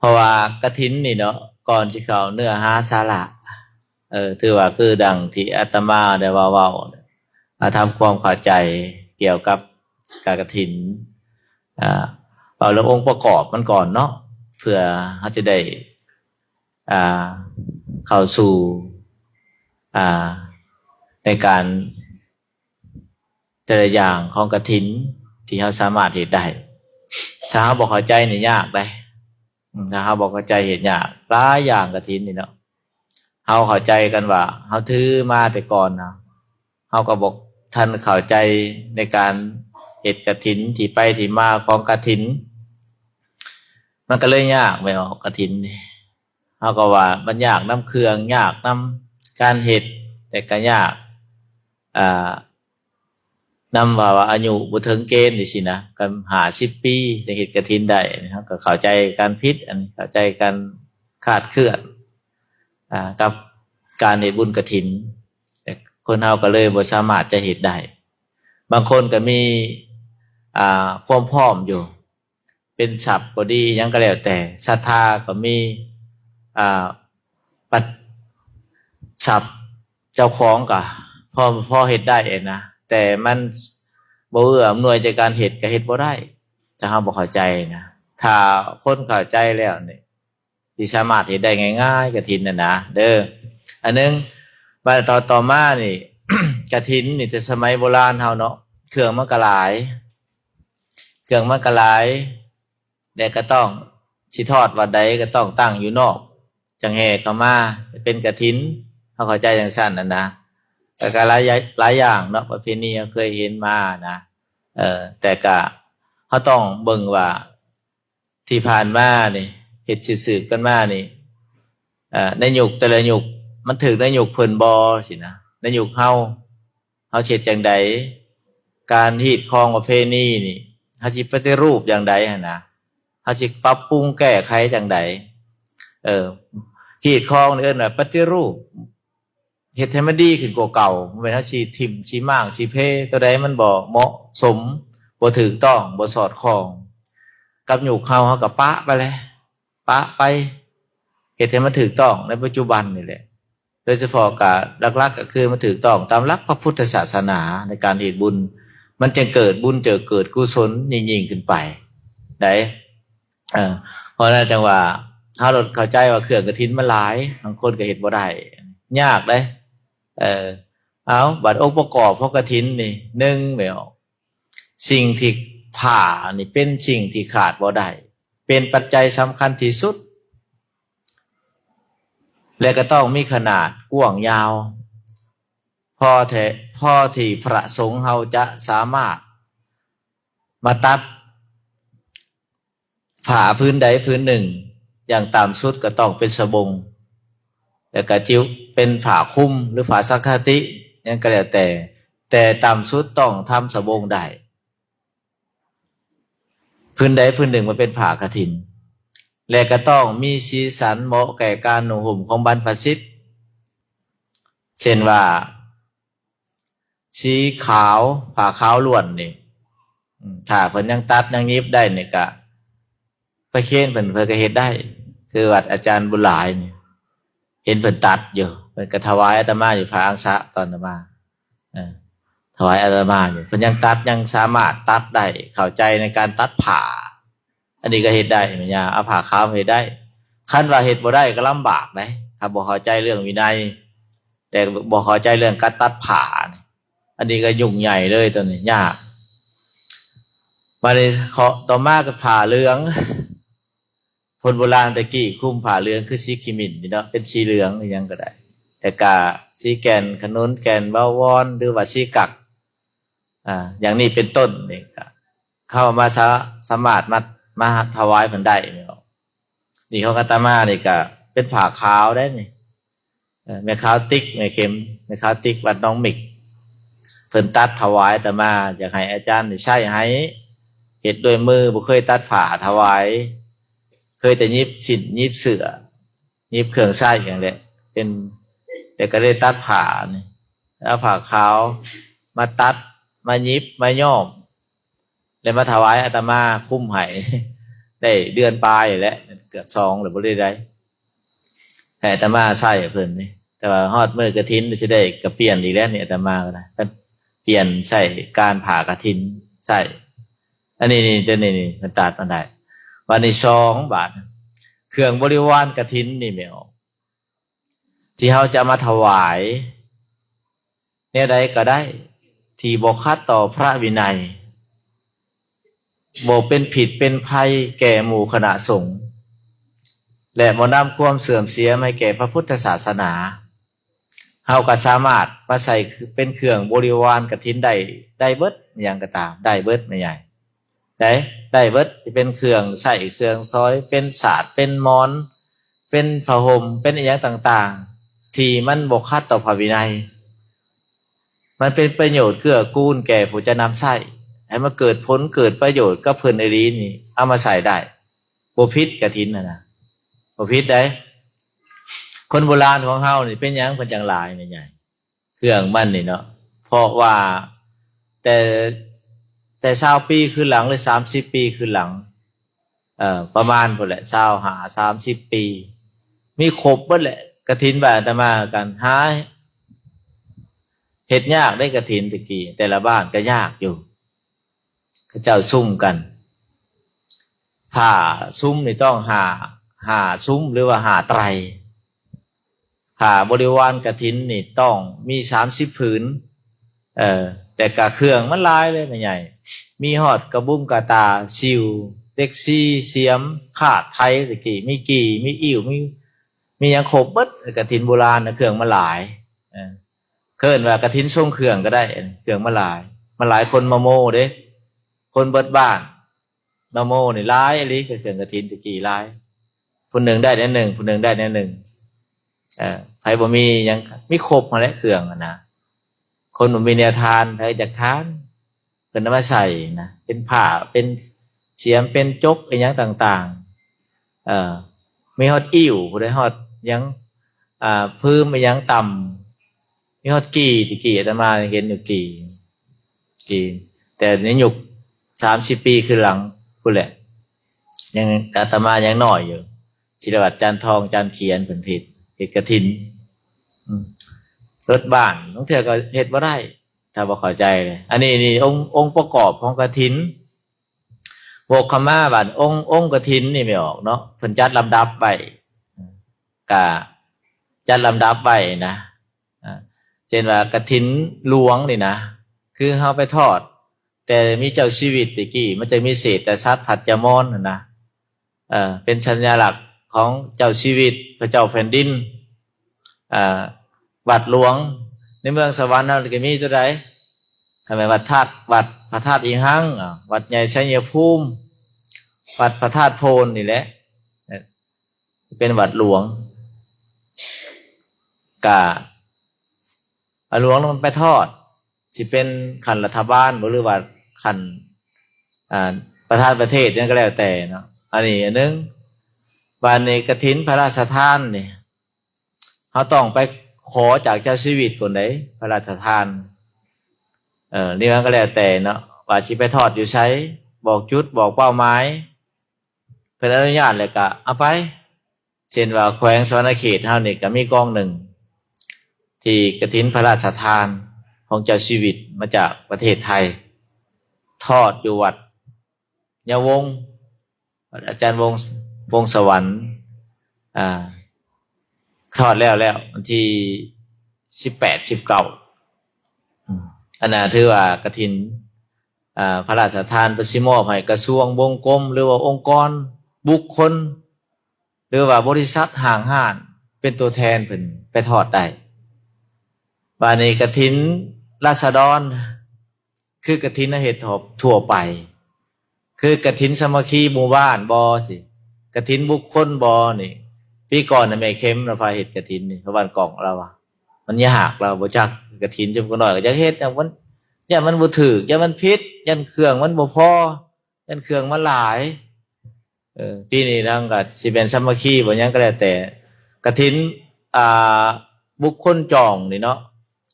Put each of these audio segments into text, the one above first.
ພາະວ່າກະຖິນນີ້ເນາະ ກ່ອນຊິເຂົ້າເນື້ອຫາສາລະ ເອີ ຖືວ່າຄືດັ່ງທີ່ອາດຕະມາໄດ້ວ່າເວົ້າ ອາ ທຳຄວາມເຂົ້າໃຈກ່ຽວກັບການກະຖິນ ອາ ເວົ້າເລື່ອງອົງປະກອບມັນກ່ອນເນາະ ເພື່ອເຮົາຈະໄດ້ ອາ ເຂົ້າສູ່ ອາ ໃນການ ແຕ່ລະຢ່າງຂອງກະຖິນທີ່ເຮົາສາມາດເຮັດໄດ້ ຖ້າເຮົາບໍ່ເຂົ້າໃຈນີ້ຍາກເດ້ ອືມ ຖ້າເຮົາບໍ່ເຂົ້າໃຈເຮັດຍາກ ຫຼາຍຢ່າງກະຖິນນີ້ເນາະ ເຮົາເຂົ້າໃຈກັນວ່າ ເຮົາຖືມາແຕ່ກ່ອນນະ ເຮົາກໍບໍ່ທັນເຂົ້າໃຈໃນການເຮັດກະຖິນ ທີ່ໄປທີ່ມາຂອງກະຖິນ ມັນກໍເລີຍຍາກ ໄປອອກກະຖິນນີ້ ເຮົາກໍວ່າມັນຍາກນຳເຄື່ອງ ຍາກນຳການເຮັດ ແລະກໍຍາກ ອ່າ ນຳວ່າ ວ່າອາຍຸບໍ່ເຖິງເກນຈັ່ງຊີ້ນະ ກໍຫ້າສິບປີ ຈະເຮັດກະຖິນໄດ້ ເຮົາກໍເຂົ້າໃຈກັນຜິດ ອັນເຂົ້າໃຈກັນຄາດເຄື່ອນ ອ່າ ກັບການເຮັດບຸນກະຖິນ ແຕ່ຄົນເຮົາກໍເລີຍບໍ່ສາມາດຈະເຮັດໄດ້ ບາງຄົນກໍມີ ອ່າ ຄວາມພ້ອມຢູ່ ເປັນຊັບກໍດີ ຫຍັງກໍແລ້ວແຕ່ ສັດທາກໍມີ ອ່າ ປັດ ຊັບເຈົ້າຂອງກໍພໍ ພໍເຮັດໄດ້ນະ ແຕ່ມັນບໍ່ເອື້ອອຳນວຍໃນການເຮັດ ກໍເຮັດບໍ່ໄດ້ ຖ້າເຮົາບໍ່ເຂົ້າໃຈນະ ຖ້າຄົນເຂົ້າໃຈແລ້ວນີ້ ທີ່ສາມາດເຮັດໄດ້ງ່າຍໆ ກະຖິນນັ້ນນະເດີ ອັນໜຶ່ງ. ບາດຕໍ່ ຕໍ່ມານີ້ ກະຖິນນີ້ ແຕ່ສະໄໝໂບລານເຮົາເນາະ ເຄື່ອງມັນກໍຫຼາຍ ເຄື່ອງມັນກໍຫຼາຍ ແລະກໍຕ້ອງ ຊິທອດວັດໃດກໍຕ້ອງຕັ້ງຢູ່ນອກ ຈັ່ງແຫ່ເຂົ້າມາເປັນກະຖິນ ເຮົາເຂົ້າໃຈຈັ່ງຊັ້ນນັ້ນນະ ແລ້ວກໍຫຼາຍ ຫຼາຍຢ່າງເນາະ ປະເພນີເຮົາເຄີຍເຫັນມານະ ເອີ ແຕ່ກໍເຮົາຕ້ອງເບິ່ງວ່າ ທີ່ຜ່ານມານີ້ ເຮັດສືບໆກັນມານີ້ ເອີ ໃນຍຸກແຕ່ລະຍຸກ ມັນຖືກໃນຍຸກເພິ່ນບໍ່ຊີ້ນະ ໃນຍຸກເຮົາ ເຮົາຊິເຮັດຈັ່ງໃດ ການຮີດຄອງປະເພນີນີ້ ເຮົາຊິປະຕິຮູບຢ່າງໃດຫັ້ນນະ ເຮົາຊິປັບປຸງແກ້ໄຂຈັ່ງໃດ ເອີ ຮີດຄອງນີ້ເອີ້ນວ່າປະຕິຮູບ ເຮັດໃຫ້ມັນດີຂຶ້ນກວ່າເກົ່າ ບໍ່ແມ່ນເຮົາຊິຖິ້ມ ຊິມ້າງ ຊິເພ ໂຕໃດມັນບໍ່ເໝາະສົມ ບໍ່ຖືກຕ້ອງ ບໍ່ສອດຄ່ອງກັບຍຸກເຮົາ ເຮົາກໍປະໄປແຫຼະ ປະໄປ ເຮັດໃຫ້ມັນຖືກຕ້ອງໃນປັດຈຸບັນນີ້ແຫຼະ ໂດຍສະເພາະກໍຫຼັກໆກໍຄືມັນຖືກຕ້ອງຕາມຫຼັກພະພຸດທະສາສະໜາໃນການເຮັດບຸນ ມັນຈຶ່ງເກີດບຸນ ຈຶ່ງເກີດກຸສົນຍິ່ງໆຂຶ້ນໄປໄດ໋. ເອີ ເພາະນັ້ນຈັ່ງວ່າ ເຮົາເຂົ້າໃຈວ່າເຄື່ອງກະຖິນມັນຫຼາຍ ບາງຄົນກໍເຮັດບໍ່ໄດ້ ຍາກເດ້ ເອີ ເອົາ ບັດອົງປະກອບຂອງກະຖິນນີ້ ໜຶ່ງ ແມ່ນ ສິ່ງທີ່ ຜ້ານີ້ເປັນສິ່ງທີ່ຂາດບໍ່ໄດ້ ເປັນປັດໄຈສຳຄັນທີ່ສຸດ ແລະກໍຕ້ອງມີຂະໜາດກວ້າງຍາວ ພໍແທ້ ພໍທີ່ພະສົງເຮົາຈະສາມາດມາຕັດ ຜ້າຜືນໃດຜືນໜຶ່ງ ຢ່າງຕ່ຳສຸດກໍຕ້ອງເປັນສະບົງ ແລ້ວກໍຈິວເປັນຜ້າຄຸມ ຫຼື ຜ້າສັງຄະຕິ ຫຍັງກໍແລ້ວແຕ່ ແຕ່ຕ່ຳສຸດຕ້ອງທຳສະບົງໄດ້ ຜືນໃດຜືນໜຶ່ງມາເປັນຜ້າກະຖິນ ແລະກໍຕ້ອງມີສີສັນເໝາະແກ່ການນຸ່ງຫົ່ມຂອງບັນພະຊິດ ເຊັ່ນວ່າ ສີຂາວ ຜ້າຂາວລ້ວນນີ້ ອືມ ຖ້າເພິ່ນຍັງຕັດຍັງຫຍິບໄດ້ນີ້ກະ ໄປເຄນເພິ່ນ ເພິ່ນກໍເຮັດໄດ້ ຄືວັດອາຈານບຸນຫຼາຍນີ້ ເຫັນເພິ່ນຕັດຢູ່ ເພິ່ນກໍຖວາຍອາດຕະມາຢູ່ ຜ້າອັງສະຕອນອາດຕະມາ ເອີ ຖວາຍອາດຕະມາຢູ່ ເພິ່ນຍັງຕັດ ຍັງສາມາດຕັດໄດ້ ເຂົ້າໃຈໃນການຕັດຜ້າ ອັນນີ້ກໍເຮັດໄດ້ແມ່ນຫຍັງ ເອົາຜ້າຂາວມາເຮັດໄດ້ ຄັນວ່າເຮັດບໍ່ໄດ້ກໍລຳບາກເດ້ ຖ້າບໍ່ເຂົ້າໃຈເລື່ອງວິໄນ ແຕ່ບໍ່ເຂົ້າໃຈເລື່ອງການຕັດຜ້ານີ້ ອັນນີ້ກໍຫຍຸ້ງໃຫຍ່ເລີຍ ໂຕນີ້ຍາກ ບາດນີ້ຂໍ້ຕໍ່ມາກໍຜ້າເຫຼືອງ ຄົນໂບລານແຕ່ກີ້ຄຸມຜ້າເຫຼືອງຄືສີຂິດມິນນີ້ເນາະ ເປັນສີເຫຼືອງອີ່ຫຍັງກໍໄດ້ ແລ້ວກະສີແກ່ນຂະໜຸນ ແກ່ນເບົາວອນ ຫຼືວ່າສີກັກ ອ່າ ຢ່າງນີ້ເປັນຕົ້ນ ນີ້ກະເຮົາມາສາ ສາມາດມາ ມາຖວາຍເພິ່ນໄດ້ແມ່ນບໍ່? ນີ້ຂອງອາດຕະມານີ້ກະເປັນຜ້າຂາວໄດ໋ນີ້ ເອີ ແມ່ຂາວຕິກ ແມ່ເຂັມ ແມ່ຂາວຕິກວັດໜອງມິກ ເພິ່ນຕັດຖວາຍອາດຕະມາ ຢາກໃຫ້ອາຈານນີ້ໃຊ້ໃຫ້ ເຮັດດ້ວຍມື ບໍ່ເຄີຍຕັດຜ້າຖວາຍ ເຄີຍແຕ່ຫຍິບສິ້ນ ຫຍິບເສື້ອ ຫຍິບເຄື່ອງໃຊ້ຫຍັງແຫຼະ ເປັນ ແຕ່ກໍໄດ້ຕັດຜ້ານີ້ ເອົາຜ້າຂາວມາຕັດ ມາຫຍິບ ມາຍ້ອມ ແລ້ວມາຖວາຍອາດຕະມາຄຸມໃຫ້ ໄດ້ເດືອນປາຍແຫຼະ ເກືອບສອງແລ້ວບໍ່ໄດ້ໄດ້ ໃຫ້ອາດຕະມາໃຊ້ໃຫ້ເພິ່ນນີ້ ແຕ່ວ່າຮອດມື້ກະຖິນຊິໄດ້ກະປ່ຽນອີກແລ້ວນີ້ ອາດຕະມາກໍໄດ້ ປ່ຽນໃຊ້ການຜ້າກະຖິນໃຊ້ ອັນນີ້ນີ້ ຕົວນີ້ນີ້ ມັນຕັດມັນໄດ້. ບາດນີ້ສອງ ບາດ ເຄື່ອງບໍລິວານກະຖິນນີ້ແມ່ນ ທີ່ເຮົາຈະມາຖວາຍແນວໃດກໍໄດ້ ທີ່ບໍ່ຂັດຕໍ່ພະວິໄນ ບໍ່ເປັນພິດເປັນໄພແກ່ໝູ່ຄະນະສົງ ແລະ ບໍ່ນຳຄວາມເສື່ອມເສຍໃຫ້ແກ່ພະພຸດທະສາສະໜາ ເຮົາກໍສາມາດມາໃຊ້ເປັນເຄື່ອງບໍລິວານກະຖິນໄດ້ ໄດ້ເບິດ ຫຍັງກໍຕາມ ໄດ້ເບິດ ແມ່ໃຫຍ່ ໄດ້ ໄດ້ເບິດ ຊິເປັນເຄື່ອງໃຊ້ເຄື່ອງສອຍ ເປັນສາດ ເປັນໝອນ ເປັນຜ້າຫົ່ມ ເປັນອີ່ຫຍັງຕ່າງໆ ທີ່ມັນບໍ່ຂັດຕໍ່ພະວິໄນ ມັນເປັນປະໂຫຍດເກື້ອກູນແກ່ຜູ້ຈະນຳໃຊ້ ໃຫ້ມັນເກີດຜົນເກີດປະໂຫຍດກັບເພິ່ນອີ່ຫຼີນີ້ ເອົາມາໃຊ້ໄດ້ ບໍ່ຜິດກະຖິນຫັ້ນນະ ບໍ່ຜິດໃດ໋. ຄົນໂບລານຂອງເຮົານີ້ເປັນຫຍັງເພິ່ນຈັ່ງຫຼາຍແມ່ໃຫຍ່ ເຄື່ອງມັນນີ້ເນາະ ເພາະວ່າແຕ່ ແຕ່ຊາວປີຄືນຫຼັງ ຫຼື ສາມສິບປີຄືນຫຼັງ ເອີ ປະມານພຸ້ນແຫຼະ ຊາວຫ້າ ສາມສິບປີ ມີຄົບເບິດແຫຼະ ກະຖິນບ້ານອາດຕະມາກັນ ຫາເຮັດຍາກເດ້ ກະຖິນແຕ່ກີ້ ແຕ່ລະບ້ານກໍຍາກຢູ່ ເຂົາເຈົ້າສຸມກັນ ຜ້າສຸມນີ້ຕ້ອງຫ້າ ຫ້າສຸມ ຫຼືວ່າຫ້າໄຕຣ ຜ້າບໍລິວານກະຖິນນີ້ຕ້ອງມີສາມສິບຜືນ ເອີ ແຕ່ກະເຄື່ອງມັນຫຼາຍເລີຍແມ່ໃຫຍ່ ມີຮອດກະບຸງກະຕ່າ ສິວ ເຫຼັກຊີ ສຽມ ຄາດໄຖ ແຕ່ກີ້ ມີກີ່ ມີອິ້ວ ມີ ມີຫຍັງຄົບເບິດ ກະຖິນໂບລານນະ ເຄື່ອງມັນຫຼາຍ ເອີ ເອີ້ນວ່າກະຖິນຊົງເຄື່ອງກໍໄດ້ ເຄື່ອງມັນຫຼາຍ ມັນຫຼາຍ ຄົນມາໂມ້ເດ້ ຄົນເບິດບ້ານ ມາໂມ້ນີ້ຫຼາຍອີ່ຫຼີ ເຄື່ອງກະຖິນແຕ່ກີ້ຫຼາຍ ຜູ້ໜຶ່ງໄດ້ແນວໜຶ່ງ ຜູ້ໜຶ່ງໄດ້ແນວໜຶ່ງ ເອີ ໃຜບໍ່ມີຫຍັງ ມີຄົບຫັ້ນແຫຼະເຄື່ອງຫັ້ນນະ ຄົນບໍ່ມີແນວທານ ໃຜຢາກທານ ເພິ່ນເອົາມາໃສ່ນະ ເປັນຜ້າ ເປັນສຽມ ເປັນຈົກ ອີ່ຫຍັງຕ່າງໆ ເອີ ມີຮອດອິ້ວ ຜູ້ໃດຮອດຫຍັງ ອ່າ ຟືມອີ່ຫຍັງຕ່ຳ ມີຮອດກີ່ ແຕ່ກີ້ອາດຕະມາເຫັນຢູ່ກີ່ ກີ່ ແຕ່ໃນຍຸກສາມສິບປີຄືນຫຼັງພຸ້ນແຫຼະ ຍັງ ອາດຕະມາຍັງນ້ອຍຢູ່ ສິລະວັດ ຈັນທອງ ຈັນຂຽນ ເພິ່ນເຮັດ ເຮັດກະຖິນ ອືມ ລົດບ້ານ ບາງເທື່ອກໍເຮັດບໍ່ໄດ້ ຖ້າບໍ່ເຂົ້າໃຈເລີຍ ອັນນີ້ນີ້ ອົງ ອົງປະກອບຂອງກະຖິນ ໂພກຂະມາ ບາດອົງ ອົງກະຖິນນີ້ແມ່ນອອກເນາະ ເພິ່ນຈັດລຳດັບໄວ້ ກະຈັດລຳດັບໄວ້ນະ ເຊັ່ນວ່າກະຖິນຫຼວງນີ້ນະ ຄືເຮົາໄປທອດ ແຕ່ມີເຈົ້າຊີວິດແຕ່ກີ້ ມັນຈະມີເສດຕະສັດພັດຈະມອນຫັ້ນນະ ເອີ ເປັນສັນຍາລັກຂອງເຈົ້າຊີວິດ ພະເຈົ້າແຜ່ນດິນ ເອີ ວັດຫຼວງ ໃນເມືອງສະຫວັນເຮົານີ້ກໍມີຕົວໃດ ກໍແມ່ນວັດທາດ ວັດພະທາດອີງຮັງ ອາ ວັດໃຫຍ່ໄຊຍະພູມ ວັດພະທາດໂພນນີ້ແຫຼະ ເປັນວັດຫຼວງ ກະບັດຫຼວງລະມັນໄປທອດ ຊິເປັນຂັ້ນລັດຖະບານບໍ່ ຫຼືວ່າຂັ້ນ ອ່າ ປະທານປະເທດຫຍັງກໍແລ້ວແຕ່ເນາະ ອັນນີ້ອັນໜຶ່ງ ບາດນີ້ກະຖິນພະລາຊະທານນີ້ ເຮົາຕ້ອງໄປຂໍຈາກເຈົ້າຊີວິດພຸ້ນເດ້ ພະລາຊະທານ ເອີ ນີ້ມັນກໍແລ້ວແຕ່ເນາະ ວ່າຊິໄປທອດຢູ່ໃສ ບອກຈຸດ ບອກເປົ້າໝາຍ ເພິ່ນອະນຸຍາດແລ້ວກະເອົາໄປ ເຊັ່ນວ່າແຂວງສະຫວັນນະເຂດເຮົານີ້ກະມີກອງໜຶ່ງ ທີ່ກະຖິນພະລາຊະທານຂອງເຈົ້າຊີວິດມາຈາກປະເທດໄທ ທອດຢູ່ວັດຍາວົງ ວັດອາຈານວົງ ວົງສະຫວັນ ອ່າ ທອດແລ້ວແລ້ວ ວັນທີສິບແປດ ສິບເກົ້າ ອືມ ອັນນັ້ນຖືວ່າກະຖິນ ອ່າ ພະລາຊະທານ ເພິ່ນຊິມອບໃຫ້ກະຊວງ ວົງກົມ ຫຼືວ່າອົງກອນ ບຸກຄົນ ຫຼືວ່າບໍລິສັດ ຫ້າງຮ້ານ ເປັນຕົວແທນເພິ່ນໄປທອດໄດ້. ບາດນີ້ກະຖິນລາຊະດອນ ຄືກະຖິນເຮົາເຮັດທົ່ວ ທົ່ວໄປ ຄືກະຖິນສາມັກຄີໝູ່ບ້ານບໍ ຊິ ກະຖິນບຸກຄົນບໍນີ້ ປີກ່ອນນະ ແມ່ເຂັມລາວພາເຮັດກະຖິນນີ້ ຢູ່ບ້ານກອງ ລາວວ່າມັນຍາກ ລາວບໍ່ຈັກກະຖິນ ຈຸມກະນ້ອຍກໍຢາກເຮັດ ຢ້ານມັນ ຢ້ານມັນບໍ່ຖືກ ຢ້ານມັນຜິດ ຢ້ານເຄື່ອງມັນບໍ່ພໍ ຢ້ານເຄື່ອງມັນຫຼາຍ. ເອີ ປີນີ້ນາງກໍຊິແມ່ນສາມັກຄີບໍ່ຫຍັງກໍແລ້ວແຕ່ ກະຖິນ ອ່າ ບຸກຄົນຈອງນີ້ເນາະ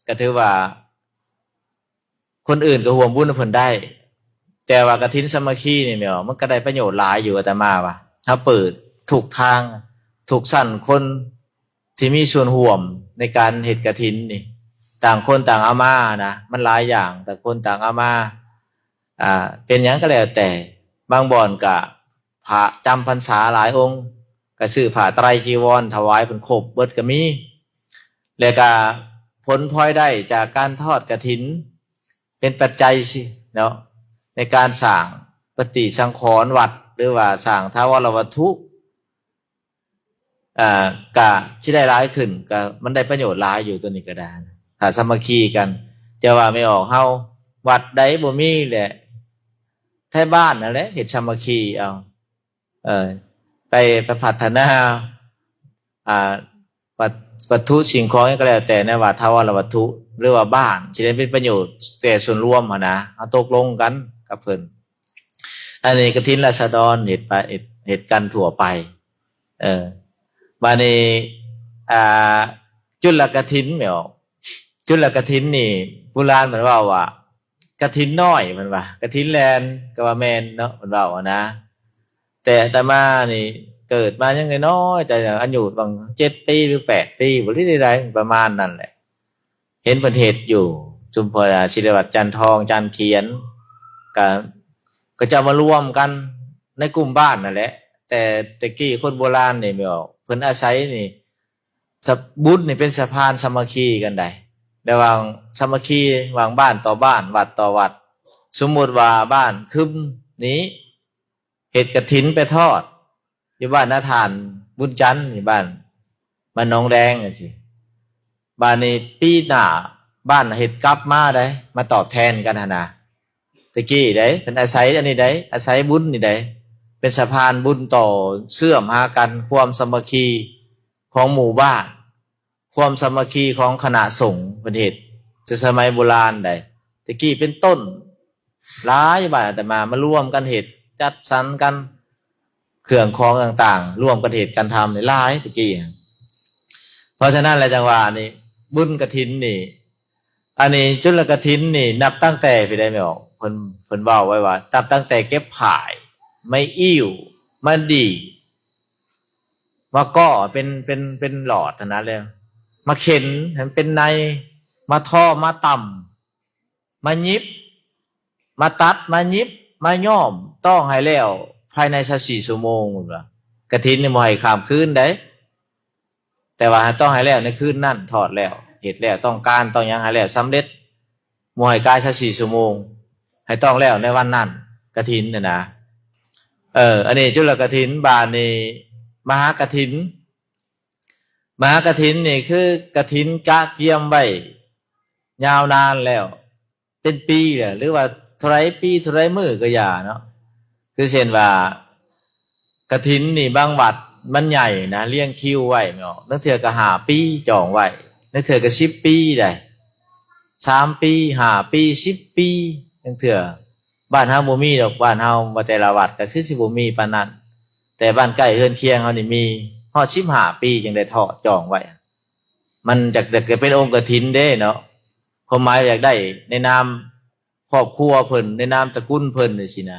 ກໍຖືວ່າ ຄົນອື່ນກໍຮ່ວມບຸນນຳເພິ່ນໄດ້ ແຕ່ວ່າກະຖິນສາມັກຄີນີ້ແມ່ນບໍ່ ມັນກໍໄດ້ປະໂຫຍດຫຼາຍຢູ່ ອາດຕະມາວ່າ ເຮົາເປີດ ທຸກທາງ ທຸກຊັ້ນຄົນທີ່ມີສ່ວນຮ່ວມໃນການເຮັດກະຖິນນີ້ ຕ່າງຄົນຕ່າງເອົາມານະ ມັນຫຼາຍຢ່າງ ຕ່າງຄົນຕ່າງເອົາມາ ອ່າ ເປັນຫຍັງກໍແລ້ວແຕ່ ບາງບ່ອນກໍພະຈຳພັນສາຫຼາຍອົງ ກໍຊື້ຜ້າໄຕຣຈີວອນຖວາຍເພິ່ນຄົບເບິດກໍມີ ແລ້ວກໍຜົນພລອຍໄດ້ຈາກການທອດກະຖິນ ເປັນປັດໄຈເນາະ ໃນການສ້າງປະຕິສັງຂອນວັດ ຫຼືວ່າສ້າງຖາວອນລະວັດຖຸ ອ່າ ກະຊິໄດ້ຫຼາຍຂຶ້ນ ກະມັນໄດ້ປະໂຫຍດຫຼາຍຢູ່ ໂຕນີ້ກໍໄດ້ ຖ້າສາມັກຄີກັນ. ຈະວ່າແມ່ອອກເຮົາ ວັດໃດບໍ່ມີແຫຼະ ໄທບ້ານນັ້ນແຫຼະເຮັດສາມັກຄີເອົາ ເອີ ໄປ ໄປພັດທະນາ ອ່າ ວັດ ວັດຖຸສິ່ງຂອງຫຍັງກໍແລ້ວແຕ່ ໃນວ່າຖາວອນລະວັດຖຸ ຫຼືວ່າບ້ານ ຊິໄດ້ເປັນປະໂຫຍດແກ່ສ່ວນລວມຫັ້ນນະ ເຮົາຕົກລົງກັນກັບເພິ່ນ. ອັນນີ້ກະຖິນລາຊະດອນເຮັດໄປ ເຮັດ ເຮັດກັນທົ່ວໄປ. ເອີ ບາດນີ້ ອ່າ ຈຸລກະຖິນແມ່ນບໍ່? ຈຸລກະຖິນນີ້ ໂບລານເພິ່ນເວົ້າວ່າ ກະຖິນນ້ອຍ ເພິ່ນວ່າ ກະຖິນແລ່ນ ກໍວ່າແມ່ນເນາະ ເພິ່ນເວົ້າຫັ້ນນະ. ແຕ່ອາດຕະມານີ້ເກີດມາຍັງນ້ອຍໆ ແຕ່ອາຍຸປະມານເຈັດປີ ຫຼື ແປດປີ ບໍ່ໄດ້ ປະມານນັ້ນແຫຼະ ເຫັນເພິ່ນເຮັດຢູ່ ຊຸມພວກສິລິວັດ ຈັນທອງ ຈັນຂຽນ ກະ ເຂົາເຈົ້າມາລວມກັນໃນກຸ່ມບ້ານນັ້ນແຫຼະ. ແຕ່ແຕ່ກີ້ຄົນໂບລານນີ້ແມ່ນບໍ່ ເພິ່ນອາໄສນີ້ ສະ ບຸນນີ້ເປັນສະພານສາມັກຄີກັນໄດ໋ ລະຫວ່າງສາມັກຄີ ຫວ່າງບ້ານຕໍ່ບ້ານ ວັດຕໍ່ວັດ. ສົມມຸດວ່າບ້ານຄຶມນີ້ ເຮັດກະຖິນໄປທອດ ຢູ່ບ້ານນາທ່ານບຸນຈັນ ຢູ່ບ້ານ ບ້ານໜອງແດງຈັ່ງຊີ້ ບາດນີ້ປີໜ້າບ້ານເຮັດກັບມາໄດ໋ ມາຕອບແທນກັນຫັ້ນນະ. ແຕ່ກີ້ໄດ໋ ເພິ່ນອາໄສອັນນີ້ໄດ໋ ອາໄສບຸນນີ້ໄດ໋ ເປັນສະພານບຸນຕໍ່ເຊື່ອມຫາກັນ ຄວາມສາມັກຄີຂອງໝູ່ບ້ານ ຄວາມສາມັກຄີຂອງຄະນະສົງ ເພິ່ນເຮັດແຕ່ສະໄໝໂບລານໃດ໋ ແຕ່ກີ້ເປັນຕົ້ນຫຼາຍ ບ້ານອາດຕະມາມາລວມກັນເຮັດ ຈັດສັນກັນ ເຄື່ອງຂອງຕ່າງໆ ລວມກັນເຮັດກັນທຳຫຼາຍແຕ່ກີ້. ເພາະສະນັ້ນແຫຼະ ຈັ່ງວ່ານີ້ ບຸນກະຖິນນີ້ ອັນນີ້ຈຸລກະຖິນນີ້ ນັບຕັ້ງແຕ່ພີ້ໄດ໋ແມ່ນບໍ່? ເພິ່ນ ເພິ່ນເວົ້າໄວ້ວ່າ ນັບຕັ້ງແຕ່ເກັບຝ້າຍ ໄມ້ອີ້ວ ມາດີດ ມາກໍເປັນ ເປັນ ເປັນຫຼອດຫັ້ນນະ ແລ້ວມາເຂັນໃຫ້ມັນເປັນໃນ ມາທໍ ມາຕ່ຳ ມາຫຍິບ ມາຕັດ ມາຫຍິບ ມາຍ້ອມ ຕ້ອງໃຫ້ແລ້ວພາຍໃນຊາວສີ່ຊົ່ວໂມງ ເພິ່ນວ່າ. ກະຖິນນີ້ບໍ່ໃຫ້ຂ້າມຄືນໃດ໋ ແຕ່ວ່າຕ້ອງໃຫ້ແລ້ວໃນຄືນນັ້ນ ທອດແລ້ວ ເຮັດແລ້ວ ຕ້ອງການຕ້ອງຫຍັງໃຫ້ແລ້ວສຳເລັດ ບໍ່ໃຫ້ກາຍຊາວສີ່ຊົ່ວໂມງ ໃຫ້ຕ້ອງແລ້ວໃນວັນນັ້ນ ກະຖິນຫັ້ນນະ. ເອີ ອັນນີ້ຈຸລກະຖິນ. ບາດນີ້ມະຫາກະຖິນ ມະຫາກະຖິນນີ້ຄືກະຖິນກະກຽມໄວ້ຍາວນານແລ້ວ ເປັນປີແລ້ວ ຫຼືວ່າເທົ່າໃດປີເທົ່າໃດມື້ກໍຢ່າເນາະ. ຄືເຊັ່ນວ່າກະຖິນນີ້ບາງວັດມັນໃຫຍ່ນະ ລຽງຄິວໄວ້ເນາະ ລາງເທື່ອກໍຫ້າປີຈອງໄວ້ ລາງເທື່ອກໍສິບປີໄດ໋ ສາມປີ ຫ້າປີ ສິບປີ ລາງເທື່ອ. ບ້ານເຮົາບໍ່ມີດອກ ບ້ານເຮົາວ່າແຕ່ລະວັດກໍຄືຊິບໍ່ມີປານນັ້ນ ແຕ່ບ້ານໃກ້ເຮືອນຄຽງເຮົານີ້ມີຮອດສິບຫ້າປີຈຶ່ງໄດ້ທອດຈອງໄວ້. ມັນຢາກ ຢາກຈະເປັນອົງກະຖິນເດ້ເນາະ ຄວາມໝາຍວ່າຢາກໄດ້ໃນນາມຄອບຄົວເພິ່ນ ໃນນາມຕະກຸນເພິ່ນຈັ່ງຊີ້ນະ.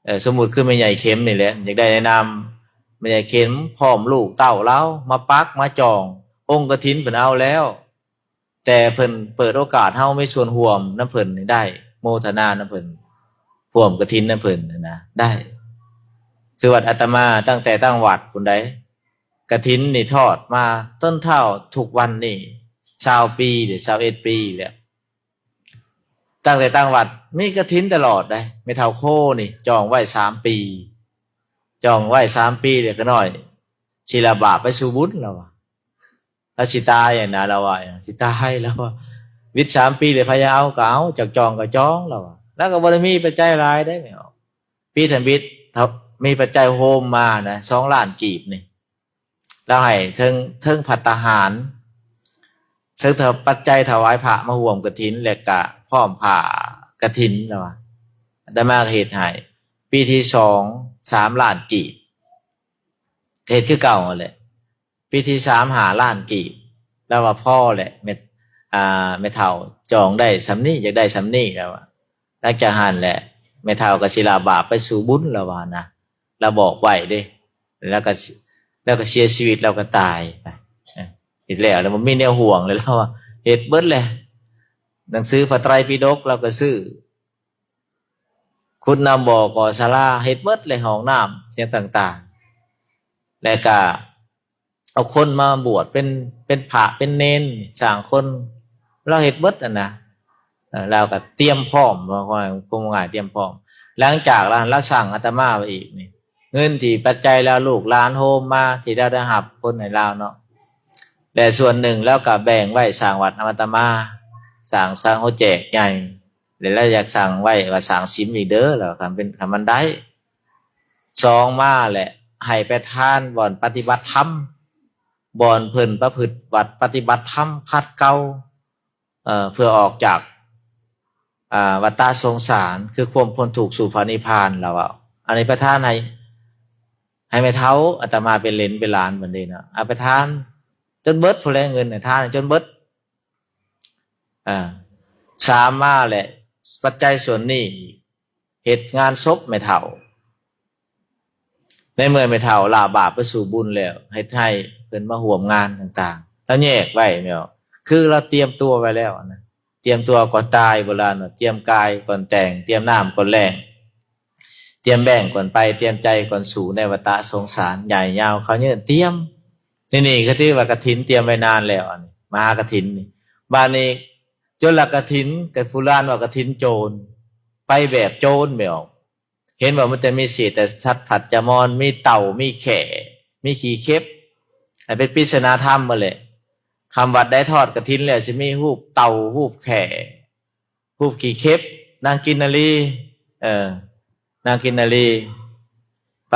ເອີ ສົມມຸດຄືແມ່ໃຫຍ່ເຂັມນີ້ແຫຼະ ຢາກໄດ້ໃນນາມແມ່ໃຫຍ່ເຂັມ ພ້ອມລູກເຕົ້າລາວມາປັກມາຈອງ ອົງກະຖິນເພິ່ນເອົາແລ້ວ ແຕ່ເພິ່ນເປີດໂອກາດເຮົາມີສ່ວນຮ່ວມນຳເພິ່ນນີ້ໄດ້ ໂມທະນານຳເພິ່ນ ຮ່ວມກະຖິນນຳເພິ່ນນະ ໄດ້. ຄືວັດອາດຕະມາຕັ້ງແຕ່ຕັ້ງວັດພຸ້ນໃດ໋ ກະຖິນນີ້ທອດມາຕົ້ນເທົ່າທຸກວັນນີ້ຊາວປີ ຫຼື ຊາວເອັດປີແລ້ວ. ຕັ້ງແຕ່ຕັ້ງວັດມີກະຖິນຕະຫຼອດເດ້ ແມ່ເຖົ້າໂຄນີ້ຈອງໄວ້ສາມປີ ຈອງໄວ້ສາມປີ ແລ້ວຂະນ້ອຍຊິລະບາບໄປສູ່ບຸນ ລາວວ່າ. ລາວຊິຕາຍຫັ້ນນະ ລາວວ່າ ຊິຕາຍ ລາວວ່າ. ວິດສາມປີ ແລ້ວໃຜຈະເອົາກໍເອົາ ຈະຈອງກໍຈອງ ລາວວ່າ. ລາວກໍບໍ່ໄດ້ມີປັດໄຈຫຼາຍເດ້ ແມ່ອອກ ປີທຳອິດ ເທົ່າ ມີປັດໄຈໂຮມມານະ ສອງລ້ານກີບນີ້ ລາວໃຫ້ເຖິງ ເຖິງພັດຕາຫານ ເຖິງ ເຖິງປັດໄຈຖວາຍພະມາຮ່ວມກະຖິນ ແລະກະພ້ອມຜ້າກະຖິນ ລາວວ່າ. ອາດຕະມາກໍເຮັດໃຫ້ ປີທີສອງ ສາມລ້ານກີບ ເຮັດຄືເກົ່າຫັ້ນແຫຼະ. ປີທີສາມ ຫ້າລ້ານກີບ ລາວວ່າພໍແຫຼະ ແມ່ ອ່າ ແມ່ເຖົ້າຈອງໄດ້ສ່ຳນີ້ ຢາກໄດ້ສ່ຳນີ້ ລາວວ່າ. ຫຼັງຈາກຫັ້ນແຫຼະ ແມ່ເຖົ້າກໍຊິລາບາບໄປສູ່ບຸນ ລາວວ່ານະ ລາວບອກໄວ້ເດ້. ແລ້ວກໍ ແລ້ວກໍເສຍຊີວິດ ແລ້ວກໍຕາຍໄປ. ເຮັດແລ້ວ ແລ້ວບໍ່ມີແນວຫ່ວງ ແລ້ວລາວເຮັດເບິດແຫຼະ. ໜັງສືພະໄຕຣປິດົກລາວກໍຊື້, ຂຸດນ້ຳບໍ່ ກໍ່ສາລາ ເຮັດເບິດແຫຼະ, ຫ້ອງນ້ຳ ຫຍັງຕ່າງໆ ແລ້ວກໍເອົາຄົນມາບວດເປັນ ເປັນພະເປັນເນນ ສ້າງຄົນ ລາວເຮັດເບິດຫັ້ນນະ. ເອີ ລາວກໍຕຽມພ້ອມ ເວົ້າ ເວົ້າ ເວົ້າງ່າຍ ຕຽມພ້ອມ. ຫຼັງຈາກນັ້ນລາວສັ່ງອາດຕະມາໄວ້ອີກນີ້ ເງິນທີ່ປັດໄຈລາວ ລູກຫຼານໂຮມມາ ທີ່ລາວໄດ້ຮັບຜົນໃຫ້ລາວເນາະ ແລະ ສ່ວນໜຶ່ງລາວກໍແບ່ງໄວ້ສ້າງວັດນຳອາດຕະມາ, ສ້າງສັງໂຄແຈກໃຫຍ່ ແລະ ລາວຢາກສັ່ງໄວ້ວ່າ ສ້າງສິມອີກເດີ ລາວ ຄັນເປັນ ຄັນມັນໄດ້. ສອງມາແຫຼະ ໃຫ້ໄປທານບ່ອນປະຕິບັດທຳ, ບ່ອນເພິ່ນປະພຶດວັດປະຕິບັດທຳ ຂັດເກົາ ເອີ ເພື່ອອອກຈາກ ອ່າ ວັດຕະສົງສານ ຄືຄວາມພົ້ນທຸກສູ່ພະນິບພານ ລາວເວົ້າ. ອັນນີ້ປະທານໃຫ້ ໃຫ້ແມ່ເຖົ້າ, ອາດຕະມາເປັນເຫຼນເປັນຫຼານເພິ່ນເດ້ເນາະ, ເອົາໄປທານຈົນເບິດພຸ້ນແຫຼະ, ເງິນໃຫ້ທານຈົນເບິດ. ອ່າ ສາມມາແຫຼະ ປັດໄຈສ່ວນນີ້ ເຮັດງານສົບແມ່ເຖົ້າ. ໃນເມື່ອແມ່ເຖົ້າລະບາບໄປສູ່ບຸນແລ້ວ ເຮັດໃຫ້ເພິ່ນມາຮ່ວມງານຕ່າງໆ ລາວແຍກໄວ້ແມ່ນບໍ່? ຄືລາວຕຽມຕົວໄວ້ແລ້ວນະ, ຕຽມຕົວກ່ອນຕາຍ ໂບລານວ່າ ຕຽມກາຍກ່ອນແຕ່ງ, ຕຽມນ້ຳກ່ອນແລ້ງ, ຕຽມແບ້ງກ່ອນໄປ, ຕຽມໃຈກ່ອນສູ່ໃນວັດຕະສົງສານ ຍາຍຍາວເຂົາເຍີ້ນຕຽມ. ນີ້ ນີ້ກໍຖືວ່າກະຖິນຕຽມໄວ້ນານແລ້ວ, ອັນນີ້ມະຫາກະຖິນນີ້. ບາດນີ້ ໂຈລະກະຖິນ ກໍໂບລານວ່າກະຖິນໂຈນ, ໄປແບບໂຈນແມ່ນບໍ່? ເຫັນບໍ່ ມັນຈະມີເສດສັດພັດຈະມອນ, ມີເຕົ່າ, ມີແຂ້, ມີຂີ້ເຂັບ, ໃຫ້ເປັນປິດສະໜາທຳໝົດແຫຼະ. ຄຳວັດໃດທອດກະຖິນແລ້ວ ຊິມີຮູບເຕົ່າ, ຮູບແຂ້, ຮູບຂີ້ເຂັບ, ນາງກິນນາລີ, ເອີ, ນາງກິນນາລີ ໄປ,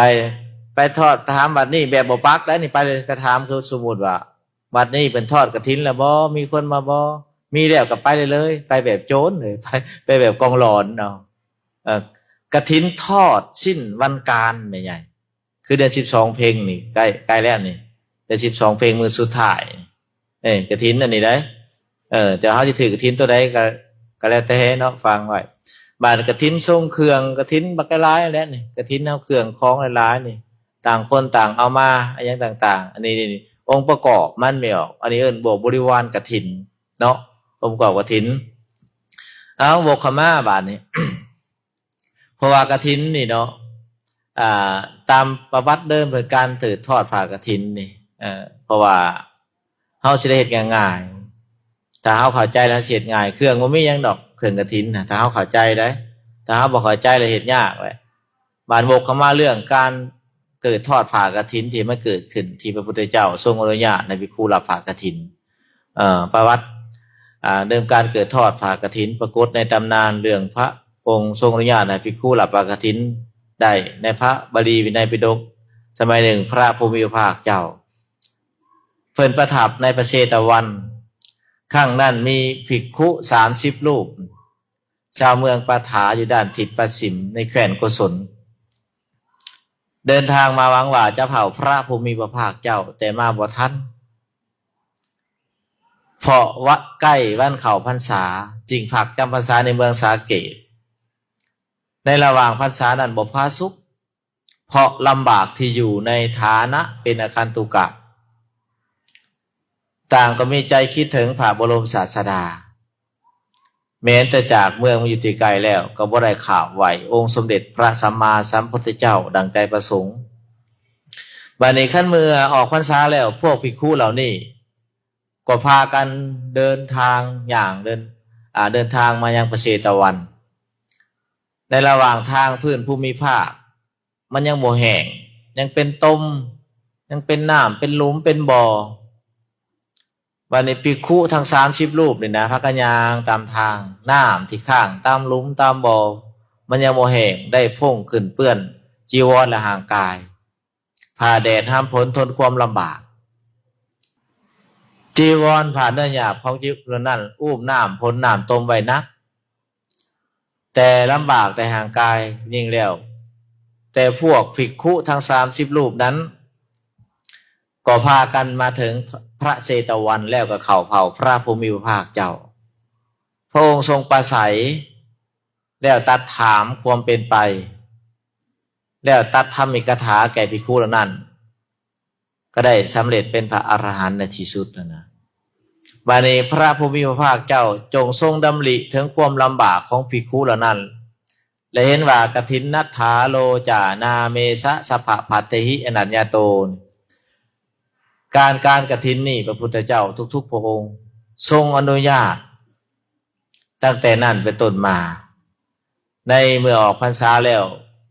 ໄປທອດ ຖາມວັດນີ້ແບບບໍ່ປັກໄດ໋ນີ້, ໄປເລີຍ ໄປຖາມ ຄືສົມມຸດວ່າ ວັດນີ້ເພິ່ນທອດກະຖິນແລ້ວບໍ່? ມີຄົນມາບໍ່? ມີແລ້ວກໍໄປເລີຍ, ໄປແບບໂຈນເລີຍ, ໄປ, ໄປແບບກອງຫຼອນເນາະ. ເອີ, ກະຖິນທອດສິ້ນວັນການ ແມ່ໃຫຍ່, ຄືເດືອນສິບສອງເພັງນີ້ ໃກ້, ໃກ້ແລ້ວນີ້, ເດືອນສິບສອງເພັງມື້ສຸດທ້າຍ. ເອີ, ກະຖິນອັນນີ້ໄດ໋. ເອີ, ແຕ່ເຮົາຊິຖືກະຖິນຕົວໃດກໍ, ກໍແລ້ວແຕ່ເນາະ, ຟັງໄວ້. ບາດກະຖິນຊົງເຄື່ອງ, ກະຖິນບັກຫຼາຍໆແຫຼະນີ້, ກະຖິນເອົາເຄື່ອງຂອງຫຼາຍໆນີ້, ຕ່າງຄົນຕ່າງເອົາມາ, ອາຫຍັງຕ່າງໆ. ອັນນີ້, ນີ້, ອົງປະກອບມັນແມ່ນບໍ່? ອັນນີ້ເອີ້ນບວກບໍລິວານກະຖິນເນາະ, ອົງປະກອບກະຖິນ. ເອົາ, ວົກເຂົ້າມາບາດນີ້. ເພາະວ່າກະຖິນນີ້ເນາະ, ອ່າ, ຕາມປະຫວັດເດີມເພິ່ນການຖືກທອດຜ້າກະຖິນນີ້, ເອີ, ເພາະວ່າເຮົາຊິໄດ້ເຮັດງ່າຍໆ, ຖ້າເຮົາເຂົ້າໃຈແລ້ວເຮັດງ່າຍ. ເຄື່ອງບໍ່ມີຫຍັງດອກ, ເຄື່ອງກະຖິນນະ, ຖ້າເຮົາເຂົ້າໃຈໄດ໋, ຖ້າເຮົາບໍ່ເຂົ້າໃຈແລ້ວເຮັດຍາກແຫຼະ. ບາດວົກເຂົ້າມາເລື່ອງການເກີດທອດຜ້າກະຖິນທີ່ມັນເກີດຂຶ້ນ ທີ່ພະພຸດທະເຈົ້າຊົງອະນຸຍາດໃຫ້ພິກຂຸຮັບຜ້າກະຖິນ. ເອີ, ປະຫວັດ, ອ່າ, ເລື່ອງການເກີດທອດຜ້າກະຖິນ ປາກົດໃນຕຳນານເລື່ອງພະອົງຊົງອະນຸຍາດໃຫ້ພິກຂຸຮັບຜ້າກະຖິນໄດ້ໃນພະບາລີວິໄນປິດົກ. ສະໄໝໜຶ່ງພະຜູ້ມີພະພາກເຈົ້າເພິ່ນປະທັບໃນພະເຊຕະວັນ, ຄັ້ງນັ້ນມີພິກຂຸສາມສິບຮູບ ຊາວເມືອງປາຖາຢູ່ດ້ານທິດປະສິມໃນແຄວ້ນໂກສົນ ເດີນທາງມາຫວັງວ່າຈະເຝົ້າພະຜູ້ມີພະພາກເຈົ້າ, ແຕ່ມາບໍ່ທັນ ເພາະວ່າໃກ້ວັນເຂົ້າພັນສາ, ຈຶ່ງພັກຈຳພັນສາໃນເມືອງສາເກດ. ໃນລະຫວ່າງພັນສານັ້ນບໍ່ຜາສຸກ, ເພາະລຳບາກທີ່ຢູ່ໃນຖານະເປັນອາຄັນຕຸກະ, ຕ່າງກໍມີໃຈຄິດເຖິງພະບໍລົມສາດສະດາ. ແມ່ນແຕ່ຈາກເມືອງມາຢູ່ທີ່ໄກແລ້ວ ກໍບໍ່ໄດ້ຂາບໄຫວ້ອົງສົມເດັດພະສຳມາສຳພຸດທະເຈົ້າດັ່ງໃຈປະສົງ. ບາດນີ້ຄັນເມື່ອອອກພັນສາແລ້ວ ພວກພິກຂຸເຫຼົ່ານີ້ກໍພາກັນເດີນທາງ ຍ່າງເດີນ, ອ່າ, ເດີນທາງມາຍັງພະເຊຕະວັນ. ໃນລະຫວ່າງທາງພື້ນພູມິພາກ ມັນຍັງບໍ່ແຫ້ງ, ຍັງເປັນຕົມ, ຍັງເປັນນ້ຳ, ເປັນຫຼຸມ, ເປັນບໍ່. ບາດນີ້ພິກຂຸທັງສາມສິບຮູບນີ້ນະ ພາກັນຍ່າງຕາມທາງ, ນ້ຳທີ່ຄ້າງຕາມຫຼຸມຕາມບໍ່ ມັນຍັງບໍ່ແຫ້ງ, ໄດ້ພົ່ງຂຶ້ນເປື້ອນຈີວອນ ແລະ ຮ່າງກາຍ. ຜ່າແດດຫ້າມຝົນ ທົນຄວາມລຳບາກ. ຈີວອນ ຜ້າເນື້ອຫຍາບຂອງຈີວອນນັ້ນ ອຸ້ມນ້ຳຝົນນ້ຳຕົມໄວ້ໜັກ ແຕ່ລຳບາກແຕ່ຮ່າງກາຍຍິ່ງແລ້ວ. ແຕ່ພວກພິກຂຸທັງສາມສິບຮູບນັ້ນ ກໍພາກັນມາເຖິງພະເຊຕະວັນ ແລ້ວກໍເຂົ້າເຝົ້າພະຜູ້ມີພະພາກເຈົ້າ. ພະອົງຊົງປາໄສ ແລ້ວຕັດຖາມຄວາມເປັນໄປ ແລ້ວຕັດທຳອິກກະຖາແກ່ພິກຂຸເຫຼົ່ານັ້ນ ກໍໄດ້ສຳເລັດເປັນພະອະລະຫັນໃນທີ່ສຸດນັ້ນນະ. ບາດນີ້ພະຜູ້ມີພະພາກເຈົ້າ ຈົ່ງຊົງດຳລິເຖິງຄວາມລຳບາກຂອງພິກຂຸເຫຼົ່ານັ້ນ ແລະ ເຫັນວ່າ ກະຖິນນັດຖາໂລຈານາເມສະ ສັບພະພັດເຕຫິ ອະນັດຍາໂຕ ການ ການກະຖິນນີ້ ພະພຸດທະເຈົ້າທຸກໆພະອົງຊົງອະນຸຍາດ ຕັ້ງແຕ່ນັ້ນເປັນຕົ້ນມາ ໃນເມື່ອອອກພັນສາແລ້ວ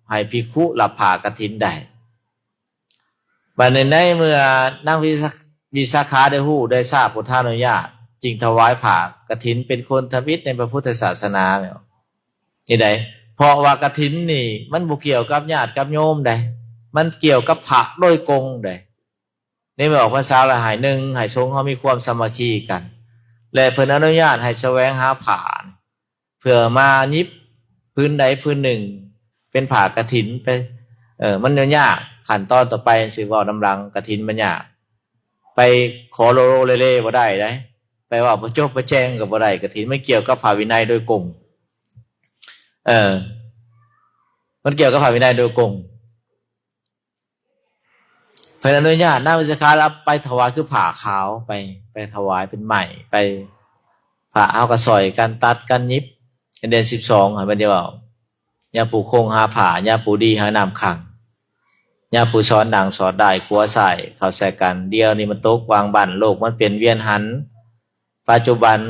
ໃຫ້ພິກຂຸຮັບຜ້າກະຖິນໄດ້. ບັດນີ້ໃນເມື່ອນາງວິສາ ວິສາຂາໄດ້ຮູ້ໄດ້ຊາບພຸດທານຸຍາດ ຈຶ່ງຖວາຍຜ້າກະຖິນເປັນຄົນທຳອິດໃນພະພຸດທະສາສະໜາແລ້ວ. ນີ້ໃດ ເພາະວ່າກະຖິນນີ້ມັນບໍ່ກ່ຽວກັບຍາດກັບໂຍມໃດ ມັນກ່ຽວກັບພະໂດຍກົງໃດ. ໃນເມື່ອອອກພັນສາແລ້ວ ໃຫ້ໜຶ່ງ ໃຫ້ສົງເຮົາມີຄວາມສາມັກຄີກັນ ແລະ ເພິ່ນອະນຸຍາດໃຫ້ສະແຫວງຫາຜ້າ ເພື່ອມາຫຍິບພື້ນໃດພື້ນໜຶ່ງ ເປັນຜ້າກະຖິນໄປ. ເອີ ມັນຍາກ ຂັ້ນຕອນຕໍ່ໄປຊິເວົ້ານຳຫຼັງ ກະຖິນມັນຍາກ ໄປຂໍໂລໂລເລເລບໍ່ໄດ້ໃດ ໄປເວົ້າປະຈົບປະແຈງກໍບໍ່ໄດ້ ກະຖິນມັນກ່ຽວກັບພະວິໄນໂດຍກົງ. ເອີ ມັນກ່ຽວກັບພະວິໄນໂດຍກົງ. ເພິ່ນອະນຸຍາດນາງວິສາຂາລະໄປຖວາຍຄືຜ້າຂາວ ໄປ ໄປຖວາຍເປັນໄມ້ ໄປ ພະເຮົາກໍຊ່ອຍກັນຕັດກັນຫຍິບ. ໃນເດືອນສິບສອງ ໃຫ້ເພິ່ນໄດ້ເວົ້າ ຍາມປູຄົງຫາຜ້າ ຍາມປູດີຫານ້ຳຂັງ ຍາມປູສອນດັ່ງສອດດ້າຍ ຂົວຊ້າຍເຂົ້າໃສ່ກັນ. ດຽວນີ້ມັນຕົກຫວ່າງບັ້ນ ໂລກມັນປ່ຽນວຽນຫັນ ປັດຈຸບັນ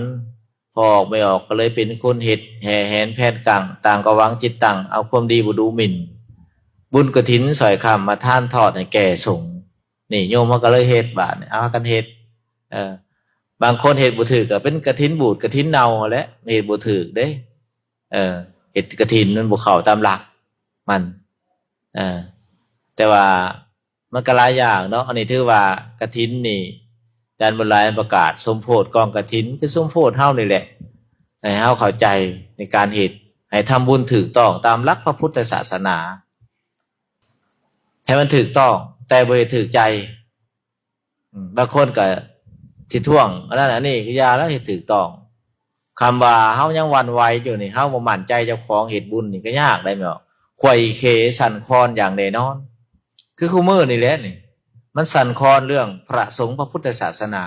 ພໍ່ອອກແມ່ອອກກໍເລີຍເປັນຄົນເຮັດ ແຫ່ແຫນແຜນກາງ ຕ່າງກໍຫວັງຈິດຕັ້ງ ເອົາຄວາມດີບໍ່ດູໝິ່ນ ບຸນກະຖິນຊ່ອຍຄ້ຳມາທານທອດໃຫ້ແກ່ສົງ. ນີ້ໂຍມເຮົາກໍເລີຍເຮັດ ບາດນີ້ເອົາກັນເຮັດ. ເອີ ບາງຄົນເຮັດບໍ່ຖືກກໍເປັນກະຖິນບູດກະຖິນເນົ່າຫັ້ນແຫຼະ ເຮັດບໍ່ຖືກເດ້. ເອີ ເຮັດກະຖິນມັນບໍ່ເຂົ້າຕາມຫຼັກມັນ. ເອີ ແຕ່ວ່າ ມັນກໍຫຼາຍຢ່າງເນາະ. ອັນນີ້ຖືວ່າກະຖິນນີ້ ອາຈານບຸນຫຼາຍປະກາດສົມໂພດກອງກະຖິນ ຄືສົມໂພດເຮົານີ້ແຫຼະ ໃຫ້ເຮົາເຂົ້າໃຈໃນການເຮັດ ໃຫ້ທຳບຸນຖືກຕ້ອງຕາມຫຼັກພະພຸດທະສາສະໜາ ໃຫ້ມັນຖືກຕ້ອງ ແຕ່ບໍ່ເຮັດຖືກໃຈ. ອາ ບາງຄົນກໍຊິທ້ວງອັນນັ້ນອັນນີ້ ກໍຢ່າແລ້ວ ເຮັດຖືກຕ້ອງ. ຄຳວ່າເຮົາຍັງຫວັ່ນໄຫວຢູ່ນີ້ ເຮົາບໍ່ໝັ້ນໃຈເຈົ້າຂອງເຮັດບຸນນີ້ກໍຍາກໄດ໋ແມ່ນບໍ່? ໄຂວ້ເຂສັ່ນຄອນຢ່າງແນ່ນອນ ຄືຄູ່ມື້ນີ້ແຫຼະນີ້ ມັນສັ່ນຄອນເລື່ອງພະສົງພະພຸດທະສາສະໜາ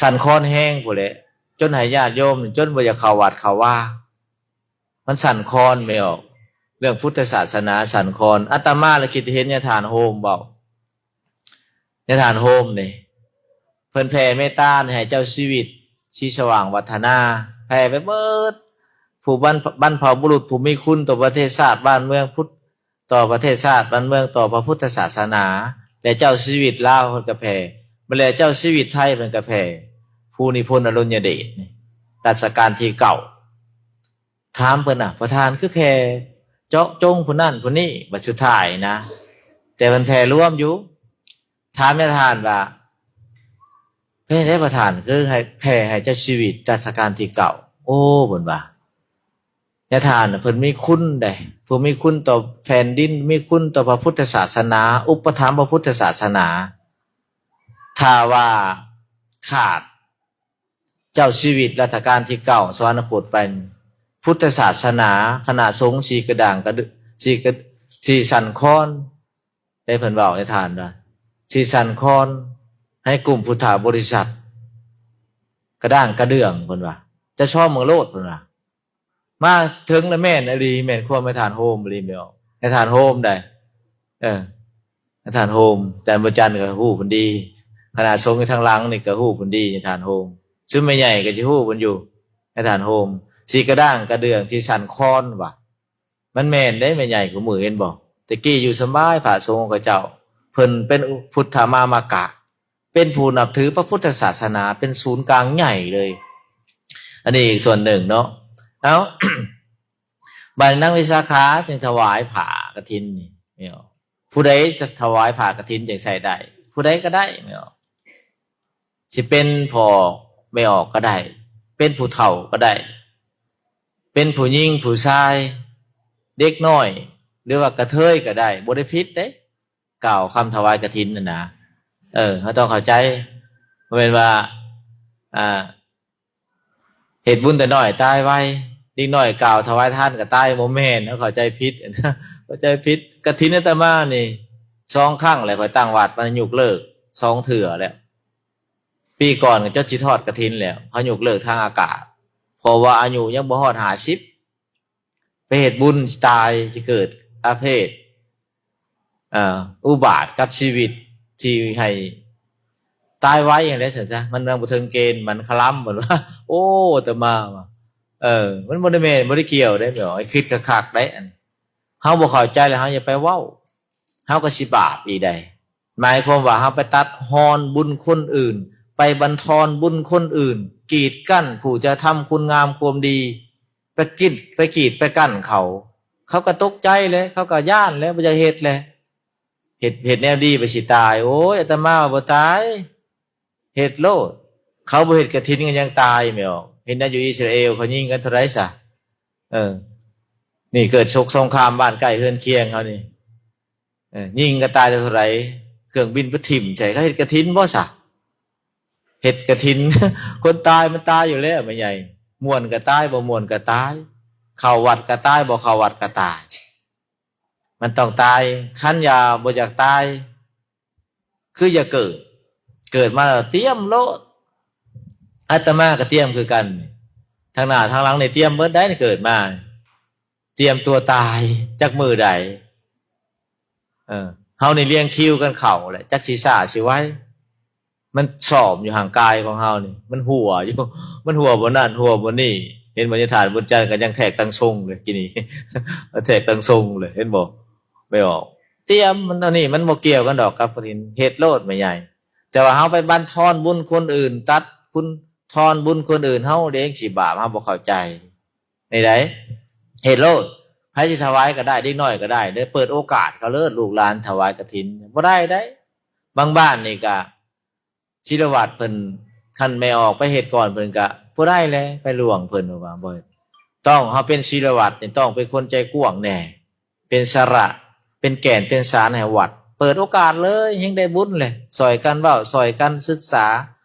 ສັ່ນຄອນແຮງພຸ້ນແຫຼະ ຈົນໃຫ້ຍາດໂຍມຈົນບໍ່ຢາກເຂົ້າວັດເຂົ້າວາ ມັນສັ່ນຄອນແມ່ນບໍ່? ເລື່ອງພຸດທະສາສະໜາສັ່ນຄອນ. ອາດຕະມາລະຄິດເຫັນຍາທ່ານໂຮມເວົ້າ ຍາທ່ານໂຮມນີ້ ເພິ່ນແຜ່ເມດຕາໃຫ້ເຈົ້າຊີວິດ ສີສະຫວ່າງວັດທະນາ ແຜ່ໄປເບິດ ຜູ້ບັນ ບັນພະບຸລຸດຜູ້ມີຄຸນຕໍ່ປະເທດຊາດບ້ານເມືອງພຸດ ຕໍ່ປະເທດຊາດບ້ານເມືອງ ຕໍ່ພະພຸດທະສາສະໜາ ແລະ ເຈົ້າຊີວິດລາວເພິ່ນກໍແຜ່ ບັດແລ້ວເຈົ້າຊີວິດໄທເພິ່ນກໍແຜ່ ພູນິພົນອະລຸນຍະເດດນີ້ ລັດຊະການທີເກົ້າ. ຖາມເພິ່ນນະ ປະທານຄືແຜ່ເຈາະຈົງຜູ້ນັ້ນຜູ້ນີ້ ບັດສຸດທ້າຍນະ ແຕ່ເພິ່ນແຜ່ລວມຢູ່. ຖາມຍາທ່ານວ່າ ເປັນໃດປະທານຄືໃຫ້ແຜ່ໃຫ້ເຈົ້າຊີວິດລັດຊະການທີເກົ້າ? ໂອ້ ເພິ່ນວ່າ ຍາທ່ານເພິ່ນມີຄຸນໃດ ຜູ້ມີຄຸນຕໍ່ແຜ່ນດິນ ມີຄຸນຕໍ່ພະພຸດທະສາສະໜາ ອຸປະຖຳພະພຸດທະສາສະໜາ. ຖ້າວ່າຂາດ ເຈົ້າຊີວິດລັດຊະການທີເກົ້າ ສະຫວັນນະໂຄດໄປ ພຸດທະສາສະໜາ ຄະນະສົງສີກະດ່າງກະເດືອງ ສີກະ ສີສັ່ນຄອນ ໄດ້ເພິ່ນເວົ້າໃຫ້ທ່ານວ່າ ສີສັ່ນຄອນ ໃຫ້ກຸ່ມພຸດທະບໍລິສັດ ກະດ່າງກະເດືອງ ເພິ່ນວ່າ ຈະຊອມເບິ່ງໂລດ ເພິ່ນວ່າ. ມາເຖິງລະແມ່ນອີ່ຫຼີ ແມ່ນຄວາມແມ່ທ່ານໂຮມອີ່ຫຼີແມ່ນບໍ່? ແມ່ທ່ານໂຮມໃດ ເອີ ແມ່ທ່ານໂຮມ ອາຈານບຸນຈັນກໍຮູ້ເພິ່ນດີ ຄະນະສົງຢູ່ທາງຫຼັງນີ້ກໍຮູ້ເພິ່ນດີ ແມ່ທ່ານໂຮມ ຊຸມແມ່ໃຫຍ່ກໍຊິຮູ້ເພິ່ນຢູ່ ແມ່ທ່ານໂຮມ ສີກະດ້າງກະເດືອງ ສີສັນຄອນວ່າ ມັນແມ່ນເດ້ແມ່ໃຫຍ່ ຄູ່ມື້ເຫັນບໍ່? ແຕ່ກີ້ຢູ່ສະບາຍ ພະສົງຂອງເຂົາເຈົ້າ ເພິ່ນເປັນພຸດທະມາມະກະ ເປັນຜູ້ນັບຖືພະພຸດທະສາສະໜາ ເປັນສູນກາງໃຫຍ່ເລີຍ. ອັນນີ້ອີກສ່ວນໜຶ່ງເນາະ. ເອົາ ບາດນາງວິສາຂາຈຶ່ງຖວາຍຜ້າກະຖິນນີ້ ເນາະ ຜູ້ໃດຈະຖວາຍຜ້າກະຖິນຈຶ່ງໃຊ້ໄດ້ ຜູ້ໃດກໍໄດ້ ເນາະ ຊິເປັນພໍ່ແມ່ອອກກໍໄດ້ ເປັນຜູ້ເຖົ້າກໍໄດ້ ເປັນຜູ້ຍິງຜູ້ຊາຍ ເດັກນ້ອຍ ຫຼືວ່າກະເທີຍກໍໄດ້ ບໍ່ໄດ້ຜິດເດ້. ກ່າວຄຳຖວາຍກະຖິນນັ້ນນະ ເອີ ເຮົາຕ້ອງເຂົ້າໃຈ ບໍ່ແມ່ນວ່າ ອ່າ ເຮັດບຸນແຕ່ນ້ອຍຕາຍໄວ ເດັກນ້ອຍກ່າວຖວາຍທານກໍຕາຍ ບໍ່ແມ່ນ ເຮົາເຂົ້າໃຈຜິດ ເຂົ້າໃຈຜິດ. ກະຖິນອາດຕະມານີ້ ສອງຄັ້ງແລ້ວ ຂ້ອຍຕັ້ງວັດ ມັນຍົກເລີກສອງເທື່ອແລ້ວ. ປີກ່ອນກໍຈົດຊິທອດກະຖິນແລ້ວ ເຂົາຍົກເລີກທາງອາກາດ ເພາະວ່າອາຍຸຍັງບໍ່ຮອດຫ້າສິບ ໄປເຮັດບຸນຊິຕາຍ ຊິເກີດອາເພດ ເອີ ອຸບາດກັບຊີວິດ ທີ່ໃຫ້ຕາຍໄວຫັ້ນແຫຼະ ຊັ້ນຊະ. ມັນຍັງບໍ່ເຖິງເກນ ມັນຄະລຳ ເພິ່ນວ່າ. ໂອ້ ອາດຕະມາວ່າ ເອີ ມັນບໍ່ໄດ້ແມ່ນ ບໍ່ໄດ້ກ່ຽວເດ້ ແມ່ນບໍ່? ໃຫ້ຄິດຄັກໆໄດ໋. ອັນ ເຮົາບໍ່ເຂົ້າໃຈແລ້ວ ເຮົາຢ່າໄປເວົ້າ ເຮົາກໍຊິບາບອີກໃດ໋. ໝາຍຄວາມວ່າເຮົາໄປຕັດຮອນບຸນຄົນອື່ນ ໄປບັນທອນບຸນຄົນອື່ນ ກີດກັ້ນຜູ້ຈະທຳຄຸນງາມຄວາມດີ ໄປກີດ ໄປກີດໄປກັ້ນເຂົາ ເຂົາກໍຕົກໃຈແຫຼະ ເຂົາກໍຢ້ານແຫຼະ ບໍ່ຢາກເຮັດແຫຼະ. ເຮັດ ເຮັດແນວດີໄປຊິຕາຍ. ໂອ້ຍ ອາດຕະມາວ່າບໍ່ຕາຍ ເຮັດໂລດ. ເຂົາບໍ່ເຮັດກະຖິນກໍຍັງຕາຍ ແມ່ນບໍ່? ເຫັນຢູ່ອິດສະຣາເອວ ເຂົາຍິງກັນເທົ່າໃດຊະ? ເອີ ນີ້ເກີດສົກສົງຄາມບ້ານໃກ້ເຮືອນຄຽງເຮົານີ້ ເອີ ຍິງກັນຕາຍເທົ່າໃດ ເຄື່ອງບິນໄປຖິ້ມໃສ່. ເຂົາເຮັດກະຖິນບໍ່ຊະ? ເຮັດກະຖິນ ຄົນຕາຍມັນຕາຍຢູ່ແລ້ວ ແມ່ໃຫຍ່. ມ່ວນກໍຕາຍ ບໍ່ມ່ວນກໍຕາຍ ເຂົ້າວັດກໍຕາຍ ບໍ່ເຂົ້າວັດກໍຕາຍ ມັນຕ້ອງຕາຍ. ຄັນຢາ ບໍ່ຢາກຕາຍ ຄືຢ່າເກີດ ເກີດມາແລ້ວຕຽມໂລດ. ອາດຕະມາກໍຕຽມຄືກັນ ທາງໜ້າທາງຫຼັງນີ້ຕຽມເບິດໄດ໋ ເກີດມາ ຕຽມຕົວຕາຍຈັກມື້ໃດ. ເອີ ເຮົານີ້ລຽງຄິວກັນເຂົ້າແຫຼະ ຈັກຊິຊ້າຊິໄວ. ມັນຊອມຢູ່ຮ່າງກາຍຂອງເຮົານີ້ ມັນຮົ່ວຢູ່ ມັນຮົ່ວບ່ອນນັ້ນ ຮົ່ວບ່ອນນີ້. ເຫັນບໍ່ຍາທ່ານບຸນຈັນກໍຍັງແທກຕັງຊົງເລີຍ ກີ້ນີ້ ແທກຕັງຊົງເລີຍ ເຫັນບໍ່? ແມ່ອອກ ຕຽມມັນ ອັນນີ້ມັນບໍ່ກ່ຽວກັນດອກກັບກະຖິນ ເຮັດໂລດແມ່ໃຫຍ່. ແຕ່ວ່າເຮົາໄປບັນທອນບຸນຄົນອື່ນ ຕັດຄຸນ ທອນບຸນຄົນອື່ນ ເຮົາເດ້ຊິບາບ ເຮົາບໍ່ເຂົ້າໃຈ. ໃນໃດ ເຮັດໂລດ ໃຜຊິຖວາຍກໍໄດ້ ເດັກນ້ອຍກໍໄດ້ເດີ ເປີດໂອກາດເຂົາເລີດ ລູກຫຼານຖວາຍກະຖິນ ບໍ່ໄດ້ໄດ໋. ບາງບ້ານນີ້ກະ ສິລະວັດເພິ່ນ ຄັນແມ່ອອກໄປເຮັດກ່ອນເພິ່ນກະບໍ່ໄດ້ແຫຼະ ໄປລ່ວງເພິ່ນວ່າບໍ່. ຕ້ອງເຮົາເປັນສິລະວັດນີ້ ຕ້ອງເປັນຄົນໃຈກວ້າງແດ່ ເປັນສາລະ ເປັນແກ່ນເປັນສານໃຫ້ວັດ ເປີດໂອກາດເລີຍ ແຮ່ງໄດ້ບຸນແຫຼະ. ຊ່ອຍກັນເວົ້າ ຊ່ອຍກັນສຶກສາ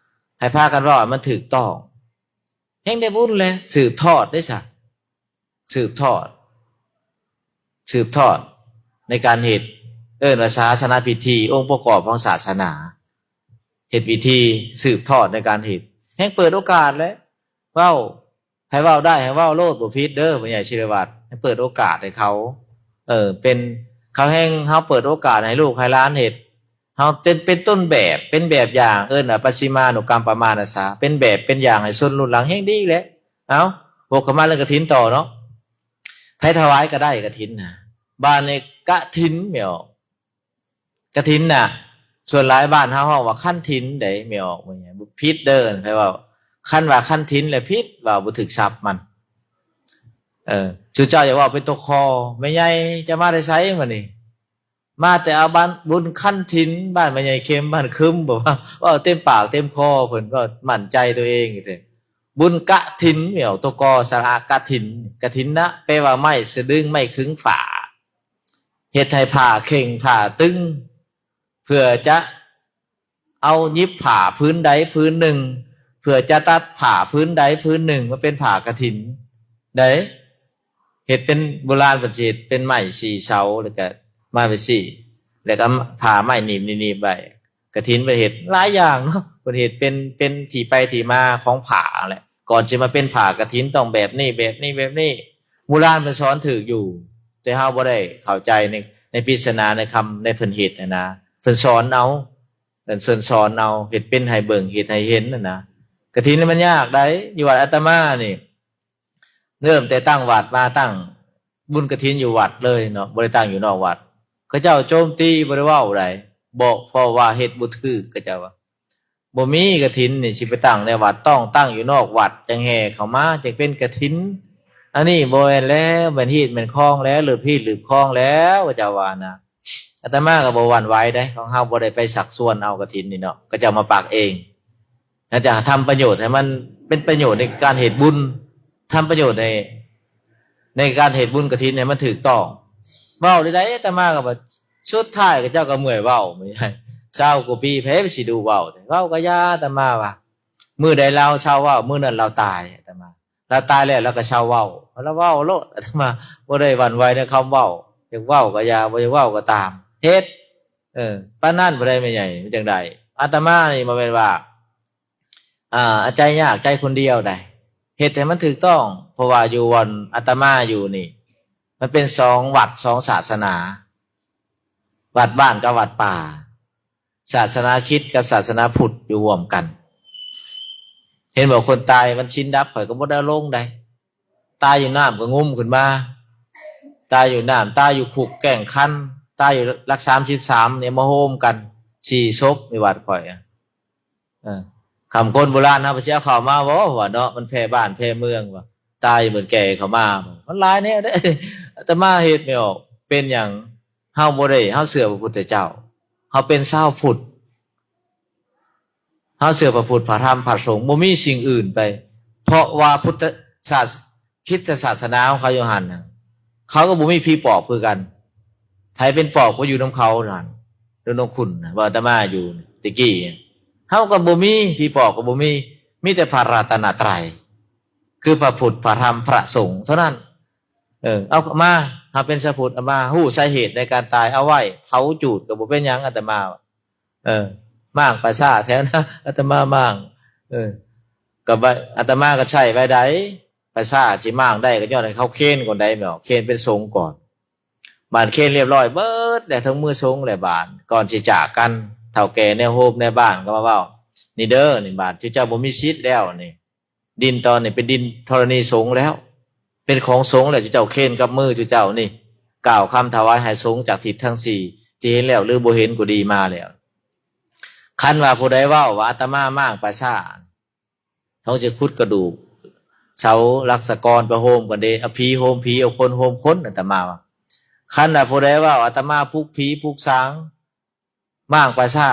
ໃຫ້ພາກັນເວົ້າໃຫ້ມັນຖືກຕ້ອງ ແຮ່ງໄດ້ບຸນແຫຼະ. ສືບທອດເດ້ຊະ ສືບທອດ ສືບທອດໃນການເຮັດ ເອີ້ນວ່າສາສະໜາພິທີ ອົງປະກອບຂອງສາສະໜາ ເຮັດພິທີສືບທອດໃນການເຮັດ ແຮ່ງເປີດໂອກາດແຫຼະ. ເວົ້າ ໃຜເວົ້າໄດ້ໃຫ້ເວົ້າໂລດ ບໍ່ຜິດເດີ ພໍ່ໃຫຍ່ສິລະວັດ ໃຫ້ເປີດໂອກາດໃຫ້ເຂົາ ເອີ ເປັນ ເຂົາແຮ່ງ ເຮົາເປີດໂອກາດໃຫ້ລູກໃຫ້ຫຼານເຮັດ ເຮົາເປັນ ເປັນຕົ້ນແບບ ເປັນແບບຢ່າງ ເອີ້ນວ່າປັດຊິມານຸກຳປະມານະສາ ເປັນແບບເປັນຢ່າງໃຫ້ຊົນລຸ້ນຫຼັງ ແຮ່ງດີແຫຼະ. ເອົ້າ ວົກເຂົ້າມາເລື່ອງກະຖິນຕໍ່ເນາະ ໃຜຖວາຍກໍໄດ້ກະຖິນນະ. ບາດນີ້ກະຖິນແມ່ອອກ ກະຖິນນະ ສ່ວນຫຼາຍບ້ານເຮົາຮ້ອງວ່າຄັນຖິນເດ້ ແມ່ອອກ ຜິດເດີ ໃຜເວົ້າ ຄັນວ່າຄັນຖິນແລ້ວຜິດ ເວົ້າບໍ່ຖືກສັບມັນ. ເອີ ຊຸເຈົ້າຢ່າເວົ້າເປັນຕົວຄໍ ແມ່ໃຫຍ່ຈະມາແຕ່ໃສມື້ນີ້? ມາແຕ່ເອົາບ້ານບຸນຄັນຖິນ ບ້ານແມ່ໃຫຍ່ເຂັມ ບ້ານຄຶມ ບໍ່ວ່າ ເວົ້າເຕັມປາກເຕັມຄໍ ເພິ່ນເວົ້າໝັ້ນໃຈຕົວເອງແທ້. ບຸນກະຖິນ ແມ່ອອກ ຕົວ ກ ສະລະອາ ກະຖິນ ກະຖິນນະ ແປວ່າໄມ້ສະດຶງ ໄມ້ຂຶງຜ້າ ເຮັດໃຫ້ຜ້າເຄັ່ງຜ້າຕຶງ ເພື່ອຈະເອົາຫຍິບຜ້າຜືນໃດຜືນໜຶ່ງ ເພື່ອຈະຕັດຜ້າຜືນໃດຜືນໜຶ່ງມາເປັນຜ້າກະຖິນໃດ໋. ເຮັດເປັນ ໂບລານເພິ່ນຊິເຮັດເປັນໄມ້ສີ່ເສົາ ແລ້ວກະມາເປັນສີ່ ແລ້ວກະຜ້າໄມ້ໜີບໆໄວ້. ກະຖິນເພິ່ນເຮັດຫຼາຍຢ່າງເນາະ ເພິ່ນເຮັດເປັນ ເປັນທີ່ໄປທີ່ມາຂອງຜ້າຫັ້ນແຫຼະ. ກ່ອນຊິມາເປັນຜ້າກະຖິນຕ້ອງແບບນີ້ ແບບນີ້ ແບບນີ້ ໂບລານເພິ່ນສອນຖືກຢູ່ ແຕ່ເຮົາບໍ່ໄດ້ເຂົ້າໃຈໃນ ໃນປິດສະໜາ ໃນຄຳ ໃນເພິ່ນເຮັດຫັ້ນນະ ເພິ່ນສອນເອົາ ເພິ່ນ ເພິ່ນສອນເອົາ ເຮັດເປັນໃຫ້ເບິ່ງ ເຮັດໃຫ້ເຫັນຫັ້ນນະ. ກະຖິນນີ້ມັນຍາກໃດ໋ ຢູ່ວັດອາດຕະມານີ້ ເລີ່ມແຕ່ຕັ້ງວັດມາ ຕັ້ງບຸນກະຖິນຢູ່ວັດເລີຍເນາະ ບໍ່ໄດ້ຕັ້ງຢູ່ນອກວັດ. ເຂົາເຈົ້າໂຈມຕີ ບໍ່ໄດ້ເວົ້າໃດ໋ ບໍ່ ເພາະວ່າເຮັດບໍ່ຖືກ ເຂົາເຈົ້າວ່າ ບໍ່ມີກະຖິນນີ້ ຊິໄປຕັ້ງໃນວັດ ຕ້ອງຕັ້ງຢູ່ນອກວັດ ຈັ່ງແຫ່ເຂົ້າມາ ຈຶ່ງເປັນກະຖິນ. ອັນນີ້ບໍ່ແມ່ນແລ້ວ ແມ່ນຮີດແມ່ນຄອງແລ້ວ ລືບຮີດລືບຄອງແລ້ວ ເຂົາເຈົ້າວ່ານະ. ອາດຕະມາກໍບໍ່ຫວັ່ນໄຫວເດ້ ຂອງເຮົາບໍ່ໄດ້ໄປຊັກຊວນເອົາກະຖິນນີ້ເນາະ ເຂົາເຈົ້າມາປັກເອງ. ເຮົາຈະທຳປະໂຫຍດໃຫ້ມັນເປັນປະໂຫຍດໃນການເຮັດບຸນ ທຳປະໂຫຍດໃນ ໃນການເຮັດບຸນກະຖິນໃຫ້ມັນຖືກຕ້ອງ. ເວົ້າໃດໆ ອາດຕະມາກໍວ່າ ສຸດທ້າຍເຂົາເຈົ້າກໍເມື່ອຍເວົ້າ ຊາວກວ່າປີ ໃຜຊິດຸເວົ້າ ເວົ້າກໍຢ່າ ອາດຕະມາວ່າ. ມື້ໃດລາວເຊົາເວົ້າ ມື້ນັ້ນລາວຕາຍ ອາດຕະມາ. ລາວຕາຍແລ້ວລາວກໍເຊົາເວົ້າ ລາວເວົ້າໂລດ ອາດຕະມາບໍ່ໄດ້ຫວັ່ນໄຫວໃນຄຳເວົ້າ ຢາກເວົ້າກໍຢ່າ ບໍ່ຢາກເວົ້າກໍຕາມ ເຮັດ ເອີ ປານນັ້ນບໍ່ໄດ້ແມ່ໃຫຍ່ ມັນຈັ່ງໃດ? ອາດຕະມານີ້ບໍ່ແມ່ນວ່າ ອ່າ ໃຈຍາກໃຈຄົນດຽວໃດ ເຮັດໃຫ້ມັນຖືກຕ້ອງ ເພາະວ່າຢູ່ບ່ອນອາດຕະມາຢູ່ນີ້ ມັນເປັນສອງວັດສອງສາສະໜາ ວັດບ້ານກັບວັດປ່າ ສາສະໜາຄຣິດກັບສາສະໜາພຸດຢູ່ຮ່ວມກັນ. ເຫັນບໍ່ ຄົນຕາຍວັນສິນດັບ ຂ້ອຍກໍບໍ່ໄດ້ເອົາລົງໃດ ຕາຍຢູ່ນ້ຳກໍງຸ້ມຂຶ້ນມາ ຕາຍຢູ່ນ້ຳ ຕາຍຢູ່ຄຸກແກ້ງຄັນ ຕາຍຢູ່ຫຼັກສາມສິບສາມນີ້ ມາໂຮມກັນສີ່ສົບໃນວັດຂ້ອຍ. ເອີ ຄຳຄົນໂບລານເຮົາໄປຊິເອົາເຂົ້າມາບໍ່ ວ່າເນາະ ມັນແຜ່ບ້ານແຜ່ເມືອງວ່າ ຕາຍເບິດແກ່ເຂົ້າມາ ມັນຫຼາຍແນວເດ້. ອາດຕະມາເຮັດແມ່ອອກ ເປັນຫຍັງ? ເຮົາບໍ່ໄດ້ ເຮົາເຊື່ອພະພຸດທະເຈົ້າ ເຮົາເປັນຊາວພຸດ ເຮົາເຊື່ອພະພຸດ ພະທຳ ພະສົງ ບໍ່ມີສິ່ງອື່ນໄປ ເພາະວ່າພຸດທະສາສ ຄຣິສຕະສາສະໜາຂອງເຂົາຢູ່ຫັ້ນນະ ເຂົາກໍບໍ່ມີຜີປອບຄືກັນ ໃຜເປັນປອບກໍຢູ່ນຳເຂົາຫັ້ນ ຢູ່ນຳຄຸນນະ ວ່າອາດຕະມາຢູ່ແຕ່ກີ້ ເຮົາກໍບໍ່ມີ ຜີປອບກໍບໍ່ມີ ມີແຕ່ພະລັດຕະນະໄຕ ຄືພະພຸດ ພະທຳ ພະສົງເທົ່ານັ້ນ. ເອີ ເອົາມາ ເຮົາເປັນຊາວພຸດ ເອົາມາ ຮູ້ສາເຫດໃນການຕາຍ ເອົາໄວ້ເຜົາຈູດກໍບໍ່ເປັນຫຍັງ ອາດຕະມາ ເອີ ມ້າງປາຊ້າແຖວນັ້ນ ອາດຕະມາມ້າງ ເອີ ກໍບາດ ອາດຕະມາກໍໃຊ້ໄວ້ໄດ້ ປາຊ້າຊິມ້າງໄດ້ກໍຍ້ອນໃຫ້ເຂົາເຄນກ່ອນໄດ້ແມ່ນບໍ່ ເຄນເປັນສົງກ່ອນ ບາດເຄນລຽບຮ້ອຍເບິດແລ້ວ ເຖິງມືສົງແລ້ວ ບາດກ່ອນຊິຈາກກັນ ເຖົ້າແກ່ໃນໂຮມໃນບ້ານກໍມາເວົ້າ ນີ້ເດີ ນີ້ບາດເຈົ້າບໍ່ມີສິດແລ້ວນີ້ ດິນຕອນນີ້ເປັນດິນທໍລະນີສົງແລ້ວ ເປັນຂອງສົງແລ້ວ ເຈົ້າເຄນກັບມືເຈົ້ານີ້ ກ່າວຄຳຖວາຍໃຫ້ສົງຈາກທິດທັງສີ່ ທີ່ເຫັນແລ້ວຫຼືບໍ່ເຫັນກໍດີມາແລ້ວ. ຄັນວ່າຜູ້ໃດເວົ້າວ່າອາດຕະມາມ້າງປາຊ້າ ເຮົາຈະຂຸດກະດູກເສົາຫຼັກສະກອນໄປໂຮມກັນເດ້ ເອົາຜີໂຮມຜີ ເອົາຄົນໂຮມຄົນ ອາດຕະມາວ່າ ຄັນວ່າຜູ້ໃດເວົ້າອາດຕະມາປຸກຜີປຸກສາງ ມ້າງປາຊ້າ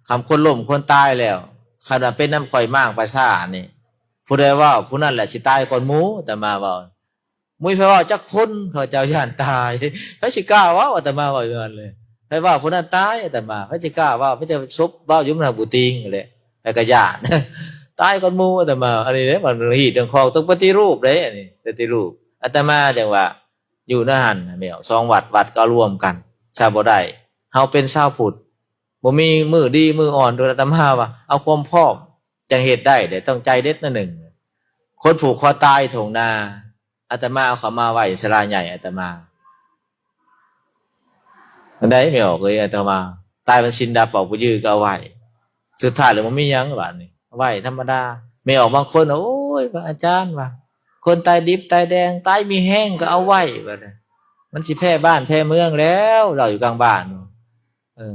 ຄຳຄົນລົ້ມຄົນຕາຍແລ້ວ ຄັນວ່າເປັນນຳຂ້ອຍມ້າງປາຊ້ານີ້ ຜູ້ໃດເວົ້າຜູ້ນັ້ນແຫຼະຊິຕາຍກ່ອນໝູ່ ອາດຕະມາເວົ້າ ບໍ່ມີໃຜເວົ້າຈັກຄົນ ເຂົາເຈົ້າຢ້ານຕາຍ ໃຜຊິກ້າເວົ້າ ອາດຕະມາເວົ້າຢູ່ຫັ້ນເລີຍ ໃຜເວົ້າຜູ້ນັ້ນຕາຍ ອາດຕະມາ ໃຜຊິກ້າເວົ້າ ມີແຕ່ສົບເວົ້າຢູ່ນຳຜູ້ຕິງຫັ້ນແຫຼະ ແລ້ວກໍຢ້ານ ຕາຍກ່ອນໝູ່ ອາດຕະມາ ອັນນີ້ເດ້ ມັນຮີດເລື່ອງຂອງ ຕ້ອງປະຕິຮູບເດ້ ອັນນີ້ປະຕິຮູບ ອາດຕະມາຈັ່ງວ່າ ຢູ່ໃນຫັ້ນແມ່ນສອງວັດ ວັດກໍລວມກັນ ຊະບໍ່ໄດ້ ເຮົາເປັນຊາວພຸດ ບໍ່ມີມື້ດີມື້ອ່ອນ ໂດຍອາດຕະມາວ່າ ເອົາຄວາມພ້ອມຈັ່ງເຮັດໄດ້ເດ້ ຕ້ອງໃຈເດັດໜ້ອຍໜຶ່ງ ຄົນຜູກຄໍຕາຍທົ່ງນາ ອາດຕະມາເອົາເຂົ້າມາໄວ້ສາລາໃຫຍ່ ອາດຕະມາ ອັນໃດແມ່ອອກເອີຍ ອາດຕະມາ ຕາຍວັນສິນດັບ ເວົ້າບໍ່ຈື່ກໍເອົາໄວ້ ສຸດທ້າຍແລ້ວບໍ່ມີຫຍັງບາດນີ້ ໄວ້ທຳມະດາ ແມ່ອອກບາງຄົນ ໂອ້ຍ ພະອາຈານວ່າ ຄົນຕາຍດິບຕາຍແດງ ຕາຍມີແຮງກໍເອົາໄວ້ ວ່າຊັ້ນ ມັນຊິແຜ່ບ້ານແຜ່ເມືອງແລ້ວ ເລົ່າຢູ່ກາງບ້ານ ເອີ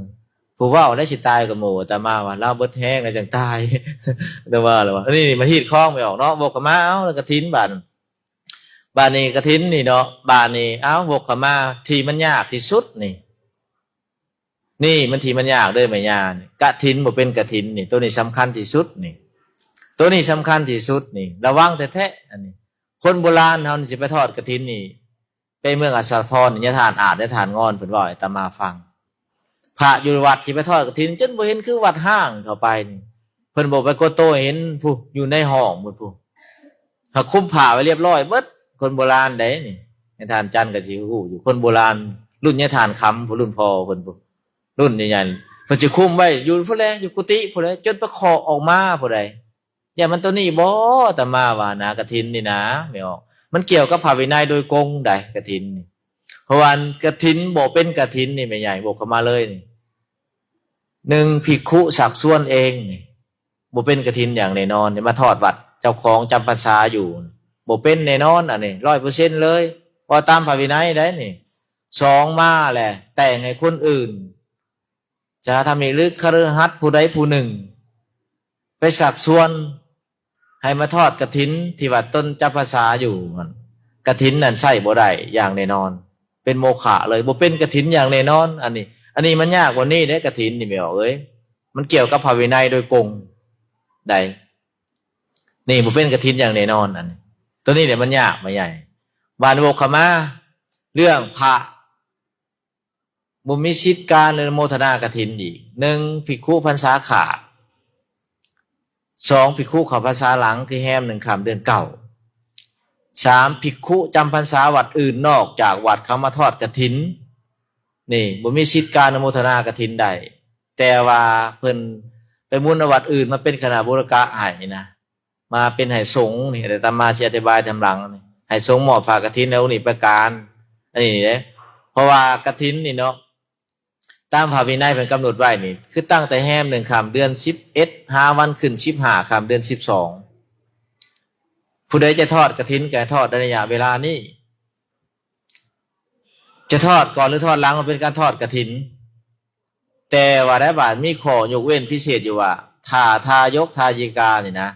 ຜູ້ເວົ້າໄດ້ຊິຕາຍກວ່າໝູ່ ອາດຕະມາວ່າ ລາວເບິດແຮງແລ້ວຈັ່ງຕາຍ ອາດຕະມາລະວ່າ ອັນນີ້ມັນຮີດຄອງແມ່ອອກເນາະ ບົກເຂົ້າມາ ເອົາ ແລ້ວກະຖິນບາດ ບາດນີ້ກະຖິນນີ້ເນາະ ບາດນີ້ ເອົາ ບົກເຂົ້າມາ ທີ່ມັນຍາກທີ່ສຸດນີ້ ນີ້ມັນທີ່ມັນຍາກເດີແມ່ຍ່ານີ້ ກະຖິນບໍ່ເປັນກະຖິນນີ້ ໂຕນີ້ສຳຄັນທີ່ສຸດນີ້ ໂຕນີ້ສຳຄັນທີ່ສຸດນີ້ ລະວັງແທ້ໆ ອັນນີ້ ຄົນໂບລານເຮົານີ້ຊິໄປທອດກະຖິນນີ້ ໄປເມືອງອາດສະພອນ ຍາທ່ານອາດ ຍາທ່ານງອນ ເພິ່ນເວົ້າໃຫ້ອາດຕະມາຟັງ ພະຢູ່ວັດຊິໄປທອດກະຖິນ ຈົນບໍ່ເຫັນຄືວັດຮ້າງເຂົ້າໄປນີ້ ເພິ່ນບອກໄປກົດໂຕເຫັນພຸ້ນ ຢູ່ໃນຫ້ອງພຸ້ນ ຫາຄຸມຜ້າໄວ້ລຽບຮ້ອຍເບິດ ຄົນໂບລານໃດນີ້ ຍາທ່ານຈັນກໍຊິຮູ້ຢູ່ ຄົນໂບລານ ລຸ້ນຍາທ່ານຄຳພຸ້ນ ລຸ້ນພໍ່ເພິ່ນພຸ້ນ ລຸ້ນໃຫຍ່ໆ ເພິ່ນຊິຄຸມໄວ້ຢູ່ພຸ້ນແຫຼະ ຢູ່ກຸຕິພຸ້ນແຫຼະ ຈົນໄປເຄາະອອກມາຜູ້ໃດ ຢ່າມັນໂຕນີ້ບໍ່ ອາດຕະມາວ່ານະ ກະຖິນນີ້ນະ ແມ່ອອກ ມັນກ່ຽວກັບພະວິໄນໂດຍກົງໃດ໋ ກະຖິນນີ້ ເພາະວ່າກະຖິນບໍ່ເປັນກະຖິນນີ້ ແມ່ໃຫຍ່ ບອກເຂົ້າມາເລີຍນີ້ ໜຶ່ງ ພິກຂຸຊັກຊວນເອງນີ້ ບໍ່ເປັນກະຖິນຢ່າງແນ່ນອນ ມາທອດວັດເຈົ້າຂອງຈຳພັນສາຢູ່ ບໍ່ເປັນແນ່ນອນ ອັນນີ້ຮ້ອຍເປີເຊັນເລີຍ ເວົ້າຕາມພະວິໄນໃດ໋ນີ້ ສອງ ມາແຫຼະ ແຕ່ງໃຫ້ຄົນອື່ນ ຈະທຳໃຫ້ລຶກຄະລືຫັດຜູ້ໃດຜູ້ໜຶ່ງ ໄປຊັກຊວນໃຫ້ມາທອດກະຖິນທີ່ວັດຕົ້ນຈຳພາສາຢູ່ຫັ້ນ ກະຖິນນັ້ນໃຊ້ບໍ່ໄດ້ຢ່າງແນ່ນອນ ເປັນໂມຄະເລີຍ ບໍ່ເປັນກະຖິນຢ່າງແນ່ນອນ. ອັນນີ້ ອັນນີ້ມັນຍາກກວ່ານີ້ເດ້ ກະຖິນນີ້ແມ່ອອກເອີຍ ມັນກ່ຽວກັບພະວິໄນໂດຍກົງໃດ໋ ນີ້ບໍ່ເປັນກະຖິນຢ່າງແນ່ນອນ. ອັນນີ້ ໂຕນີ້ແຫຼະມັນຍາກ ແມ່ໃຫຍ່. ບາດວກເຂົ້າມາເລື່ອງພະ ບໍ່ມີສິດການອະນຸໂມທະນາກະຖິນອີກ ໜຶ່ງ ພິກຂຸພັນສາຂາດ, ສອງ ພິກຂຸເຂົ້າພັນສາຫຼັງ ຄືແຮມໜຶ່ງຄ່ຳເດືອນເກົ້າ, ສາມ ພິກຂຸຈຳພັນສາວັດອື່ນນອກຈາກວັດເຂົ້າມາທອດກະຖິນ ນີ້ ບໍ່ມີສິດກາອະນຸໂມທະນາກະຖິນໄດ້ ແຕ່ວ່າເພິ່ນໄປໝູນເອົາວັດອື່ນມາເປັນຄະນະບຸຣະກະໃຫ້ນະ ມາເປັນໃຫ້ສົງນີ້ ອາດຕະມາຊິອະທິບາຍຕາມຫຼັງນີ້ ໃຫ້ສົງມອບຜ້າກະຖິນໃນອົງນີ້ປະການ ອັນນີ້ເດ້ ເພາະວ່າກະຖິນນີ້ເນາະ ຕາມພະວິໄນເພິ່ນກຳນົດໄວ້ນີ້ ຄືຕັ້ງແຕ່ແຮມໜຶ່ງຄ່ຳເດືອນສິບເອັດ ຫາວັນຂຶ້ນສິບຫ້າຄ່ຳເດືອນສິບສອງ ຜູ້ໃດຈະທອດກະຖິນກໍໃຫ້ທອດໃນໄລຍະເວລານີ້ ຈະທອດກ່ອນ ຫຼື ທອດຫຼັງ ມັນເປັນການທອດກະຖິນ ແຕ່ວ່າໃນບາດມີຂໍ້ຍົກເວັ້ນພິເສດຢູ່ວ່າ ຖ້າທາຍົກທາຍິການີ້ນະ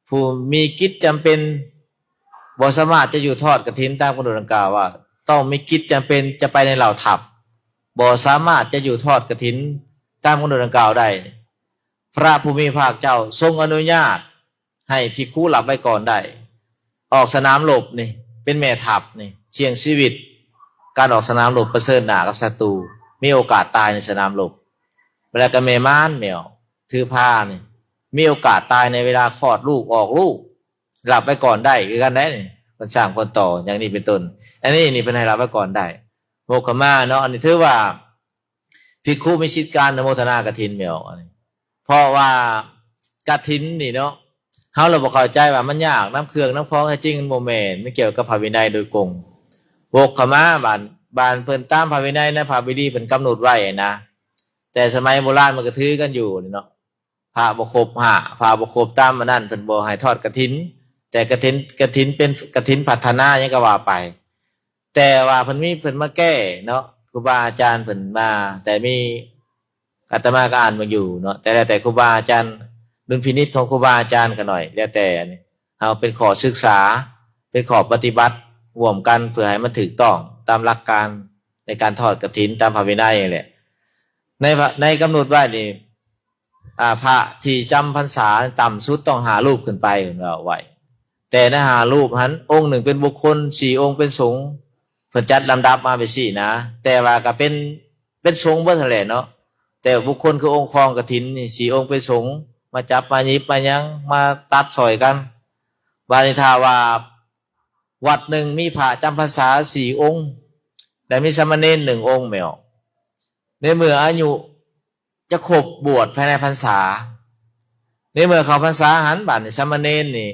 ຜູ້ມີກິດຈຳເປັນບໍ່ສາມາດຈະຢູ່ທອດກະຖິນຕາມກຳນົດດັ່ງກ່າວວ່າ ຕ້ອງມີກິດຈຳເປັນຈະໄປໃນເຫຼົ່າທັບ ບໍ່ສາມາດຈະຢູ່ທອດກະຖິນຕາມກຳນົດດັ່ງກ່າວໄດ້ ພະຜູ້ມີພະພາກເຈົ້າຊົງອະນຸຍາດ ໃຫ້ພິກຂຸລັບໄວ້ກ່ອນໄດ້ ອອກສະໜາມລົບນີ້ ເປັນແມ່ທັບນີ້ ສ່ຽງຊີວິດ ການອອກສະໜາມລົບປະເຊີນໜ້າກັບສັດຕູ ມີໂອກາດຕາຍໃນສະໜາມລົບ ແລ້ວກໍແມ່ມານແມ່ອອກ ຖືພານີ້ ມີໂອກາດຕາຍໃນເວລາຄອດລູກອອກລູກ ຮັບໄວ້ກ່ອນໄດ້ຄືກັນໄດ໋ນີ້ ເພິ່ນສ້າງຄົນຕໍ່ ຢ່າງນີ້ເປັນຕົ້ນ ອັນນີ້ນີ້ເພິ່ນໃຫ້ຮັບໄວ້ກ່ອນໄດ້ ໂມກຂະມາເນາະ ອັນນີ້ຖືວ່າ ພິກຂຸມີສິດກາອະນຸໂມທະນາກະຖິນແມ່ອອກ ອັນນີ້ ເພາະວ່າກະຖິນນີ້ເນາະ ເຮົາລະບໍ່ເຂົ້າໃຈວ່າມັນຍາກນຳເຄື່ອງນຳຂອງ ແທ້ຈິງມັນບໍ່ແມ່ນ ມັນກ່ຽວກັບພະວິໄນໂດຍກົງ ວົກເຂົ້າມາບາດ ບາດເພິ່ນຕາມພະວິໄນໃນພະວິລີເພິ່ນກຳນົດໄວ້ນະ ແຕ່ສະໄໝໂບລານມັນກໍຖືກັນຢູ່ນີ້ເນາະ ພະບໍ່ຄົບຫ້າ ພະບໍ່ຄົບຕາມອັນນັ້ນ ເພິ່ນບໍ່ໃຫ້ທອດກະຖິນ ແຕ່ກະຖິນ ກະຖິນເປັນກະຖິນພັດທະນາຫຍັງກໍວ່າໄປ ແຕ່ວ່າເພິ່ນມີ ເພິ່ນມາແກ້ເນາະ ຄູບາອາຈານເພິ່ນມາ ແຕ່ມີ ອາດຕະມາກໍອ່ານເບິ່ງຢູ່ເນາະ ແຕ່ແລ້ວແຕ່ຄູບາອາຈານ ດຸນພິນິດຂອງຄູບາອາຈານກໍໜ້ອຍ ແລ້ວແຕ່ ອັນນີ້ເຮົາເປັນຂໍ້ສຶກສາ ເປັນຂໍ້ປະຕິບັດຮ່ວມກັນ ເພື່ອໃຫ້ມັນຖືກຕ້ອງຕາມຫຼັກການໃນການທອດກະຖິນຕາມພະວິໄນນີ້ແຫຼະ ໃນ ໃນກຳນົດໄວ້ນີ້ ອ່າ ພະທີ່ຈຳພັນສາຕ່ຳສຸດຕ້ອງຫ້າຮູບຂຶ້ນໄປ ເພິ່ນວ່າໄວ້ ແຕ່ໃນຫ້າຮູບຫັ້ນ ອົງໜຶ່ງເປັນບຸກຄົນ ສີ່ອົງເປັນສົງ ເພິ່ນຈັດລຳດັບມາແບບຊີ້ນະ ແຕ່ວ່າກໍເປັນ ເປັນສົງເບິດຫັ້ນແຫຼະເນາະ ແຕ່ບຸກຄົນຄືອົງຄອງກະຖິນນີ້ ສີ່ອົງເປັນສົງ ມາຈັບມາຫຍິບມາຫຍັງ ມາຕັດຊ່ອຍກັນ ບາດນີ້ຖ້າວ່າວັດໜຶ່ງມີພະຈຳພັນສາສີ່ອົງ ແລະ ມີສາມະເນນໜຶ່ງອົງແມ່ອອກ ໃນເມື່ອອາຍຸ ຈະຄົບບວດພາຍໃນພັນສາ ໃນເມື່ອເຂົ້າພັນສາຫັ້ນ ບາດນີ້ສາມະເນນນີ້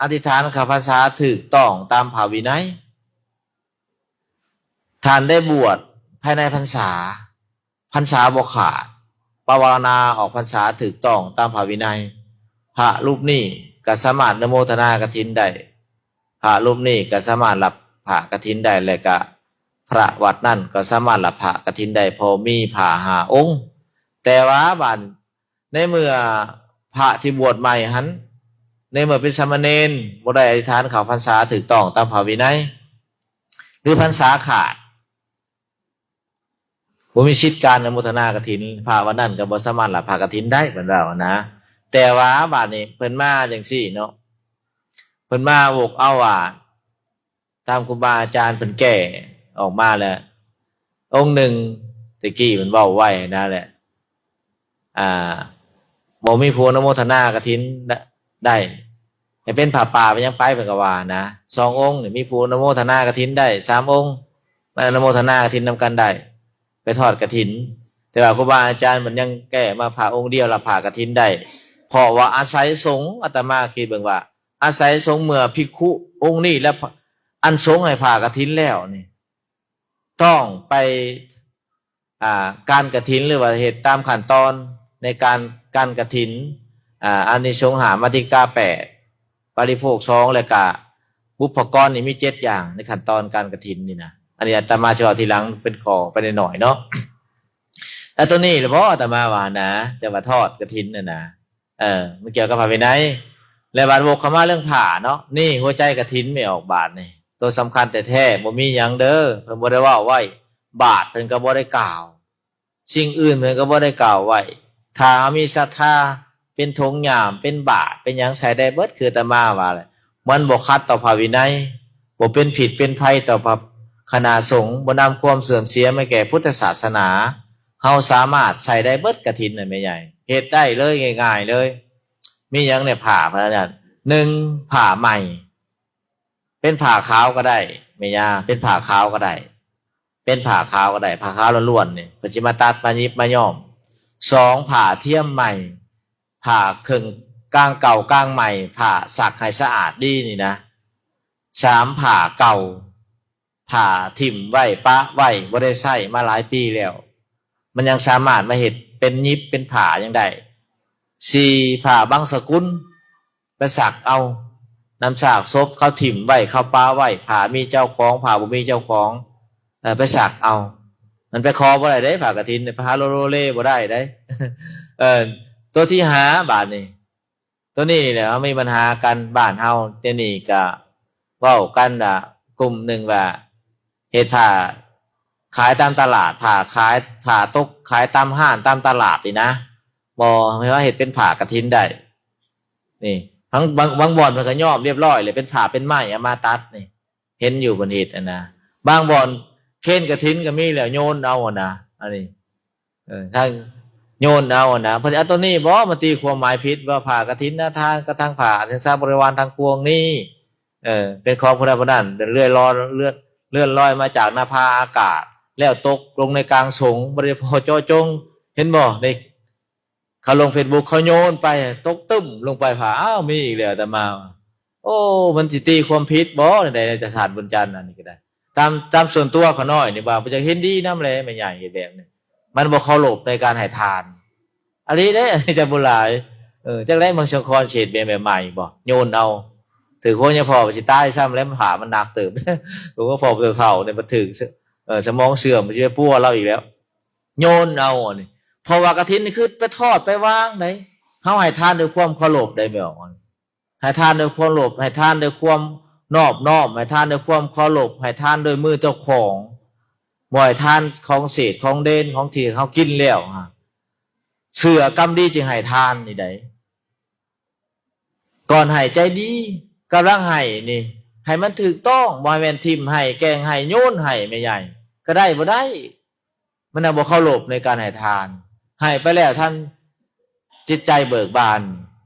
ອະທິຖານເຂົ້າພັນສາຖືກຕ້ອງຕາມພະວິໄນ ທ່ານໄດ້ບວດພາຍໃນພັນສາ ພັນສາບໍ່ຂາດ ພາວະນາອອກພັນສາຖືກຕ້ອງຕາມພະວິໄນ ພະຮູບນີ້ກໍສາມາດອະນຸໂມທະນາກະຖິນໄດ້ ພະຮູບນີ້ກໍສາມາດຮັບຜ້າກະຖິນໄດ້ ແລະກະພະວັດນັ້ນກໍສາມາດຮັບຜ້າກະຖິນໄດ້ ເພາະມີພະຫ້າອົງ ແຕ່ວ່າບາດໃນເມື່ອພະທີ່ບວດໃໝ່ຫັ້ນ ໃນເມື່ອເປັນສາມະເນນ ບໍ່ໄດ້ອະທິຖານເຂົ້າພັນສາຖືກຕ້ອງຕາມພະວິໄນ ຫຼືພັນສາຂາດ ບໍ່ມີສິດການອະນຸໂມທະນາກະຖິນ ພະວັດນັ້ນກໍບໍ່ສາມາດຮັບຜ້າກະຖິນໄດ້ ເພິ່ນວ່ານະ ແຕ່ວ່າບາດນີ້ເພິ່ນມາຈັ່ງຊີ້ເນາະ ເພິ່ນມາວົກເອົາວ່າ ຕາມຄູບາອາຈານເພິ່ນແກ້ອອກມາແລ້ວ ອົງໜຶ່ງ ແຕ່ກີ້ເພິ່ນເວົ້າໄວ້ນະແຫຼະ ອ່າ ບໍ່ມີຜູ້ອະນຸໂມທະນາກະຖິນໄດ້ ໃຫ້ເປັນຜ້າປ່າເປັນຫຍັງໄປ ເພິ່ນກໍວ່ານະ ສອງອົງນີ້ມີຜູ້ອະນຸໂມທະນາກະຖິນໄດ້ ສາມອົງມາອະນຸໂມທະນາກະຖິນນຳກັນໄດ້ ໄປທອດກະຖິນ ແຕ່ວ່າຄູບາອາຈານເພິ່ນຍັງແກ້ມາພະອົງດຽວ ແລະ ຜ້າກະຖິນໄດ້ ເພາະວ່າອາໄສສົງ ອາດຕະມາຄິດເບິ່ງວ່າ ອາໄສສົງເມື່ອພິກຂຸອົງນີ້ ແລະ ອັນສົງໃຫ້ຜ້າກະຖິນແລ້ວນີ້ ຕ້ອງໄປ ອ່າ ການກະຖິນ ຫຼືວ່າເຮັດຕາມຂັ້ນຕອນໃນການ ການກະຖິນ ອ່າ ອານິສົງຫ້າ ມາຕິກາແປດ ປາລິໂພກສອງ ແລະກະບຸບພະກອນນີ້ມີເຈັດຢ່າງໃນຂັ້ນຕອນການກະຖິນນີ້ນະ ອັນນີ້ອາດຕະມາຊິເວົ້າທີຫຼັງເປັນຂໍ້ໄປໜ້ອຍໆເນາະ ແລ້ວໂຕນີ້ລະບໍ່ອາດຕະມາວ່ານະ ຈະວ່າທອດກະຖິນນັ້ນນະ ເອີ ມັນກ່ຽວກັບພະວິໄນ ແລະບາດວົກເຂົ້າມາເລື່ອງຜ້າເນາະ ນີ້ຫົວໃຈກະຖິນແມ່ອອກບາດນີ້ ໂຕສຳຄັນແທ້ໆ ບໍ່ມີຫຍັງເດີ ເພິ່ນບໍ່ໄດ້ເວົ້າໄວ້ ບາດເພິ່ນກໍບໍ່ໄດ້ກ່າວ ສິ່ງອື່ນເພິ່ນກໍບໍ່ໄດ້ກ່າວໄວ້ ຖ້າເຮົາມີສັດທາ ເປັນຖົງຫຍ້າມ ເປັນບາດ ເປັນຫຍັງໃສ່ໄດ້ເບິດ ຄືອາດຕະມາວ່າແຫຼະ ມັນບໍ່ຂັດຕໍ່ພະວິໄນ ບໍ່ເປັນພິດເປັນໄພຕໍ່ພະຄະນະສົງ ບໍ່ນຳຄວາມເສື່ອມເສຍມາແກ່ພຸດທະສາສະໜາ ເຮົາສາມາດໃສ່ໄດ້ເບິດກະຖິນນະແມ່ໃຫຍ່ ເຮັດໄດ້ເລີຍ ງ່າຍໆເລີຍ ມີຫຍັງແດ່ຜ້າພະນັ້ນ ໜຶ່ງ ຜ້າໃໝ່ ເປັນຜ້າຂາວກໍໄດ້ ແມ່ຍ່າ ເປັນຜ້າຂາວກໍໄດ້ ເປັນຜ້າຂາວກໍໄດ້ ຜ້າຂາວລ້ວນໆນີ້ ເພິ່ນຊິມາຕັດມາຫຍິບມາຍ້ອມ. ສອງ ຜ້າທຽມໃໝ່ ຜ້າເຄິ່ງກາງເກົ່າກາງໃໝ່ ຜ້າຊັກໃຫ້ສະອາດດີນີ້ນະ. ສາມ ຜ້າເກົ່າ ຜ້າຖິ້ມໄວ້ປະໄວ້ ບໍ່ໄດ້ໃຊ້ມາຫຼາຍປີແລ້ວ ມັນຍັງສາມາດມາເຮັດເປັນຫຍິບເປັນຜ້າຫຍັງໄດ້. ສີ່ ຜ້າບັງສະກຸນ ໄປຊັກເອົາ ນ້ຳຊາກສົບເຂົາຖິ້ມໄວ້ ເຂົາປະໄວ້ ຜ້າມີເຈົ້າຂອງ ຜ້າບໍ່ມີເຈົ້າຂອງ ເອີ ໄປຊັກເອົາ. ມັນໄປຂໍບໍ່ໄດ້ເດ້ ຜ້າກະຖິນ ໄປຫາໂລເລບໍ່ໄດ້ເດ້. ເອີ ຕົວທີຫ້າ ບາດນີ້ ຕົວນີ້ແຫຼະເຮົາມີບັນຫາກັນ ບ້ານເຮົາດຽວນີ້ກະເວົ້າກັນວ່າ ກຸ່ມໜຶ່ງວ່າເຮັດຜ້າຂາຍຕາມຕະຫຼາດ ຜ້າຂາຍ ຜ້າຕົກຂາຍຕາມຮ້ານຕາມຕະຫຼາດນີ້ນະ ບໍ່ ໃຫ້ວ່າເຮັດເປັນຜ້າກະຖິນໄດ້. ນີ້ ບາງ ບາງ ບາງບ່ອນເພິ່ນກໍຍ້ອມລຽບຮ້ອຍເລີຍ ເປັນຜ້າເປັນໄມ້ເອົາມາຕັດນີ້ ເຫັນຢູ່ເພິ່ນເຮັດຫັ້ນນະ. ບາງບ່ອນເຄນກະຖິນກໍມີແລ້ວ ໂຍນເອົາຫັ້ນນະ. ອັນນີ້ ເອີ ທາງໂຍນເອົາຫັ້ນນະ ເພິ່ນເອົາຕົວນີ້ບໍ່ມາຕີຄວາມໝາຍຜິດວ່າຜ້າກະຖິນນະທານກັບທັງຜ້າອັນເປັນສາບໍລິວານທັງປວງນີ້ ເອີ ເປັນຂອງຜູ້ໃດຜູ້ນັ້ນ ເລື່ອຍລອຍ ເລື່ອນ ເລື່ອນລອຍມາຈາກໜ້າຜາອາກາດ ແລ້ວຕົກລົງໃນກາງສົງ ບໍ່ໄດ້ພໍເຈາະຈົງ. ເຫັນບໍ່ ໃນ ເຂົາລົງເຟສບຸກ ເຂົາໂຍນໄປ ຕົກຕຶ້ມລົງໄປ ຜ້າ ອ້າວ ມີອີກແລ້ວ ອາດຕະມາວ່າ ໂອ້ ມັນຊິຕີຄວາມຜິດບໍ່ ໃນໃດ ໃນຈະທ່ານບຸນຈັນ ອັນນີ້ກໍໄດ້ ຕາມ ຕາມສ່ວນຕົວຂ້ານ້ອຍນີ້ວ່າ ບໍ່ຢາກເຫັນດີນຳແຫຼະ ແມ່ໃຫຍ່ເຮັດແບບນີ້ ມັນບໍ່ເຄົາລົບໃນການໃຫ້ທານ. ອັນນີ້ເດ້ ອັນນີ້ຈະບໍ່ຫຼາຍ ເອີ ຈັກແລະ ເມືອງຊອງຄອນເຂດແບບ ແບບໃໝ່ບໍ່ ໂຍນເອົາ ຖືກຫົວຍາພໍ່ຊິຕາຍຊ້ຳແລ້ວ ຜ້າມັນໜັກເຕີບ ຫົວພໍ່ເຖົ້າໆນີ້ ມັນຖືກ ເອີ ສະໝອງເສື່ອມ ຊິໄປປົວລາວອີກແລ້ວ ໂຍນເອົາ. ອັນນີ້ ເພາະວ່າກະຖິນນີ້ຄືໄປທອດໄປວາງໃດ ເຮົາໃຫ້ທານດ້ວຍຄວາມເຄົາລົບໃດ ແມ່ອອກ ໃຫ້ທານດ້ວຍຄວາມໂລບ ໃຫ້ທານດ້ວຍຄວາມນອບນ້ອມ ໃຫ້ທານດ້ວຍຄວາມເຄົາລົບ ໃຫ້ທານດ້ວຍມືເຈົ້າຂອງ ບໍ່ໃຫ້ທານຂອງເສດຂອງເດນ ຂອງທີ່ເຮົາກິນແລ້ວ ເຊື່ອກຳດີຈຶ່ງໃຫ້ທານນີ້ໃດ. ກ່ອນໃຫ້ໃຈດີ ກຳລັງໃຫ້ນີ້ ໃຫ້ມັນຖືກຕ້ອງ ບໍ່ແມ່ນຖິ້ມໃຫ້ ແກວ່ງໃຫ້ ໂຍນໃຫ້ ແມ່ໃຫຍ່ ກໍໄດ້ບໍ່ໄດ້. ມັນນະບໍ່ເຄົາລົບໃນການໃຫ້ທານ ໃຫ້ໄປແລ້ວທ່ານຈິດໃຈເບີກບານ.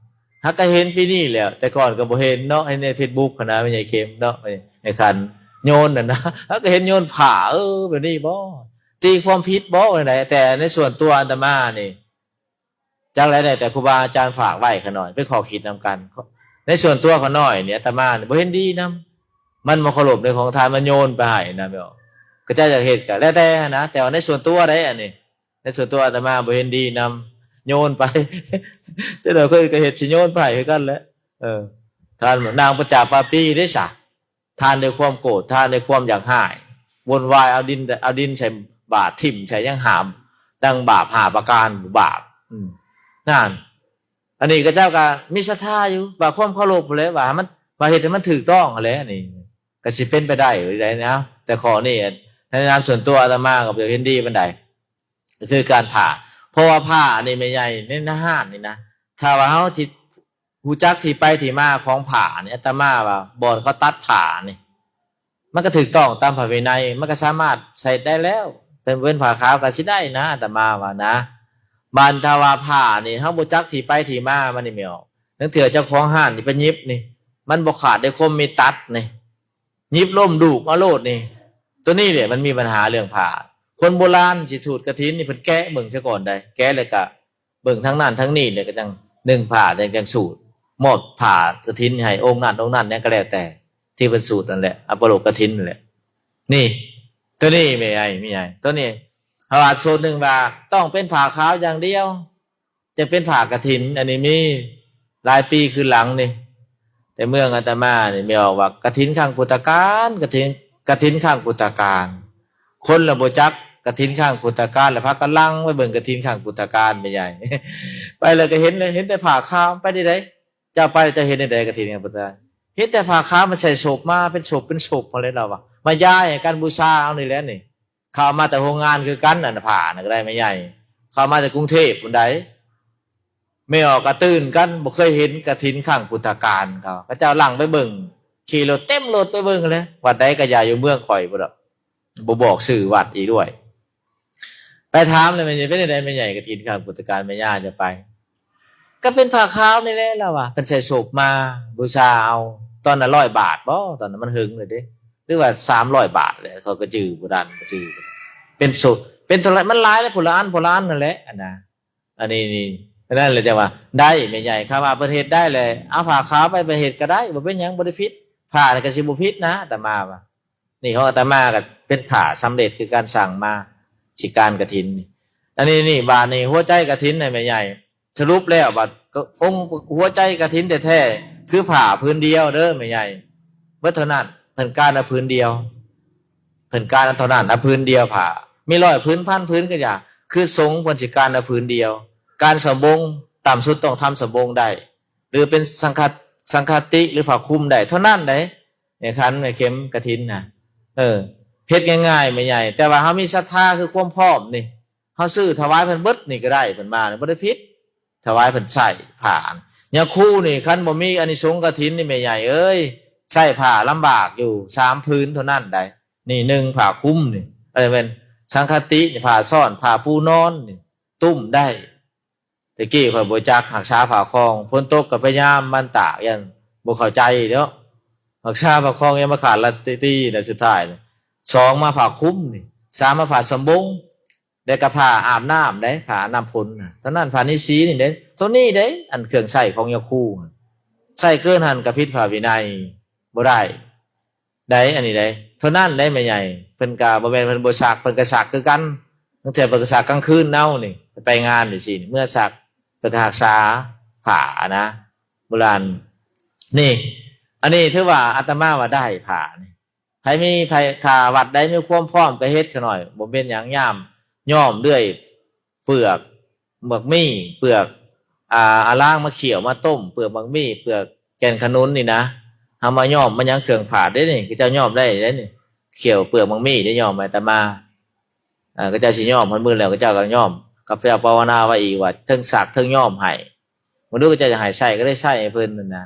ຫາກກະເຫັນປີນີ້ແຫຼະ ແຕ່ກ່ອນກໍບໍ່ເຫັນເນາະ ໃນເຟສບຸກຫັ້ນນະ ແມ່ໃຫຍ່ເຂັມເນາະ ແມ່ຂັນໂຍນຫັ້ນນະ ຫາກກະເຫັນໂຍນຜ້າ ເອີ ແບບນີ້ບໍ່ ຕີຄວາມຜິດບໍ່ ແນວໃດ. ແຕ່ໃນສ່ວນຕົວອາດຕະມານີ້ ຈັກແລ້ວ ແຕ່ຄູບາອາຈານຝາກໄວ້ຂ້ານ້ອຍ ເປັນຂໍ້ຄິດນຳກັນ. ໃນສ່ວນຕົວຂ້ານ້ອຍນີ້ ອາດຕະມານີ້ບໍ່ເຫັນດີນຳ ມັນບໍ່ເຄົາລົບໃນຂອງທ່ານ ມັນໂຍນໄປໃຫ້ນະ ແມ່ນບໍ່? ຂະເຈົ້າຢາກເຮັດກໍແລ້ວແຕ່ຫັ້ນນະ ແຕ່ວ່າໃນສ່ວນຕົວໃດ ອັນນີ້ ໃນສ່ວນຕົວອາດຕະມາບໍ່ເຫັນດີນຳ ໂຍນໄປ ເຈົ້າໜ້ອຍເພິ່ນກໍເຮັດຊິໂຍນໄປໃຫ້ຄືກັນແຫຼະ. ເອີ ທ່ານນາງປັດຈາປາປີເດ້ຊະ ທານດ້ວຍຄວາມໂກດ ທານດ້ວຍຄວາມຢາກຮ້າຍ ວົນວາຍ ເອົາດິນ ເອົາດິນໃສ່ບາດ ຖິ້ມໃສ່ຫຍັງ ຫາມ ດັ່ງບາບຫ້າປະການ ບາບ ອືມ ນັ້ນ. ອັນນີ້ຂະເຈົ້າກໍມີສັດທາຢູ່ ວ່າຄວາມເຄົາລົບພຸ້ນແຫຼະ ວ່າໃຫ້ມັນ ວ່າເຮັດໃຫ້ມັນຖືກຕ້ອງຫັ້ນແຫຼະ. ນີ້ກໍຊິເປັນໄປໄດ້ຢູ່ໃດນະ ແຕ່ຂໍ້ນີ້ໃນນາມສ່ວນຕົວອາດຕະມາກໍບໍ່ເຫັນດີປານໃດ ກໍຄືການຜ້າ ເພາະວ່າຜ້ານີ້ແມ່ໃຫຍ່ ໃນນະຮ້ານນີ້ນະ ຖ້າວ່າເຮົາຊິ ຮູ້ຈັກທີ່ໄປທີ່ມາຂອງຜ້ານີ້ ອາດຕະມາວ່າບ່ອນເຂົາຕັດຜ້ານີ້ ມັນກໍຖືກຕ້ອງຕາມພະວິໄນ ມັນກໍສາມາດໃຊ້ໄດ້ແລ້ວ ເປັນ ເປັນຜ້າຂາວກໍຊິໄດ້ນະ ອາດຕະມາວ່ານະ. ບາດຖ້າວ່າຜ້ານີ້ ເຮົາບໍ່ຈັກທີ່ໄປທີ່ມາມັນນີ້ແມ່ນ ລາງເທື່ອເຈົ້າຂອງຮ້ານນີ້ໄປຫຍິບນີ້ ມັນບໍ່ຂາດໄດ້ຄົມມີດຕັດນີ້ ຫຍິບລົ້ມດູກເອົາໂລດນີ້ ຕົວນີ້ແຫຼະມັນມີບັນຫາເລື່ອງຜ້າ. ຄົນໂບລານຊິສູດກະຖິນນີ້ ເພິ່ນແກະເບິ່ງຊະກ່ອນໃດ ແກະແລ້ວກະ ເບິ່ງທາງນັ້ນທາງນີ້ ແລ້ວກໍຈັ່ງໜຶ່ງຜ້າ ຈັ່ງ ຈັ່ງສູດ ມອບຜ້າກະຖິນໃຫ້ອົງນັ້ນອົງນັ້ນ ຫຍັງກໍແລ້ວແຕ່ທີ່ເພິ່ນສູດນັ້ນແຫຼະ ອາປະໂລກກະຖິນນັ້ນແຫຼະ. ນີ້ ຕົວນີ້ແມ່ໃຫຍ່ ແມ່ໃຫຍ່ ຕົວນີ້ ເພາະວ່າສູດໜຶ່ງວ່າຕ້ອງເປັນຜ້າຂາວຢ່າງດຽວ ຈະເປັນຜ້າກະຖິນ ອັນນີ້ມີຫຼາຍປີຄືນຫຼັງນີ້ ແຕ່ເມືອງອາດຕະມານີ້ ແມ່ອອກວ່າກະຖິນຄັ້ງພຸດທະການ ກະຖິນ ກະຖິນຄັ້ງພຸດທະການ ຄົນລະບໍ່ຈັກກະຖິນຄັ້ງພຸດທະການ ລະພາກັນຫຼັ່ງໄປເບິ່ງກະຖິນຄັ້ງພຸດທະການແມ່ໃຫຍ່ ໄປແລ້ວກໍເຫັນເລີຍ ເຫັນແຕ່ຜ້າຂາວ ໄປທີ່ໃດ ເຈົ້າໄປເຈົ້າເຫັນແນວໃດກະຖິນຄັ້ງພຸດທະການ ເຫັນແຕ່ຜ້າຂາວ ມັນໃສ່ສົບມາເປັນສົບເປັນສົບຫັ້ນແຫຼະ ລາວວ່າມາຢາຍໃຫ້ກັນບູຊາເອົານີ້ແຫຼະນີ້ ເຂົາເອົາມາແຕ່ໂຮງງານຄືກັນ ອັນຜ້ານັ້ນກໍໄດ້ແມ່ໃຫຍ່ ເຂົາເອົາມາແຕ່ກຸງເທບພຸ້ນໃດ ແມ່ອອກກະຕື່ນກັນ ບໍ່ເຄີຍເຫັນກະຖິນຄັ້ງພຸດທະການ ເຂົາ ເຂົາເຈົ້າຫຼັ່ງໄປເບິ່ງ ຂີ່ລົດເຕັມລົດໄປເບິ່ງແຫຼະ ວັດໃດກໍຢ່າ ຢູ່ເມືອງຂ້ອຍພຸ້ນດອກ ບໍ່ບອກຊື່ວັດອີກດ້ວຍ. ໄປຖາມແລ້ວ ແມ່ໃຫຍ່ ເປັນຈັ່ງໃດແມ່ໃຫຍ່ ກະຖິນຄັ້ງພຸດທະການ ແມ່ຍ່າຈະໄປ ກໍເປັນຜ້າຂາວນີ້ແຫຼະ ລາວວ່າ ເພິ່ນໃສ່ສົບມາບູຊາເອົາ ຕອນນັ້ນຮ້ອຍບາດບໍ ຕອນນັ້ນມັນເຫິງແລ້ວເດ້ ຫຼືວ່າສາມຮ້ອຍບາດແຫຼະ ເຂົາກໍຈື່ບໍ່ທັນ ບໍ່ຈື່ ເປັນສຸດ ເປັນເທົ່າໃດມັນຫຼາຍແລ້ວ ຜູ້ລະອັນຜູ້ລະອັນນັ້ນແຫຼະ ອັນນະ ອັນນີ້ນີ້ ອັນນັ້ນແຫຼະ ຈັ່ງວ່າໄດ້ແມ່ໃຫຍ່ ຄຳວ່າເພິ່ນເຮັດໄດ້ແຫຼະ ເອົາຜ້າຂາວໄປ ໄປເຮັດກໍໄດ້ ບໍ່ເປັນຫຍັງ ບໍ່ໄດ້ຜິດ ຜ້ານີ້ກໍຊິບໍ່ຜິດນະ ອາດຕະມາວ່າ. ນີ້ຂອງອາດຕະມາກໍເປັນຜ້າສຳເລັດ ຄືການສ້າງມາ ຊິການກະຖິນນີ້ ອັນນີ້ນີ້ ບາດນີ້ຫົວໃຈກະຖິນນະແມ່ໃຫຍ່ ສະຫຼຸບແລ້ວ ບາດກໍອົງຫົວໃຈກະຖິນແທ້ໆ ຄືຜ້າຜືນດຽວເດີແມ່ໃຫຍ່ ເບິດເທົ່ານັ້ນ ເພິ່ນການເອົາຜືນດຽວ ເພິ່ນການເອົາເທົ່ານັ້ນ ເອົາຜືນດຽວຜ້າ ມີຮ້ອຍຜືນ ພັນຜືນກໍຢ່າ ຄືສົງເພິ່ນຊິການເອົາຜືນດຽວ ການສະບົງ ຕ່ຳສຸດຕ້ອງທຳສະບົງໄດ້ ຫຼືເປັນສັງຄະ ສັງຄະຕິ ຫຼືຜ້າຄຸມໄດ້ເທົ່ານັ້ນເດ້ ແມ່ຂັນ ແມ່ເຂັມ ກະຖິນນະ ເອີ ເຮັດງ່າຍໆ ແມ່ໃຫຍ່ ແຕ່ວ່າເຮົາມີສັດທາ ຄືຄວາມພ້ອມນີ້ ເຮົາຊື້ຖວາຍເພິ່ນເບິດນີ້ກໍໄດ້ ເພິ່ນມານີ້ບໍ່ໄດ້ຜິດ ຖວາຍເພິ່ນໃຊ້ຜ້າ ຍາຄູນີ້ ຄັນບໍ່ມີອານິສົງກະຖິນນີ້ ແມ່ໃຫຍ່ເອີຍ ໃຊ້ຜ້າລຳບາກຢູ່ ສາມຜືນເທົ່ານັ້ນໄດ໋ ນີ້ໜຶ່ງຜ້າຄຸມນີ້ ເອີ ແມ່ນສັງຄະຕິນີ້ ຜ້າຊ້ອນ ຜ້າປູນອນນີ້ ຕຸ້ມໄດ້ ແຕ່ກີ້ຂ້ອຍບໍ່ຈັກຮັກສາຜ້າຄອງ ຝົນຕົກກໍພະຍາຍາມມັນຕາກ ຢ້ານບໍ່ເຂົ້າໃຈເນາະ ຮັກສາຜ້າຄອງ ຢ່າມາຂາດລາຕີນະ ສຸດທ້າຍນີ້ ສອງມາຜ້າຄຸມນີ້ ສາມມາຜ້າສະບົງ ແລ້ວກໍຜ້າອາບນ້ຳເດ້ ຜ້າອາບນ້ຳຝົນນະ ເທົ່ານັ້ນ ຜ້ານິສີນີ້ເດ້ ເທົ່ານີ້ເດ້ ອັນເຄື່ອງໃຊ້ຂອງຍາຄູ ໃຊ້ເກີນຫັ້ນກໍຜິດພະວິໄນ ບໍ່ໄດ້ ໄດ້ ອັນນີ້ໄດ້ ເທົ່ານັ້ນໄດ້ແມ່ໃຫຍ່ ເພິ່ນກໍບໍ່ແມ່ນເພິ່ນບໍ່ຊັກ ເພິ່ນກໍຊັກຄືກັນ ບາງເທື່ອເພິ່ນກໍຊັກກາງຄືນເອົານີ້ ໄປງານຈັ່ງຊີ້ ເມື່ອຊັກ ເພິ່ນກໍຮັກສາຜ້ານະ ໂບລານ ນີ້ ອັນນີ້ຖືວ່າອາດຕະມາວ່າໄດ້ຜ້ານີ້ ໃຜມີ ໃຜ ຖ້າວັດໃດມີຄວາມພ້ອມກໍເຮັດຂະໜ້ອຍ ບໍ່ເປັນຫຍັງ ຍາມຍ້ອມເລື່ອຍເປືອກ ໝາກມີ້ ເປືອກ ອ່າ ອາລາງມາຂ້ຽວມາຕົ້ມ ເປືອກໝາກມີ້ ເປືອກແກ່ນຂະໜຸນນີ້ນະ ເຮົາມາຍ້ອມ ມາຫຍັງເຄື່ອງຜາດເດ້ນີ້ ເຂົາເຈົ້າຍ້ອມໄດ້ເດ້ນີ້ ຂ້ຽວເປືອກໝາກມີ້ໄດ້ ຍ້ອມໃຫ້ອາດຕະມາ ເຂົາເຈົ້າຊິຍ້ອມ ຮອດມື້ແລ້ວເຂົາເຈົ້າກໍຍ້ອມ ຂ້າພະເຈົ້າພາວະນາໄວ້ອີກວ່າ ເທິງສັກເທິງຍ້ອມໃຫ້ ບໍ່ຮູ້ເຂົາເຈົ້າຈະໃຫ້ໃຊ້ກໍໄດ້ໃຊ້ໃຫ້ເພິ່ນນັ້ນນະ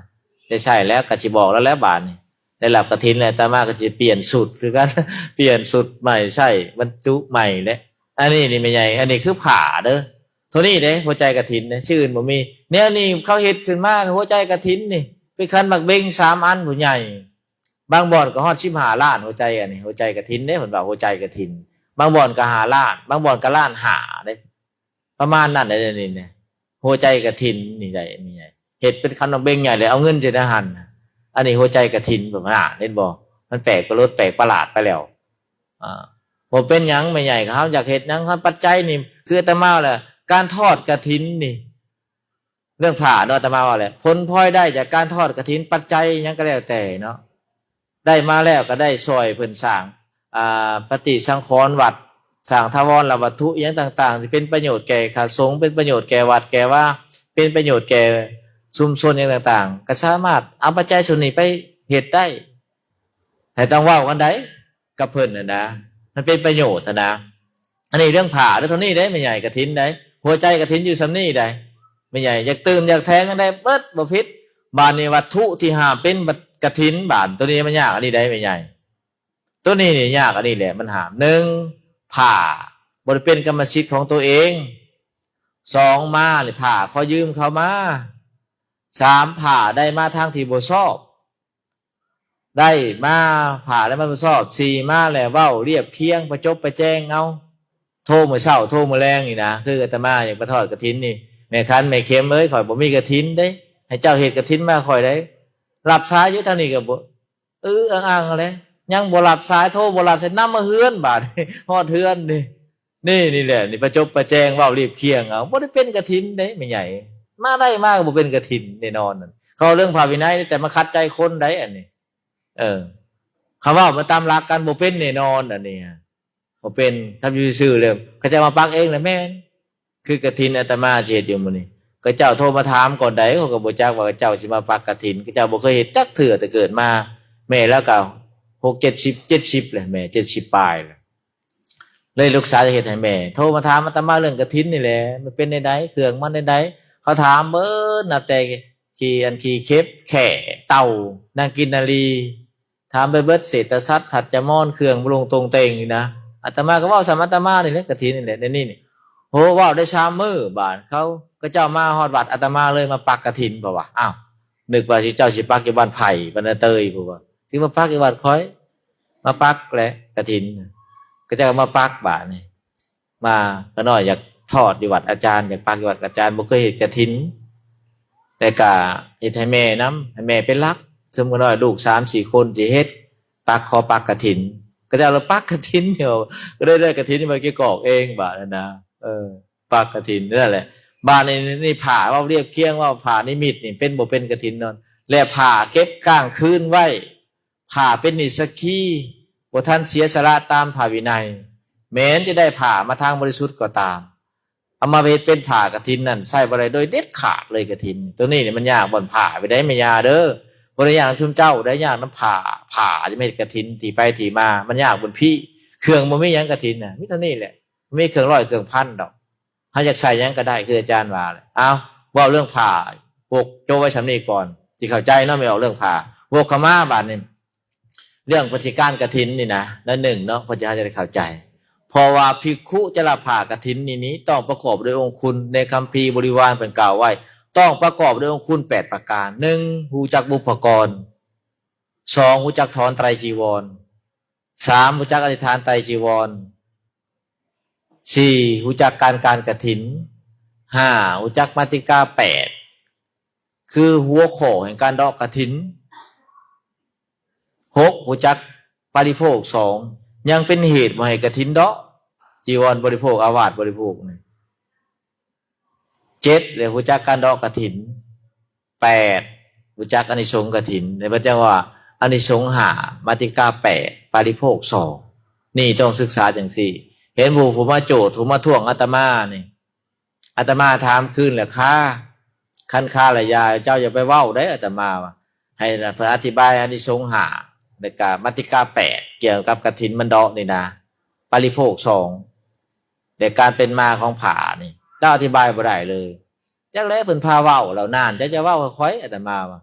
ໄດ້ໃຊ້ແລ້ວກໍຊິບອກລາວແລ້ວບາດນີ້ ໄດ້ຮັບກະຖິນແລ້ວ ອາດຕະມາກໍຊິປ່ຽນຊຸດຄືກັນ ປ່ຽນຊຸດໃໝ່ໃຊ້ ບັນຈຸໃໝ່ແຫຼະ ອັນນີ້ນີ້ແມ່ໃຫຍ່ ອັນນີ້ຄືຜ້າເດີ ເທົ່ານີ້ເດ້ ຫົວໃຈກະຖິນເດ້ ຊື່ອື່ນບໍ່ມີ ແນວນີ້ເຂົາເຮັດຂຶ້ນມາ ຫົວໃຈກະຖິນນີ້ ເປັນຂັນໝາກເບັງສາມອັນຜູ້ໃຫຍ່ ບາງບ່ອນກໍຮອດສິບຫ້າລ້ານ ຫົວໃຈອັນນີ້ ຫົວໃຈກະຖິນເດ້ ເພິ່ນວ່າຫົວໃຈກະຖິນ ບາງບ່ອນກໍຫ້າລ້ານ ບາງບ່ອນກໍລ້ານຫ້າເດ້ ປະມານນັ້ນເດ້ນີ້ນະ ຫົວໃຈກະຖິນນີ້ໄດ້ ອັນນີ້ເຮັດເປັນຂັນໝາກເບັງໃຫຍ່ເລີຍ ເອົາເງິນໃສ່ໃນຫັ້ນ ອັນນີ້ຫົວໃຈກະຖິນ ປະມານນັ້ນ ເຫັນບໍ່ ມັນແປກປະຫຼົດແປກປະຫຼາດໄປແລ້ວ ອ່າ ບໍ່ເປັນຫຍັງແມ່ໃຫຍ່ ເຮົາຢາກເຮັດຫຍັງ ເຮົາປັດໄຈນີ້ ຄືອາດຕະມາແຫຼະ ການທອດກະຖິນນີ້ ເລື່ອງຜ້າເນາະ ອາດຕະມາເວົ້າແຫຼະ ຜົນພລອຍໄດ້ຈາກການທອດກະຖິນ ປັດໄຈຫຍັງກໍແລ້ວແຕ່ເນາະ ໄດ້ມາແລ້ວກໍໄດ້ຊ່ອຍເພິ່ນສ້າງ ອ່າ ປະຕິສັງຂອນວັດ ສ້າງຖາວອນລະວັດຖຸຫຍັງຕ່າງໆ ທີ່ເປັນປະໂຫຍດແກ່ພະສົງ ເປັນປະໂຫຍດແກ່ວັດແກ່ວາ ເປັນປະໂຫຍດແກ່ຊຸມຊົນຫຍັງຕ່າງໆ ກໍສາມາດເອົາປັດໄຈສ່ວນນີ້ໄປເຮັດໄດ້ ແຕ່ຕ້ອງເວົ້າກັນໄດ໋ ກັບເພິ່ນຫັ້ນນະ ມັນເປັນປະໂຫຍດຫັ້ນນະ ອັນນີ້ເລື່ອງຜ້າເດ້ ເທົ່ານີ້ເດ້ ແມ່ໃຫຍ່ ກະຖິນເດ້ ຫົວໃຈກະຖິນຢູ່ສ່ຳນີ້ເດ້ ແມ່ໃຫຍ່ ຢາກຕື່ມຢາກແຖມຫຍັງໄດ້ເບິດ ບໍ່ຜິດ ບາດນີ້ວັດຖຸທີ່ຫ້າມເປັນກະຖິນ ບາດໂຕນີ້ມັນຍາກອັນນີ້ເດ້ ແມ່ໃຫຍ່ ໂຕນີ້ນີ້ຍາກອັນນີ້ແຫຼະ ມັນຫ້າມ ໜຶ່ງ ຜ້າບໍ່ໄດ້ເປັນກຳມະສິດຂອງໂຕເອງ ສອງ ມານີ້ ຜ້າຂໍຢືມເຂົາມາ ສາມ ຜ້າໄດ້ມາທາງທີ່ບໍ່ຊອບ ໄດ້ມາ ຜ້າໄດ້ມາບໍ່ຊອບ ສີ່ ມາແລ້ວເວົ້າລຽບຄຽງ ປະຈົບປະແຈງເອົາ ໂທມື້ເຊົ້າ ໂທມື້ແລງນີ້ນະ ຄືອາດຕະມາຢາກໄປທອດກະຖິນນີ້ ແມ່ຂັນ ແມ່ເຂັມເອີຍ ຂ້ອຍບໍ່ມີກະຖິນເດ້ ໃຫ້ເຈົ້າເຮັດກະຖິນມາໃຫ້ຂ້ອຍໄດ໋ ຮັບສາຍຢູ່ທາງນີ້ກໍບໍ່ ອຶອຶອຶອແຫຼະ ຍັງບໍ່ຮັບສາຍ ໂທບໍ່ຮັບສາຍ ນຳມາເຮືອນບາດ ຮອດເຮືອນນີ້ ນີ້ ນີ້ແຫຼະ ນີ້ປະຈົບປະແຈງ ເວົ້າລຽບຄຽງເອົາ ບໍ່ໄດ້ເປັນກະຖິນເດ້ ແມ່ໃຫຍ່ ມາໄດ້ມາກໍບໍ່ເປັນກະຖິນແນ່ນອນ ເຂົາເລື່ອງພະວິໄນ ແຕ່ມາຂັດໃຈຄົນໄດ໋ ອັນນີ້ ເອີ ຄັນເວົ້າມາຕາມຫຼັກການ ບໍ່ເປັນແນ່ນອນ ອັນນີ້ ບໍ່ເປັນ ຄັນຢູ່ຊື່ໆ ແລ້ວ ເຂົາເຈົ້າມາປັກເອງລະແມ່ນ ຄືກະຖິນອາດຕະມາຊິເຮັດຢູ່ມື້ນີ້ ເຂົາເຈົ້າໂທມາຖາມກ່ອນໃດ ເຂົາກໍບໍ່ຈັກວ່າເຂົາເຈົ້າຊິມາປັກກະຖິນ ເຂົາເຈົ້າບໍ່ເຄີຍເຮັດຈັກເທື່ອ ແຕ່ເກີດມາ ແມ່ລາວກໍຫົກເຈັດສິບ ເຈັດສິບແຫຼະ ແມ່ເຈັດສິບປາຍແລ້ວ ເລີຍລູກສາວຈະເຮັດໃຫ້ແມ່ ໂທມາຖາມອາດຕະມາເລື່ອງກະຖິນນີ້ແຫຼະ ມັນເປັນແນວໃດ ເຄື່ອງມັນແນວໃດ ເຂົາຖາມເບິດ ນັບແຕ່ຂີ້ ອັນ ຂີ້ເຂັບ ແຂ້ ເຕົ່າ ນາງກິນນາລີ ຖາມໄປເບິດ ເສດຕະສັດ ທັດຈະມອນ ເຄື່ອງບຳລຸງຕົງເຕັງນີ້ນະ ອາດຕະມາກໍເວົ້າສ່ຳອາດຕະມານີ້ແຫຼະ ກະຖິນນີ້ແຫຼະ ໃນນີ້ນີ້ ໂຫ ເວົ້າໄດ້ສາມມື້ ບາດເຂົາ ເຂົາເຈົ້າມາຮອດວັດອາດຕະມາເລີຍ ມາປັກກະຖິນ ເພາະວ່າ ອ້າວ ນຶກວ່າເຈົ້າຊິປັກຢູ່ບ້ານໄຜ່ ບ້ານນາເຕີຍ ເພາະວ່າ ຊິມາປັກຢູ່ວັດຂ້ອຍ ມາປັກແຫຼະກະຖິນ ເຂົາເຈົ້າມາປັກບາດນີ້ ມາ ຂ້ານ້ອຍຢາກທອດຢູ່ວັດອາຈານ ຢາກປັກຢູ່ວັດອາຈານ ບໍ່ເຄີຍເຮັດກະຖິນ ແລ້ວກະເຮັດໃຫ້ແມ່ນຳ ໃຫ້ແມ່ເປັນຫຼັກ ຊຸມຂ້ານ້ອຍລູກສາມສີ່ຄົນຊິເຮັດ ປັກ ຂໍປັກກະຖິນ ເຂົາເຈົ້າລະປັກກະຖິນຢູ່ ກໍໄດ້ ໄດ້ກະຖິນມາກິນກອກເອງບາດນັ້ນນະ ເອີ ປັກກະຖິນນັ້ນແຫຼະ ບາດນີ້ ນີ້ຜ້າເວົ້າລຽບຄຽງ ເວົ້າຜ້ານິມິດນີ້ ເປັນບໍ່ເປັນກະຖິນນັ້ນ ແລະຜ້າເກັບກາງຄືນໄວ້ ຜ້າເປັນນິດສັກຄີ ບໍ່ທັນເສຍສະຫຼະຕາມພະວິໄນ ແມ່ນຈະໄດ້ຜ້າມາທາງບໍລິສຸດກໍຕາມ ເອົາມາເຮັດເປັນຜ້າກະຖິນນັ້ນ ໃຊ້ບໍ່ໄດ້ໂດຍເດັດຂາດເລີຍກະຖິນ ໂຕນີ້ນີ້ມັນຍາກບ່ອນຜ້າໄປໄດ້ແມ່ຍ່າເດີ ບໍ່ໄດ້ຍາກນຳຊຸມເຈົ້າ ໄດ້ຍາກນຳຜ້າ ຜ້າຈະມາເຮັດກະຖິນທີ່ໄປທີ່ມາ ມັນຍາກບ່ອນພີ້ ເຄື່ອງບໍ່ມີຫຍັງກະຖິນນະ ມີເທົ່ານີ້ແຫຼະ ບໍ່ມີເຄື່ອງຮ້ອຍເຄື່ອງພັນດອກ ເຮົາຢາກໃສ່ຫຍັງກໍໄດ້ ຄືອາຈານວ່າແຫຼະ ເອົາ ເວົ້າເລື່ອງຜ້າ ພວກໂຈະໄວ້ສ່ຳນີ້ກ່ອນ ຊິເຂົ້າໃຈເນາະ ແມ່ອອກເລື່ອງຜ້າ ວົກເຂົ້າມາບາດນີ້ ເລື່ອງປະຕິການກະຖິນນີ້ນະ ໜ້ອຍໜຶ່ງເນາະ ເພື່ອທີ່ເຮົາຈະໄດ້ເຂົ້າໃຈ ເພາະວ່າພິກຂຸຈະຮັບຜ້າກະຖິນນີ້ນີ້ ຕ້ອງປະກອບດ້ວຍອົງຄຸນ ໃນຄຳພີບໍລິວານເພິ່ນກ່າວໄວ້ ຕ້ອງປະກອບດ້ວຍອົງຄຸນແປດປະການ ໜຶ່ງ ຮູ້ຈັກບຸບພະກອນ ສອງ ຮູ້ຈັກຖອນໄຕຈີວອນ ສາມ ຮູ້ຈັກອະທິຖານໄຕຈີວອນ ສີ່ ຮູ້ຈັກການ ການກະຖິນ ຫ້າ ຮູ້ຈັກມາຕິກາແປດ ຄືຫົວຂໍ້ແຫ່ງການເດາະກະຖິນ ຫົກ ຮູ້ຈັກປະລິໂພກ ສອງ ຍັງເປັນເຫດບໍ່ໃຫ້ກະຖິນເດາະ ຈີວອນບໍລິໂພກ ອາວາດບໍລິໂພກນີ້ ເຈັດ ແລະ ຮູ້ຈັກການເດາະກະຖິນ ແປດ ຮູ້ຈັກອານິສົງກະຖິນ ແລະ ເພິ່ນຈັ່ງວ່າອານິສົງຫ້າ ມາຕິກາແປດ ປາລິໂພກສອງ ນີ້ຕ້ອງສຶກສາຈັ່ງຊີ້ ເຫັນຜູ້ ຜູ້ມາໂຈດ ຜູ້ມາທວງອາດຕະມານີ້ ອາດຕະມາຖາມຄືນແລ້ວຄາ ຄັນຄາແລ້ວຢ່າ ເຈົ້າຢ່າໄປເວົ້າເດ້ ອາດຕະມາວ່າ ໃຫ້ເພິ່ນອະທິບາຍອານິສົງຫ້າ ແລ້ວກະມາຕິກາແປດ ກ່ຽວກັບກະຖິນມັນເດາະນີ້ນະ ປາລິໂພກສອງ ແລະ ການເປັນມາຂອງຜ້ານີ້ ລາວອະທິບາຍບໍ່ໄດ້ເລີຍ ຈັກແຫຼະເພິ່ນພາເວົ້າ ລາວນານ ເຈົ້າຈະເວົ້າໃຫ້ຂ້ອຍ ອາດຕະມາວ່າ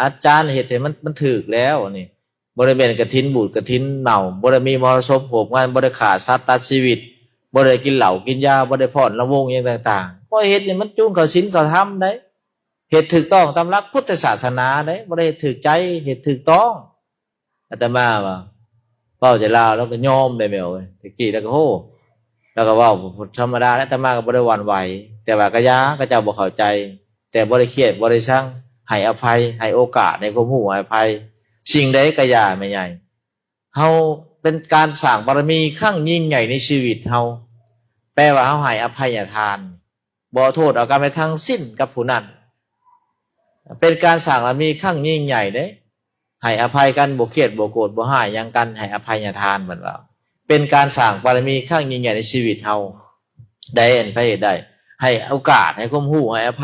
ອາຈານເຮັດໃຫ້ມັນ ມັນຖືກແລ້ວນີ້ ບໍ່ໄດ້ແມ່ນກະຖິນບູດກະຖິນເນົ່າ ບໍ່ໄດ້ມີມໍລະສົບໂຫບງານ ບໍ່ໄດ້ຂ້າສັດຕັດຊີວິດ ບໍ່ໄດ້ກິນເຫຼົ້າກິນຢາ ບໍ່ໄດ້ຟ້ອນລຳວົງຫຍັງຕ່າງໆ ຂ້ອຍເຮັດນີ້ມັນຈູງເຂົ້າສິນເຂົ້າທຳໄດ໋ ເຮັດຖືກຕ້ອງຕາມຫຼັກພຸດທະສາສະໜາໄດ໋ ບໍ່ໄດ້ເຮັດຖືກໃຈ ເຮັດຖືກຕ້ອງ ອາດຕະມາວ່າ ເວົ້າແຕ່ລາວ ລາວກໍຍອມໄດ໋ແມ່ເອີຍ ແຕ່ກີ້ລາວກໍ ໂອ້ ລາວກໍເວົ້າທຳມະດາ ອາດຕະມາກໍບໍ່ໄດ້ຫວັ່ນໄຫວ ແຕ່ວ່າກະຢ່າ ເຂົາເຈົ້າບໍ່ເຂົ້າໃຈ ແຕ່ບໍ່ໄດ້ຄຽດ ບໍ່ໄດ້ຊັງ ໃຫ້ອະໄພ ໃຫ້ໂອກາດ ໃຫ້ຄວາມຮູ້ ໃຫ້ອະໄພ ສິ່ງໃດກໍຢ່າ ແມ່ໃຫຍ່ ເຮົາເປັນການສ້າງບາລະມີຄັ້ງຍິ່ງໃຫຍ່ໃນຊີວິດເຮົາ ແປວ່າເຮົາໃຫ້ອະໄພຍະທານ ບໍ່ເອົາໂທດເອົາກຳໃດທັງສິ້ນກັບຜູ້ນັ້ນ ເປັນການສ້າງບາລະມີຄັ້ງຍິ່ງໃຫຍ່ເດ້ ໃຫ້ອະໄພກັນ ບໍ່ຄຽດ ບໍ່ໂກດ ບໍ່ຮ້າຍຫຍັງກັນ ໃຫ້ອະໄພຍະທານ ເພິ່ນວ່າ ເປັນການສ້າງບາລະມີຄັ້ງຍິ່ງໃຫຍ່ໃນຊີວິດເຮົາ ໄດ້ອັນໃຜເຮັດໄດ້ ໃຫ້ໂອກາດ ໃຫ້ຄວາມຮູ້ ໃຫ້ອະໄພ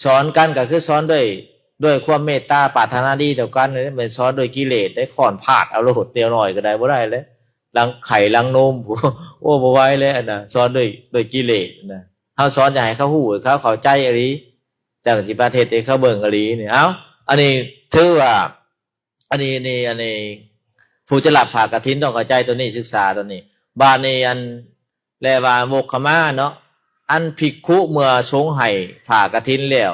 ສອນກັນກໍຄືສອນດ້ວຍ ດ້ວຍຄວາມເມດຕາປາດຖະໜາດີຕໍ່ກັນ ບໍ່ແມ່ນສອນດ້ວຍກິເລດໄດ້ ຄ້ອນຟາດເອົາໂລດ ແນວໜ້ອຍກໍໄດ້ ບໍ່ໄດ້ແຫຼະ ຫຼັງໄຂ່ຫຼັງນົມ ໂອ້ ບໍ່ໄຫວແລ້ວອັນນະ ສອນດ້ວຍ ດ້ວຍກິເລດນະ ເຮົາສອນຢາກໃຫ້ເຂົາຮູ້ ໃຫ້ເຂົາເຂົ້າໃຈອີ່ຫຼີ ຈັ່ງຊິປະເທດໃຫ້ເຂົາເບິ່ງອີ່ຫຼີນີ້ ເອົ້າ ອັນນີ້ຖືວ່າ ອັນນີ້ ນີ້ ອັນນີ້ ຜູ້ຈະຮັບຜ້າກະຖິນຕ້ອງເຂົ້າໃຈໂຕນີ້ ສຶກສາໂຕນີ້ ບາດນີ້ອັນ ແລະວ່າວົກເຂົ້າມາເນາະ ອັນພິກຂຸເມື່ອສົງໃຫ້ຜ້າກະຖິນແລ້ວ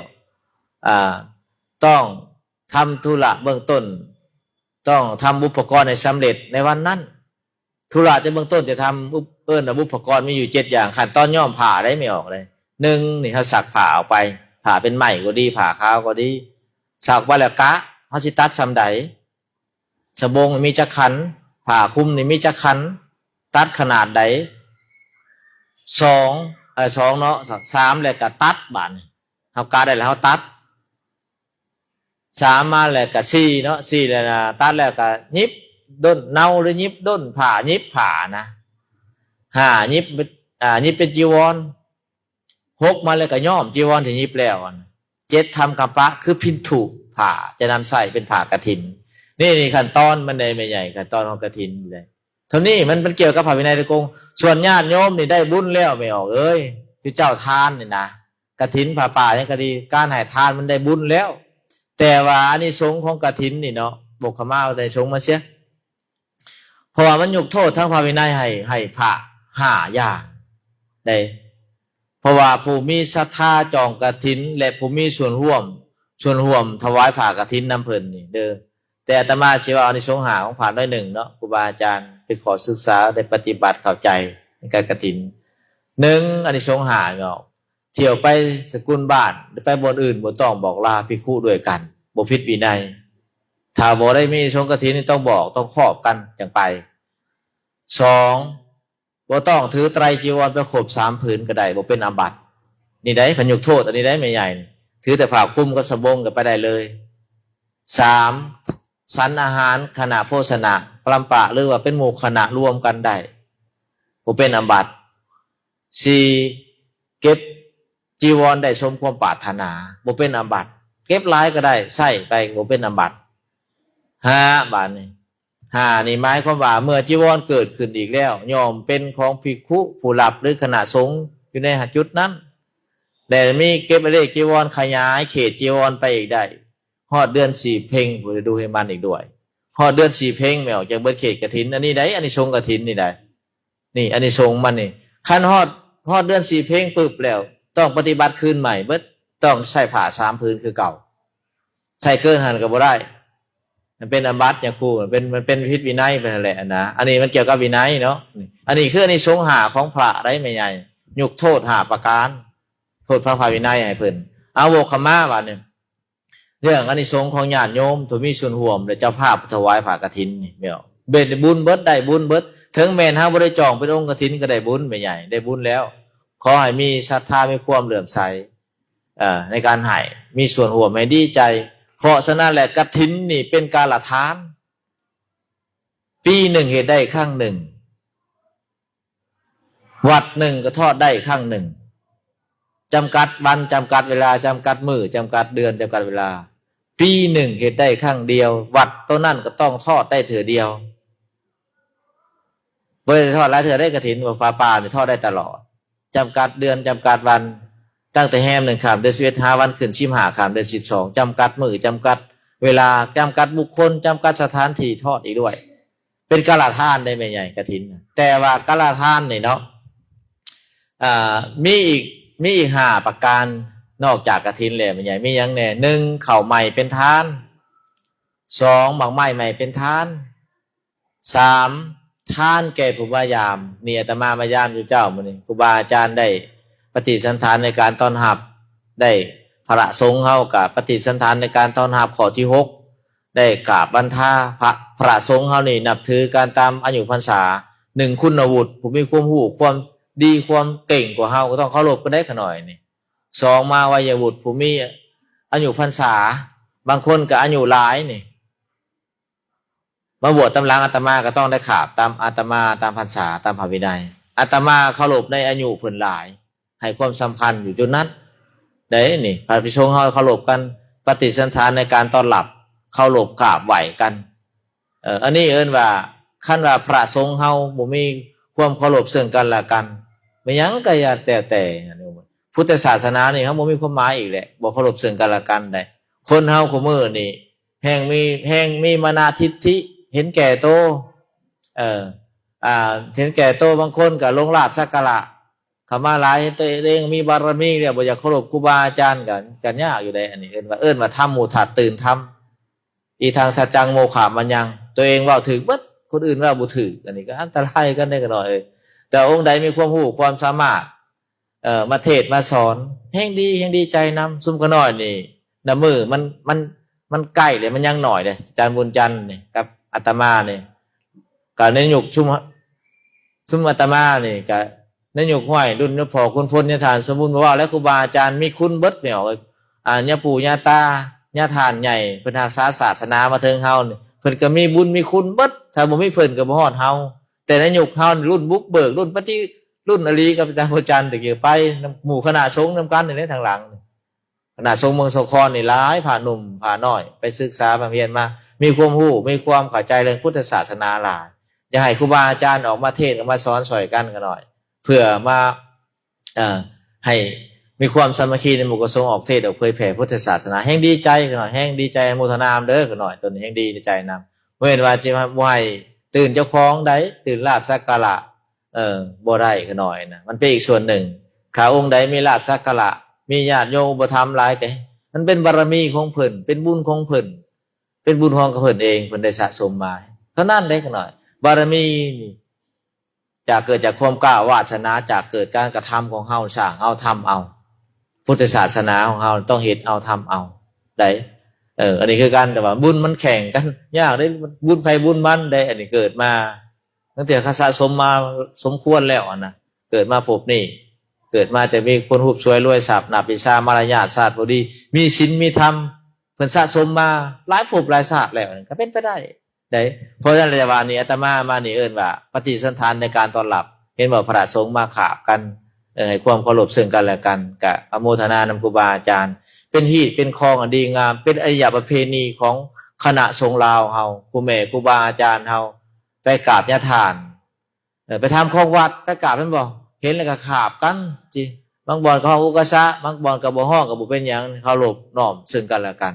ອ່າ ຕ້ອງທຳທຸລະເບື້ອງຕົ້ນ ຕ້ອງທຳບຸບພະກອນໃຫ້ສຳເລັດໃນວັນນັ້ນ ທຸລະຈະເບື້ອງຕົ້ນຈະທຳ ອຸບ ເອີ້ນວ່າບຸບພະກອນມີຢູ່ເຈັດຢ່າງ ຂັ້ນຕອນຍ້ອມຜ້າໄດ້ ແມ່ອອກເດ້ ໜຶ່ງ ນີ້ເຮົາຊັກຜ້າອອກໄປ ຜ້າເປັນໄໝກໍດີ ຜ້າຂາວກໍດີ ຊັກໄປແລ້ວກະ ເຮົາຊິຕັດສ່ຳໃດ ສະບົງມີຈັກຂັ້ນ ຜ້າຄຸມນີ້ມີຈັກຂັ້ນ ຕັດຂະໜາດໃດ ສອງ ເອີ ສອງເນາະ ສາມ ແລ້ວກະຕັດ ບາດນີ້ເຮົາກະໄດ້ແລ້ວເຮົາຕັດ ສາມ ມາແລ້ວກະສີ່ເນາະ ສີ່ ແລ້ວນະ ຕັດແລ້ວກະຫຍິບດົ້ນເນົ່າ ຫຼື ຫຍິບດົ້ນຜ້າ ຫຍິບຜ້ານະ ຫ້າ ຫຍິບ ອ່າ ຫຍິບເປັນຈີວອນ ຫົກ ມາແລ້ວກໍຍ້ອມຈີວອນທີ່ຫຍິບແລ້ວ ອັນ ເຈັດ ທຳກຳປະ ຄືພິນທຸຜ້າ ຈະນຳໃຊ້ເປັນຜ້າກະຖິນ ນີ້ ນີ້ຂັ້ນຕອນມັນເດ້ແມ່ໃຫຍ່ ຂັ້ນຕອນຂອງກະຖິນເດ້ ເທົ່ານີ້ມັນ ມັນກ່ຽວກັບພະວິໄນໂດຍກົງ ສ່ວນຍາດໂຍມນີ້ໄດ້ບຸນແລ້ວແມ່ອອກເອີຍ ຄືເຈົ້າທານນີ້ນະ ກະຖິນຜ້າປ່າຫຍັງກໍດີ ການໃຫ້ທານມັນໄດ້ບຸນແລ້ວ ແຕ່ວ່າອານິສົງຂອງກະຖິນນີ້ເນາະ ບົກຂະມາອານິສົງມັນເສຍ ເພາະວ່າມັນຍົກໂທດທາງພະວິໄນໃຫ້ ໃຫ້ພະຫ້າຢ່າງເດ້ ເພາະວ່າຜູ້ມີສັດທາຈອງກະຖິນ ແລະ ຜູ້ມີສ່ວນຮ່ວມ ສ່ວນຮ່ວມຖວາຍຜ້າກະຖິນນຳເພິ່ນນີ້ເດີ ແຕ່ອາດຕະມາຊິເວົ້າອານິສົງຫ້າຂອງພະໜ້ອຍໜຶ່ງເນາະ ຄູບາອາຈານ ເປັນຂໍ້ສຶກສາ ໄດ້ປະຕິບັດເຂົ້າໃຈໃນການກະຖິນ. ໜຶ່ງ ອານິສົງຫ້າເນາະ ທ່ຽວໄປສະກຸນບ້ານ ຫຼື ໄປບ່ອນອື່ນ ບໍ່ຕ້ອງບອກລາພິກຂຸດ້ວຍກັນ ບໍ່ຜິດວິໄນ. ຖ້າບໍ່ໄດ້ມີອານິສົງກະຖິນນີ້ ຕ້ອງບອກ ຕ້ອງຄອບກັນຈັ່ງໄປ. ສອງ ບໍ່ຕ້ອງຖືໄຕຣຈີວອນໄປຄົບສາມຜືນກໍໄດ້ ບໍ່ເປັນອາບັດ. ນີ້ໄດ໋ ເພິ່ນຍົກໂທດອັນນີ້ໄດ໋ ແມ່ໃຫຍ່ ຖືແຕ່ຜ້າຄຸມກັບສະບົງກໍໄປໄດ້ເລີຍ. ສາມ ສັນອາຫານຄະນະໂພຊະນະ ກະລຳປະ ຫຼືວ່າເປັນໝູ່ຄະນະລວມກັນໄດ້ ບໍ່ເປັນອາບັດ. ສີ່ ເກັບຈີວອນໄດ້ສົມຄວາມປາດຖະໜາ ບໍ່ເປັນອາບັດ. ເກັບຫຼາຍກໍໄດ້ ໃຊ້ໄປ ບໍ່ເປັນອາບັດ. ຫ້າ ບາດນີ້ ຫ້າ ນີ້ໝາຍຄວາມວ່າ ເມື່ອຈີວອນເກີດຂຶ້ນອີກແລ້ວ ຍ່ອມເປັນຂອງພິກຂຸຜູ້ຮັບ ຫຼື ຄະນະສົງຢູ່ໃນຈຸດນັ້ນ ແລະ ມີເກັບອະເລກຈີວອນ ຂະຫຍາຍເຂດຈີວອນໄປອີກໄດ້ ຮອດເດືອນສີ່ເພັງ ຜູ້ໃດດູໃຫ້ມັນອີກດ້ວຍ ຮອດເດືອນສີ່ເພັງ ແມ່ນອອກຈາກເບິດເຂດກະຖິນ. ອັນນີ້ໄດ໋ ອານິສົງກະຖິນນີ້ໄດ໋ ນີ້ອານິສົງມັນນີ້ ຄັນຮອດ ຮອດເດືອນສີ່ເພັງປຶບແລ້ວ ຕ້ອງປະຕິບັດຄືນໃໝ່ເບິດ ຕ້ອງໃຊ້ຜ້າສາມຜືນຄືເກົ່າ ໃຊ້ເກີນຫັ້ນກໍບໍ່ໄດ້ ມັນເປັນອາບັດ ຍາຄູ ມັນເປັນ ມັນເປັນຜິດວິໄນໄປຫັ້ນແຫຼະນະ. ອັນນີ້ມັນກ່ຽວກັບວິໄນເນາະ. ອັນນີ້ຄືອານິສົງຫ້າຂອງພະໄດ໋ ແມ່ໃຫຍ່ ຍົກໂທດຫ້າປະການ ໂທດພະ ພະວິໄນໃຫ້ເພິ່ນ. ເອົາ ວກເຂົ້າມາບາດນີ້ ເລື່ອງອານິສົງຂອງຍາດໂຍມທີ່ມີສ່ວນຮ່ວມ ແລະ ເຈົ້າພາບຖວາຍຜ້າກະຖິນນີ້ ແມ່ນເປັນບຸນເບິດ ໄດ້ບຸນເບິດ. ເຖິງແມ່ນເຮົາບໍ່ໄດ້ຈອງເປັນອົງກະຖິນກໍໄດ້ບຸນ ແມ່ໃຫຍ່ ໄດ້ບຸນແລ້ວ. ຂໍໃຫ້ມີສັດທາ ມີຄວາມເຫຼື້ອມໃສ ເອີ ໃນການໃຫ້ ມີສ່ວນຮ່ວມໃຫ້ດີໃຈ ເພາະສະນັ້ນແຫຼະ ກະຖິນນີ້ເປັນກາລະທານ ປີໜຶ່ງເຮັດໄດ້ຄັ້ງໜຶ່ງ ວັດໜຶ່ງກໍທອດໄດ້ຄັ້ງໜຶ່ງ ຈຳກັດວັນ ຈຳກັດເວລາ ຈຳກັດມື້ ຈຳກັດເດືອນ ຈຳກັດເວລາ ປີໜຶ່ງເຮັດໄດ້ຄັ້ງດຽວ ວັດໂຕນັ້ນກໍຕ້ອງທອດໄດ້ເທື່ອດຽວ ບໍ່ໄດ້ທອດຫຼາຍເທື່ອໄດ໋ ກະຖິນ ວ່າຜ້າປ່ານີ້ທອດໄດ້ຕະຫຼອດ ຈຳກັດເດືອນ ຈຳກັດວັນ ຕັ້ງແຕ່ແຮມໜຶ່ງຄ່ຳເດືອນສິບເອັດ ຫາວັນຂຶ້ນສິບຫ້າຄ່ຳເດືອນສິບສອງ ຈຳກັດມື້ ຈຳກັດເວລາ ຈຳກັດບຸກຄົນ ຈຳກັດສະຖານທີ່ທອດອີກດ້ວຍ. ເປັນກາລະທານໄດ໋ ແມ່ໃຫຍ່ ກະຖິນນະ. ແຕ່ວ່າກາລະທານນີ້ເນາະ ອ່າ ມີອີກ ມີອີກຫ້າປະການ ນອກຈາກກະຖິນແລ້ວ ແມ່ໃຫຍ່ ມີຫຍັງແດ່? ໜຶ່ງ ເຂົ້າໃໝ່ເປັນທານ, ສອງ ໝາກໄມ້ໃໝ່ເປັນທານ, ສາມ ທານແກ່ຜູ້ມາຢາມ. ນີ້ອາດຕະມາມາຢາມຢູ່ເຈົ້າມື້ນີ້ ຄູບາອາຈານໄດ້ປະຕິສັນຖານໃນການຕ້ອນຮັບ ໄດ້ພະສົງເຮົາກະປະຕິສັນຖານໃນການຕ້ອນຮັບ. ຂໍ້ທີຫົກ ໄດ້ກາບບັນທາ ພະ ພະສົງເຮົານີ້ນັບຖືກັນຕາມອາຍຸພັນສາ. ໜຶ່ງ ຄຸນນະວຸດ ຜູ້ມີຄວາມຮູ້ຄວາມດີຄວາມເກັ່ງກວ່າເຮົາ ກໍຕ້ອງເຄົາລົບກັນໄດ໋ຂະນ້ອຍນີ້. ສອງ ມາໄວຍະວຸດ ຜູ້ມີອາຍຸພັນສາ ບາງຄົນກໍອາຍຸຫຼາຍນີ້ ມາບວດຕາມຫຼັງອາດຕະມາກໍຕ້ອງໄດ້ຂາບຕາມອາດຕະມາ ຕາມພັນສາ ຕາມພະວິໄນ. ອາດຕະມາເຄົາລົບໃນອາຍຸເພິ່ນຫຼາຍ ໃຫ້ຄວາມສຳຄັນຢູ່ຈຸດນັ້ນເດ້ນີ້. ພະພິສົງເຮົາເຄົາລົບກັນ ປະຕິສັນຖານໃນການຕ້ອນຮັບ ເຄົາລົບກາບໄຫວ້ກັນ. ເອີ ອັນນີ້ເອີ້ນວ່າ ຄັນວ່າພະສົງເຮົາບໍ່ມີຄວາມເຄົາລົບເຊິ່ງກັນແລະກັນ ແມ່ນຫຍັງກໍຢ່າແຕ່ແຕ່ ພຸດທະສາສະໜານີ້ເຮົາບໍ່ມີຄວາມໝາຍອີກແຫຼະ ບໍ່ເຄົາລົບເຊິ່ງກັນແລະກັນໄດ໋. ຄົນເຮົາຄູ່ມື້ນີ້ແຮ່ງມີ ແຮ່ງມີມານະທິດຖິ ເຫັນແກ່ໂຕ ເອີ ອ່າ ເຫັນແກ່ໂຕ. ບາງຄົນກໍຫຼົງລາບສັກກາລະ ເຂົ້າມາຫຼາຍ ຕົວເອງມີບາລະມີແລ້ວ ບໍ່ຢາກເຄົາລົບຄູບາອາຈານ ກໍ ກໍຍາກຢູ່ໃດ໋. ອັນນີ້ເອີ້ນວ່າ ເອີ້ນວ່າທຳໝູ່ທາດຕື່ນທຳ ອີທັງສັດຈັງໂມຄະມະຍັງ ຕົວເອງເວົ້າຖືກເບິດ ຄົນອື່ນເວົ້າບໍ່ຖືກ ອັນນີ້ກໍອັນຕະລາຍກັນເດ້ຂະນ້ອຍເອີຍ. ແຕ່ອົງໃດມີຄວາມຮູ້ຄວາມສາມາດ ເອີ ມາເທດມາສອນ ແຮ່ງດີ ແຮ່ງດີໃຈນຳ. ຊຸມຂະນ້ອຍນີ້ ນຳມື້ມັນ ມັນ ມັນໃກ້ເລີຍ ມັນຍັງໜ້ອຍເດ້ ອາຈານບຸນຈັນນີ້ກັບອາດຕະມານີ້ ກໍໃນຍຸກຊຸມ ຊຸມອາດຕະມານີ້ກໍໃນຍຸກຫ້ວຍລຸ້ນຍາພໍ່ຂຸນພົນ ຍາທ່ານສົມບູນ ບໍ່ເວົ້າແລ້ວ ຄູບາອາຈານມີຄຸນເບິດ ແມ່ນບໍ່ເອີຍ? ອ່າ ຍາປູ່ຍາຕາ ຍາທ່ານໃຫຍ່ ເພິ່ນຮັກສາສາສະໜາມາເຖິງເຮົານີ້ ເພິ່ນກໍມີບຸນມີຄຸນເບິດ ຖ້າບໍ່ມີເພິ່ນກໍບໍ່ຮອດເຮົາ. ແຕ່ໃນຍຸກເຮົານີ້ ລຸ້ນບຸກເບີກ ລຸ້ນປະຕິ ລຸ້ນອາລີກັບອາຈານບຸນຈັນ ຕະກີ້ໄປນຳໝູ່ຄະນະສົງນຳກັນນີ້ແຫຼະ ທາງຫຼັງນີ້ ຄະນະສົງເມືອງສາຄອນນີ້ຫຼາຍ ພະໜຸ່ມພະນ້ອຍໄປສຶກສາບຳເພັນມາ ມີຄວາມຮູ້ ມີຄວາມເຂົ້າໃຈເລື່ອງພຸດທະສາສະໜາຫຼາຍ. ຢາກໃຫ້ຄູບາອາຈານອອກມາເທດ ອອກມາສອນຊ່ອຍກັນຂະນ້ອຍ ເພື່ອມາ ເອີ ໃຫ້ມີຄວາມສາມັກຄີໃນໝູ່ຄະສົງ ອອກເທດອອກເຜີຍແຜ່ພຸດທະສາສະໜາ. ແຮ່ງດີໃຈຂະນ້ອຍ ແຮ່ງດີໃຈ ອະນຸໂມທະນານຳເດີຂະນ້ອຍ ຕົວນີ້ແຮ່ງດີໃຈນຳ. ບໍ່ແມ່ນວ່າຈະມາບໍ່ໃຫ້ຕື່ນເຈົ້າຂອງໃດ ຕື່ນລາບສັກກາລະ ເອີ ບໍ່ໄດ້ຂະນ້ອຍນະ ມັນເປັນອີກສ່ວນໜຶ່ງ. ຖ້າອົງໃດມີລາບສັກກາລະ ມີຍາດໂຍມອຸປະຖຳຫຼາຍ ກໍມັນເປັນບາລະມີຂອງເພິ່ນ ເປັນບຸນຂອງເພິ່ນ ເປັນບຸນຂອງເພິ່ນເອງ ເພິ່ນໄດ້ສະສົມມາເທົ່ານັ້ນເດ້ຂະນ້ອຍ. ແ ບາລະມີນີ້ຈາກເກີດຈາກຄວາມກ້າວາດສະໜາ ຈາກເກີດການກະທຳຂອງເຮົາ ສ້າງເອົາ ທຳເອົາ. ພຸດທະສາສະໜາຂອງເຮົາຕ້ອງເຮັດເອົາ ທຳເອົາໄດ໋. ເອີ ອັນນີ້ຄືກັນ ແຕ່ວ່າບຸນມັນແຂ່ງກັນຍາກເດ້ ບຸນໃຜບຸນມັນໄດ໋. ອັນນີ້ເກີດມາ ຕັ້ງແຕ່ເຂົາສະສົມມາສົມຄວນແລ້ວຫັ້ນນະ ເກີດມາພົບນີ້ ເກີດມາຈະມີຄົນຮູບສວຍລວຍຊັບ ນັບວິຊາມາລະຍາດ ຊາດບໍ່ດີ ມີສິນມີທຳ ເພິ່ນສະສົມມາຫຼາຍພົບຫຼາຍຊາດແລ້ວ ກໍເປັນໄປໄດ້ໄດ໋. ເພາະສະນັ້ນແຫຼະ ວ່ານີ້ອາດຕະມາມານີ້ເອີ້ນວ່າປະຕິສັນຖານໃນການຕ້ອນຮັບ. ເຫັນບໍ່ ພະສົງມາຂາບກັນ ເອີ ໃຫ້ຄວາມເຄົາລົບເຊິ່ງກັນແລະກັນ ກະອະໂມທະນານຳຄູບາອາຈານ ເປັນຮີດເປັນຄອງອັນດີງາມ ເປັນອະລິຍະປະເພນີຂອງຄະນະສົງລາວເຮົາ ຄູແມ່ຄູບາອາຈານເຮົາ ໄປກາບຍາທ່ານ ເອີ ໄປທຳຂອງວັດ ໄປກາບແມ່ນບໍ່? ເຫັນແລ້ວກໍຂາບກັນຕິ ບາງບ່ອນກໍຮ້ອງອຸກະສະ ບາງບ່ອນກໍບໍ່ຮ້ອງ ກໍບໍ່ເປັນຫຍັງ ເຄົາລົບນ້ອມເຊິ່ງກັນແລະກັນ.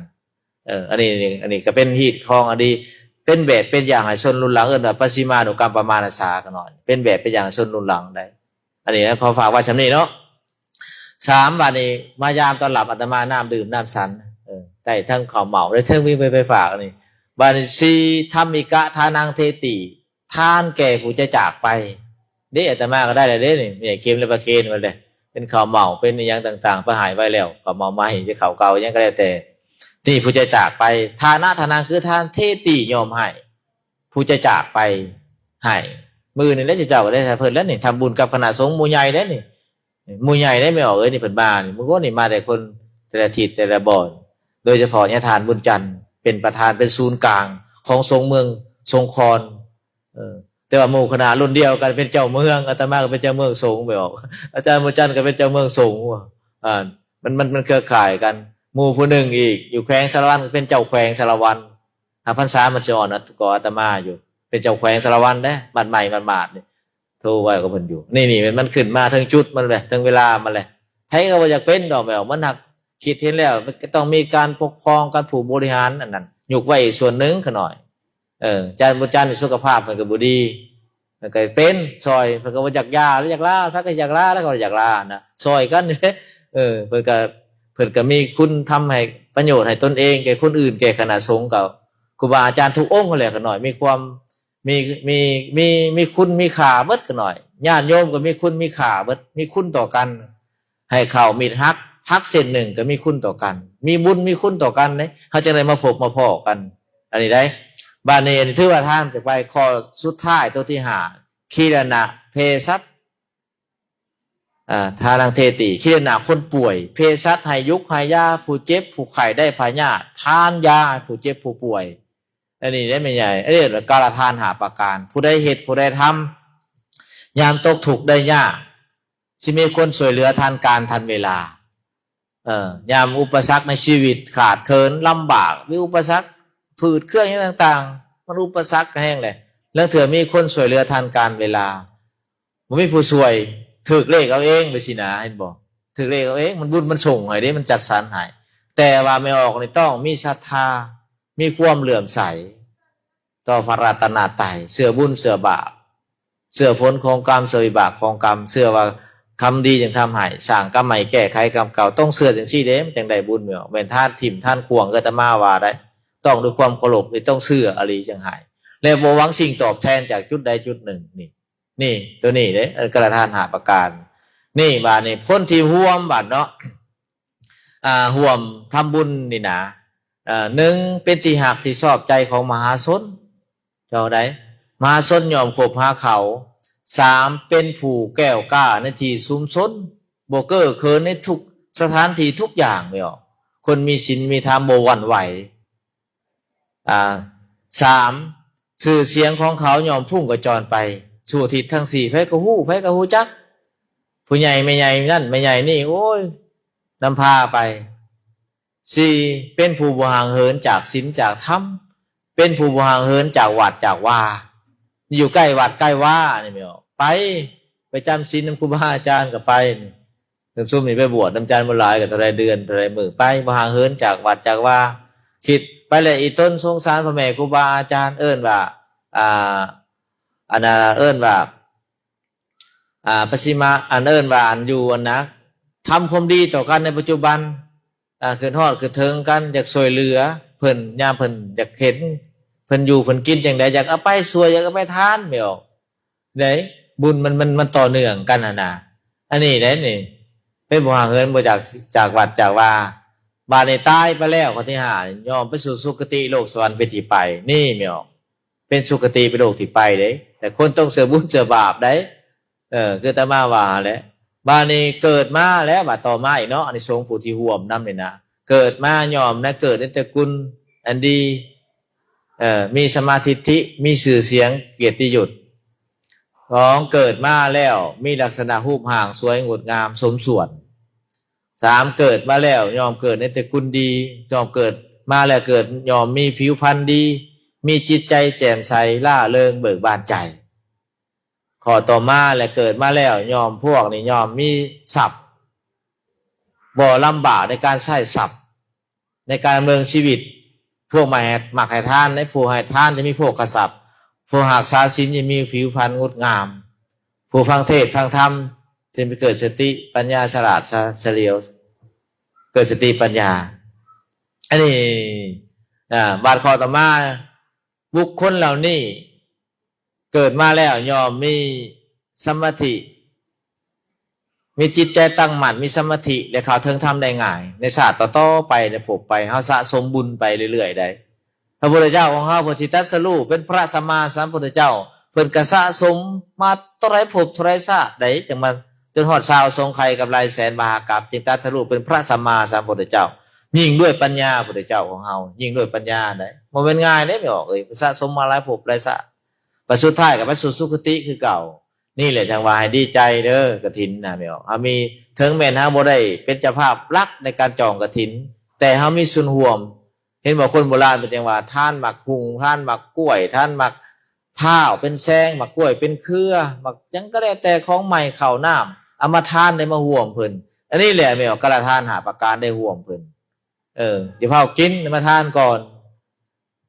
ເອີ ອັນນີ້ ອັນນີ້ກໍເປັນຮີດຄອງອັນດີ ເປັນແບບເປັນຢ່າງໃຫ້ຊົນລຸນຫຼັງ ເອີ້ນວ່າປະຊິມານຸກຳປະມານະສາ ຂະນ້ອຍ ເປັນແບບເປັນຢ່າງໃຫ້ຊົນລຸນຫຼັງໄດ໋. ອັນນີ້ຂໍຝາກໄວ້ສ່ຳນີ້ເນາະ. ສາມ ບາດນີ້ມາຢາມຕ້ອນຮັບອາດຕະມາ ນ້ຳດື່ມນ້ຳສັນ ເອີ ໄດ້ທັງເຂົ້າເໝົາ ໄດ້ທັງມີໄປ ໄປຝາກ ອັນນີ້. ບາດນີ້ ສີ່ ທຳມິກະທານັງເທຕິ ທານແກ່ຜູ້ຈະຈາກໄປ. ເດ້ ອາດຕະມາກໍໄດ້ແລ້ວເດ້ນີ້ ແມ່ເຂັມແລະປະເຄນມາເດ້ ເປັນເຂົ້າເໝົາ ເປັນອີ່ຫຍັງຕ່າງໆ ໄປໃຫ້ໄວ້ແລ້ວ ເຂົ້າເໝົາໃໝ່ ຈະເຂົ້າເກົ່າຫຍັງກໍແລ້ວແຕ່ ນີ້ຜູ້ຈະຈາກໄປ. ທານະທານັງ ຄືທານ ເທຕິ ຍອມໃຫ້ ຜູ້ຈະຈາກໄປໃຫ້. ມື້ນີ້ແຫຼະເຈົ້າກໍໄດ້ໃຫ້ເພິ່ນແລ້ວນີ້ ທຳບຸນກັບຄະນະສົງໝູ່ໃຫຍ່ແລ້ວນີ້ ໝູ່ໃຫຍ່ໄດ້ແມ່ອອກເອີຍ ນີ້ເພິ່ນມານີ້ ມື້ກ່ອນນີ້ມາແຕ່ຄົນແຕ່ລະທິດແຕ່ລະບ່ອນ ໂດຍສະເພາະຍາທ່ານບຸນຈັນ ເປັນປະທານ ເປັນສູນກາງຂອງສົງເມືອງສົງຄອນ. ເອີ ແຕ່ວ່າໝູ່ຄະນະລຸ້ນດຽວກັນເປັນເຈົ້າເມືອງ ອາດຕະມາກໍເປັນເຈົ້າເມືອງສົງໄປອອກ ອາຈານບຸນຈັນກໍເປັນເຈົ້າເມືອງສົງ. ອ່າ ມັນ ມັນ ມັນເຄືອຂ່າຍກັນ. ໝູ່ຜູ້ໜຶ່ງອີກ ຢູ່ແຂວງສາລະວັນ ກໍເປັນເຈົ້າແຂວງສາລະວັນ ຫາພັນສາມັນຊິອ່ອນກວ່າອາດຕະມາຢູ່ ເປັນເຈົ້າແຂວງສາລະວັນເດ້ ບ້ານໃໝ່ບ້ານບາດນີ້ ໂທໄວ້ກັບເພິ່ນຢູ່. ນີ້ ນີ້ ມັນ ມັນຂຶ້ນມາເຖິງຈຸດມັນແຫຼະ ເຖິງເວລາມັນແຫຼະ ໃຜກໍບໍ່ຢາກເປັນດອກ ແມ່ນບໍ່? ມັນຫາກຄິດເຫັນແລ້ວ ມັນກໍຕ້ອງມີການປົກຄອງ ການຜູ້ບໍລິຫານອັນນັ້ນ ຍົກໄວ້ອີກສ່ວນໜຶ່ງຂະນ້ອຍ. ເອີ ອາຈານ ອາຈານສຸຂະພາບເພິ່ນກໍບໍ່ດີ ເພິ່ນກໍເປັນຊ່ອຍ ເພິ່ນກໍບໍ່ຢາກຢາ ຫຼືຢາກລາ ໃຜກໍຢາກລາ ແລ້ວກໍຢາກລານະ ຊ່ອຍກັນເດ້. ເອີ ເພິ່ນກໍ ເພິ່ນກໍມີຄຸນທຳໃຫ້ປະໂຫຍດໃຫ້ຕົນເອງ ແກ່ຄົນອື່ນ ແກ່ຄະນະສົງ ກໍຄູບາອາຈານທຸກອົງຫັ້ນແຫຼະ ຂະນ້ອຍ ມີຄວາມ ມີ ມີ ມີ ມີຄຸນມີຄ່າເບິດຂະນ້ອຍ ຍາດໂຍມກໍມີຄຸນມີຄ່າເບິດ ມີຄຸນຕໍ່ກັນ. ໃຫ້ເຂົ້າມິດຮັກ ຜັກເສັ້ນໜຶ່ງກໍມີຄຸນຕໍ່ກັນ ມີບຸນມີຄຸນຕໍ່ກັນເດ້ ເຮົາຈຶ່ງໄດ້ມາພົບມາພໍ້ກັນ ອັນນີ້ໄດ໋. ບາດນີ້ ອັນນີ້ຖືວ່າທານຈະໄປ ຂໍ້ສຸດທ້າຍ ໂຕທີຫ້າ ຄີລະນະເພສັດ ອ່າ ທານັງເທຕິ ຄີລະນະຄົນປ່ວຍ ເພສັດໃຫ້ຢຸກໃຫ້ຢາຜູ້ເຈັບຜູ້ໄຂ້ໄດ້ພະຍາດ ທານຢາໃຫ້ຜູ້ເຈັບຜູ້ປ່ວຍ. ອັນນີ້ໄດ້ແມ່ໃຫຍ່ ອັນນີ້ເອີ້ນວ່າກາລະທານຫ້າປະການ ຜູ້ໃດເຮັດຜູ້ໃດທຳ ຍາມຕົກທຸກໄດ້ຍາກ ຊິມີຄົນຊ່ວຍເຫຼືອທັນການທັນເວລາ. ເອີ ຍາມອຸປະສັກໃນຊີວິດ ຂາດເຂີນ ລຳບາກ ມີອຸປະສັກ ຝືດເຄືອງຫຍັງຕ່າງໆ ມັນອຸປະສັກແຮງແຫຼະ ລາງເທື່ອມີຄົນຊ່ວຍເຫຼືອທັນການເວລາ. ບໍ່ມີຜູ້ຊ່ວຍ ຖືກເລກເອົາເອງ ໄປຊິນາ ເຫັນບໍ່? ຖືກເລກເອົາເອງ ມັນບຸນມັນສົ່ງໃຫ້ເດ້ ມັນຈັດສັນໃຫ້. ແຕ່ວ່າແມ່ອອກນີ້ຕ້ອງມີສັດທາ ມີຄວາມເຫຼື້ອມໃສຕໍ່ພະລັດຕະນະໄຕ ເຊື່ອບຸນເຊື່ອບາບ ເຊື່ອຜົນຂອງກຳ ເຊື່ອວິບາກຂອງກຳ ເຊື່ອວ່າກຳດີຈຶ່ງທຳໃຫ້ ສ້າງກຳໃໝ່ແກ້ໄຂກຳເກົ່າ ຕ້ອງເຊື່ອຈັ່ງຊີ້ເດ້ ມັນຈັ່ງໄດ້ບຸນ. ແມ່ນທານຖິ້ມທານຂວ້າງ ອາດຕະມາວ່າໄດ້ ຕ້ອງດ້ວຍຄວາມເຄົາລົບ ຕ້ອງເຊື່ອອີ່ຫຼີຈັ່ງໃຫ້ ແລະ ບໍ່ຫວັງສິ່ງຕອບແທນຈາກຈຸດໃດຈຸດໜຶ່ງ. ນີ້ ນີ້ ໂຕນີ້ເດ້ ເອີ ກາລະທານຫ້າປະການ. ນີ້ ບາດນີ້ຄົນທີ່ຮ່ວມ ບາດເນາະ ອ່າ ຮ່ວມທຳບຸນນີ້ນະ ເອີ ໜຶ່ງ ເປັນທີ່ຮັກທີ່ຊອບໃຈຂອງມະຫາຊົນ ເຈົ້າໃດ ມະຫາຊົນຍ່ອມຄົບຫາເຂົາ. ສາມ ເປັນຜູ້ແກ້ວກ້າໃນທີ່ຊຸມຊົນ ບໍ່ເກີເຂີນໃນທຸກສະຖານທີ່ທຸກຢ່າງ ແມ່ນບໍ່? ຄົນມີສິນມີທຳ ບໍ່ຫວັ່ນໄຫວ. ອ່າ ສາມ ຊື່ສຽງຂອງເຂົາຍ່ອມພຸ່ງກະຈອນໄປສູ່ທິດທັງສີ່ ໃຜກໍຮູ້ ໃຜກໍຮູ້ຈັກ ຜູ້ໃຫຍ່ແມ່ໃຫຍ່ນັ້ນແມ່ໃຫຍ່ນີ້ ໂອ້ຍ ນຳພາໄປ. ສີ່ ເປັນຜູ້ບໍ່ຫ່າງເຫີນຈາກສິນຈາກທຳ ເປັນຜູ້ບໍ່ຫ່າງເຫີນຈາກວັດຈາກວາ ຢູ່ໃກ້ວັດໃກ້ວານີ້ແມ່ນບໍ່? ໄປ ໄປຈຳສິນນຳຄູບາອາຈານກໍໄປນີ້ ຊຸມນີ້ໄປບວດນຳອາຈານບໍ່ຫຼາຍກໍເທົ່າໃດເດືອນເທົ່າໃດມື້ ໄປ ບໍ່ຫ່າງເຫີນຈາກວັດຈາກວາ. ຄິດໄປແລ້ວອີຕົນສົງສານພໍ່ແມ່ຄູບາອາຈານ ເອີ້ນວ່າ ອ່າ ອັນນ່າ ເອີ້ນວ່າ ອ່າ ປະຊິມະ ອັນເອີ້ນວ່າ ອັນຢູ່ ອັນນະ ທຳຄວາມດີຕໍ່ກັນໃນປັດຈຸບັນ ອ່າ ຄຶດຮອດຄຶດເຖິງກັນ ຢາກຊ່ວຍເຫຼືອເພິ່ນ ຍາມເພິ່ນຢາກເຫັນ ເພິ່ນຢູ່ເພິ່ນກິນຈັ່ງໃດ ຢາກເອົາໄປຊ່ວຍ ຢາກເອົາໄປທານ ແມ່ນບໍ່? ໄດ້ ບຸນມັນ ມັນ ມັນຕໍ່ເນື່ອງກັນຫັ້ນນະ. ອັນນີ້ໄດ້ນີ້ ໄປບໍ່ຫາເງິນບໍ່ຈາກ ຈາກວັດຈາກວາ ບາດນີ້ຕາຍໄປແລ້ວ ຂໍ້ທີຫ້າ ຍ່ອມໄປສູ່ສຸຄະຕິໂລກສະຫວັນເປັນທີ່ໄປ ນີ້ແມ່ນບໍ່? ເປັນສຸຄະຕິເປັນໂລກທີ່ໄປເດ້ ແຕ່ຄົນຕ້ອງເຊື່ອບຸນເຊື່ອບາບໄດ້. ເອີ ຄືອາດຕະມາວ່າຫັ້ນແຫຼະ. ບາດນີ້ເກີດມາແລ້ວ ບາດຕໍ່ມາອີກເນາະ ອານິສົງຜູ້ທີ່ຮ່ວມນຳນີ້ນະ ເກີດມາຍ່ອມນະ ເກີດໃນຕະກຸນອັນດີ ເອີ ມີສຳມາທິດຖິ ມີຊື່ສຽງກຽດຕິຍົດ. ສອງ ເກີດມາແລ້ວມີລັກສະນະຮູບຮ່າງສວຍງົດງາມສົມສ່ວນ. ສາມ ເກີດມາແລ້ວຍ່ອມເກີດໃນຕະກຸນດີ ຍ່ອມເກີດມາແລ້ວເກີດ ຍ່ອມມີຜິວພັນດີ ມີຈິດໃຈແຈ່ມໃສ ລ່າເລີງເບີກບານໃຈ. ຂໍ້ຕໍ່ມາ ແລະ ເກີດມາແລ້ວຍ່ອມ ພວກນີ້ຍ່ອມມີຊັບ ບໍ່ລຳບາກໃນການໃຊ້ຊັບ ໃນການດຳເນີນຊີວິດ. ພວກໃໝ່ໃຫ້ ມັກໃຫ້ທານ ໃນຜູ້ໃຫ້ທານຈະມີໂພຄະຊັບ ຜູ້ຮັກສາສິນຈະມີຜິວພັນງົດງາມ ຜູ້ຟັງເທດຟັງທຳຈະມີເກີດສະຕິປັນຍາສະຫຼາດສະ ສະຫຼຽວ ເກີດສະຕິປັນຍາ. ອັນນີ້ ອາ ບາດຂໍ້ຕໍ່ມາ ບຸກຄົນເຫຼົ່ານີ້ເກີດມາແລ້ວຍ່ອມມີສະມາທິ ມີຈິດໃຈຕັ້ງໝັ້ນ ມີສະມາທິ ແລະ ເຂົ້າເຖິງທຳໄດ້ງ່າຍ ໃນຊາດຕໍ່ໆໄປ ໃນພົບໄປ ເຮົາສະສົມບຸນໄປເລື້ອຍໆໄດ້. ພະພຸດທະເຈົ້າຂອງເຮົາເພິ່ນຊິຕັດສະຮູ້ເປັນພະສຳມາສຳພຸດທະເຈົ້າ ເພິ່ນກະສະສົມມາເທົ່າໃດພົບເທົ່າໃດຊາດໃດ ຈັ່ງມາຈົນຮອດຊາວສົງໄຂກັບຫຼາຍແສນມະຫາກັບ ຈຶ່ງຕັດສະຮູ້ເປັນພະສຳມາສຳພຸດທະເຈົ້າ. ຍິ່ງດ້ວຍປັນຍາ ພຸດທະເຈົ້າຂອງເຮົາ ຍິ່ງດ້ວຍປັນຍາໄດ໋ ບໍ່ແມ່ນງ່າຍເດ້ ແມ່ອອກເອີຍ ສະສົມມາຫຼາຍພົບຫຼາຍຊາດ ບັດສຸດທ້າຍກໍໄປສູ່ສຸຄະຕິຄືເກົ່າ. ນີ້ແຫຼະຈັ່ງວ່າໃຫ້ດີໃຈເດີ ກະຖິນນະ ແມ່ອອກ ເຮົາມີ ເຖິງແມ່ນເຮົາບໍ່ໄດ້ເປັນເຈົ້າພາບຫຼັກໃນການຈອງກະຖິນ ແຕ່ເຮົາມີສ່ວນຮ່ວມ. ເຫັນບໍ່ ຄົນໂບລານເພິ່ນຈັ່ງວ່າ ທານໝາກຫຸ່ງ ທານໝາກກ້ວຍ ທານໝາກພ້າວເປັນແຊງ ໝາກກ້ວຍເປັນເຄືອ ໝາກຫຍັງກໍແລ້ວແຕ່ ຂອງໃໝ່ ເຂົ້ານ້ຳ ເອົາມາທານ ໄດ້ມາຮ່ວມເພິ່ນ. ອັນນີ້ແຫຼະແມ່ນວ່າກາລະທານຫ້າປະການ ໄດ້ຮ່ວມເພິ່ນ. ເອີ ຢ່າເຝົ້າກິນ ມາທານກ່ອນ.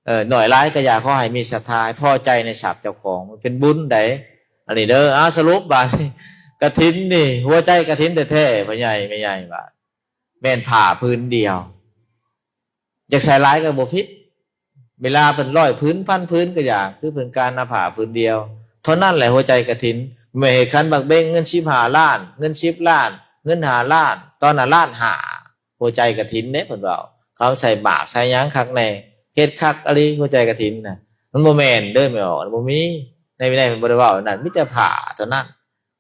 ເອີ ໜ້ອຍຫຼາຍກໍຢ່າ ຂໍໃຫ້ມີສັດທາ ໃຫ້ພໍໃຈໃນຊັບເຈົ້າຂອງ ມັນເປັນບຸນໃດ໋ ອັນນີ້ເດີ. ເອົາ ສະຫຼຸບບາດນີ້ ກະຖິນນີ້ ຫົວໃຈກະຖິນແທ້ໆ ພໍ່ໃຫຍ່ແມ່ໃຫຍ່ ວ່າແມ່ນຜ້າຜືນດຽວ ຢາກໃສ່ຫຼາຍກໍບໍ່ຜິດ ເວລາເພິ່ນຮ້ອຍຜືນພັນຜືນກໍຢ່າ ຄືເພິ່ນການນຳຜ້າຜືນດຽວເທົ່ານັ້ນແຫຼະ. ຫົວໃຈກະຖິນ ແມ່ນເຮັດຂັນໝາກເບັງ ເງິນສິບຫ້າລ້ານ ເງິນສິບລ້ານ ເງິນຫ້າລ້ານ ຕອນນັ້ນລ້ານຫ້າ ຫົວໃຈກະຖິນເດ້ ເພິ່ນເວົ້າ ເຂົາໃສ່ໝາກໃສ່ຫຍັງຄັກແນ່ ເຮັດຄັກອີ່ຫຼີ ຫົວໃຈກະຖິນນະ. ມັນບໍ່ແມ່ນເດີ ແມ່ອອກ ບໍ່ມີ ໃນວິໄນມັນບໍ່ໄດ້ເວົ້ານັ້ນ ມີແຕ່ຜ້າເທົ່ານັ້ນ.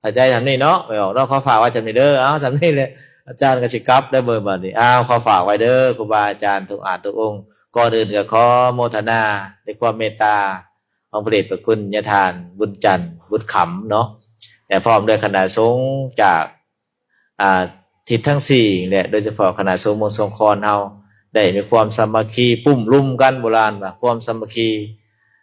ເຂົ້າໃຈສ່ຳນີ້ເນາະ ແມ່ອອກເນາະ. ຂໍຝາກໄວ້ສ່ຳນີ້ເດີ ເອົາ ສ່ຳນີ້ແຫຼະ ອາຈານກໍຊິກັບແລ້ວເບິ່ງບາດນີ້. ເອົາ ຂໍຝາກໄວ້ເດີ ຄູບາອາຈານທຸກອານທຸກອົງ. ກ່ອນອື່ນກໍຂໍໂມທະນາໃນຄວາມເມດຕາຂອງພະເດດພະຄຸນຍາທ່ານບຸນຈັນ ບຸດຄຳເນາະ ແລະ ພ້ອມດ້ວຍຄະນະສົງຈາກ ອ່າ ທິດທັງສີ່ ແລະ ໂດຍສະເພາະຄະນະສົງເມືອງສົງຂອນເຮົາ ໄດ້ມີຄວາມສາມັກຄີ ປຸ້ມລຸມກັນ ໂບລານວ່າຄວາມສາມັກຄີ.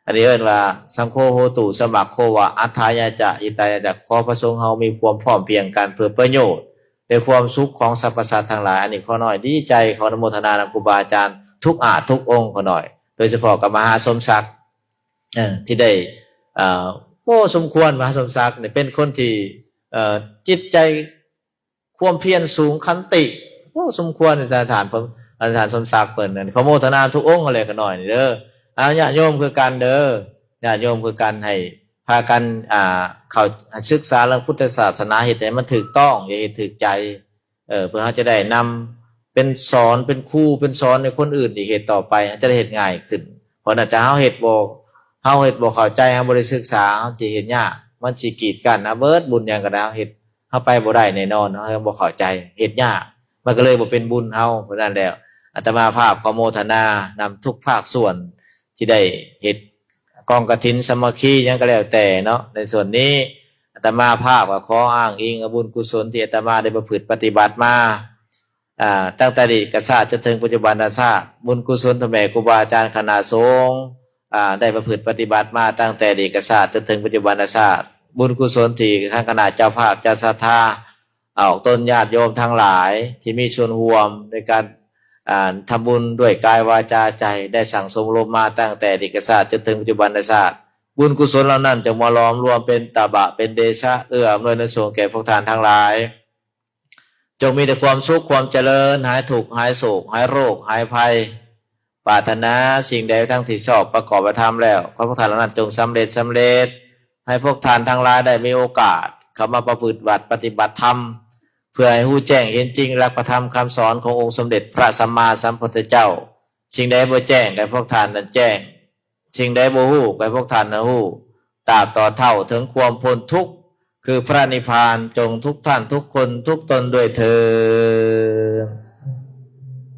ອັນນີ້ເອີ້ນວ່າ ສັງໂຄໂຫຕຸ ສະໝັກໂຄວະ ອັດຖາຍາຈະ ຫິຕາຍາຈະ. ຂໍພະສົງເຮົາມີຄວາມພ້ອມພຽງກັນ ເພື່ອປະໂຫຍດ ແລະ ຄວາມສຸກຂອງສັບພະສັດທັງຫຼາຍ. ອັນນີ້ຂໍນ້ອຍດີໃຈ ຂໍອະນຸໂມທະນານຳຄູບາອາຈານທຸກອາດທຸກອົງ ຂໍນ້ອຍ ໂດຍສະເພາະກັບມະຫາສົມສັກ ເອີ ທີ່ໄດ້ ເອີ ໂອ້ ສົມຄວນ. ມະຫາສົມສັກນີ້ເປັນຄົນທີ່ ເອີ ຈິດໃຈ ຄວາມພຽນສູງ ຂັນຕິ ໂອ້ ສົມຄວນ. ທ່ານ ທ່ານສົມສັກເພິ່ນນັ້ນ ຂໍໂມທະນາທຸກອົງແຫຼະ ຂະນ້ອຍນີ້ເດີ. ອາ ຍາດໂຍມຄືກັນເດີ ຍາດໂຍມຄືກັນ ໃຫ້ພາກັນ ອ່າ ເຂົ້າສຶກສາເລື່ອງພຸດທະສາສະໜາ ເຮັດໃຫ້ມັນຖືກຕ້ອງ ຢ່າເຮັດຖືກໃຈ ເອີ ເພື່ອເຮົາຈະໄດ້ນຳເປັນສອນ ເປັນຄູ ເປັນສອນໃຫ້ຄົນອື່ນອີກ ເຮັດຕໍ່ໄປ ເຮົາຈະໄດ້ເຮັດງ່າຍຂຶ້ນ. ເພາະນັ້ນ ຖ້າເຮົາເຮັດບໍ່ ເຮົາເຮັດບໍ່ເຂົ້າໃຈ ເຮົາບໍ່ໄດ້ສຶກສາ ເຮົາຊິເຮັດຍາກ ມັນຊິກີດກັ້ນເຮົາເບິດ. ບຸນຫຍັງກໍໄດ້ ເຮົາເຮັດ ເຮົາໄປບໍ່ໄດ້ແນ່ນອນ ເຮົາບໍ່ເຂົ້າໃຈ ເຮັດຍາກ ມັນກໍເລີຍບໍ່ເປັນບຸນເຮົາ. ເພາະນັ້ນແລ້ວ ອາດຕະມາພາບຂໍໂມທະນານຳທຸກພາກສ່ວນທີ່ໄດ້ເຮັດກອງກະຖິນສາມັກຄີຫຍັງກໍແລ້ວແຕ່ເນາະ. ໃນສ່ວນນີ້ ອາດຕະມາພາບກໍຂໍອ້າງອີງເອົາບຸນກຸສົນທີ່ອາດຕະມາໄດ້ປະພຶດປະຕິບັດມາ ອ່າ ຕັ້ງແຕ່ອະດີດກະຊາດຈົນເຖິງປັດຈຸບັນນະຊາດ, ບຸນກຸສົນພໍ່ແມ່ຄູບາອາຈານຄະນະສົງ ອ່າ ໄດ້ປະພຶດປະຕິບັດມາຕັ້ງແຕ່ອະດີດກະຊາດຈົນເຖິງປັດຈຸບັນນະຊາດ, ບຸນກຸສົນທີ່ທາງຄະນະເຈົ້າພາບເຈົ້າສັດທາ ອອກຕົນຍາດໂຍມທັງຫຼາຍທີ່ມີສ່ວນຮ່ວມໃນການ ອ່າ ທຳບຸນດ້ວຍກາຍວາຈາໃຈ ໄດ້ສັ່ງສົມອົບຮົມມາຕັ້ງແຕ່ອະດີດກະຊາດຈົນເຖິງປັດຈຸບັນນະຊາດ, ບຸນກຸສົນເຫຼົ່ານັ້ນຈົ່ງມາຫຼອມລວມເປັນຕະບະ ເປັນເດຊະ ເອື້ອອຳນວຍອຳນວຍສົງແກ່ພວກທ່ານທັງຫຼາຍ. ຈົ່ງມີແຕ່ຄວາມສຸກຄວາມຈະເລີນ, ຫາຍທຸກຫາຍໂສກ ຫາຍໂລກຫາຍໄພ, ພ ປາດຖະໜາສິ່ງໃດທັງທີ່ຊອບປະກອບໄດ້ທຳແລ້ວ ຂໍພວກທ່ານເຫຼົ່ານັ້ນຈົ່ງສຳເລັດ ສຳເລັດ ໃຫ້ພວກທ່ານທັງຫຼາຍໄດ້ມີໂອກາດເຂົ້າມາປະພຶດວັດປະຕິບັດທຳ ເພື່ອໃຫ້ຮູ້ແຈ້ງເຫັນຈິງຫຼັກພະທຳຄຳສອນຂອງອົງສົມເດັດພະສຳມາສຳພຸດທະເຈົ້າ. ສິ່ງໃດບໍ່ແຈ້ງ ໃຫ້ພວກທ່ານນັ້ນແຈ້ງ ສິ່ງໃດບໍ່ຮູ້ ໃຫ້ພວກທ່ານນັ້ນຮູ້ ຕາບຕໍ່ເທົ່າເຖິງຄວາມພົ້ນທຸກ ຄືພະນິບພານ. ຈົ່ງທຸກທ່ານທຸກຄົນທຸກຕົນດ້ວຍເທີ້ນ.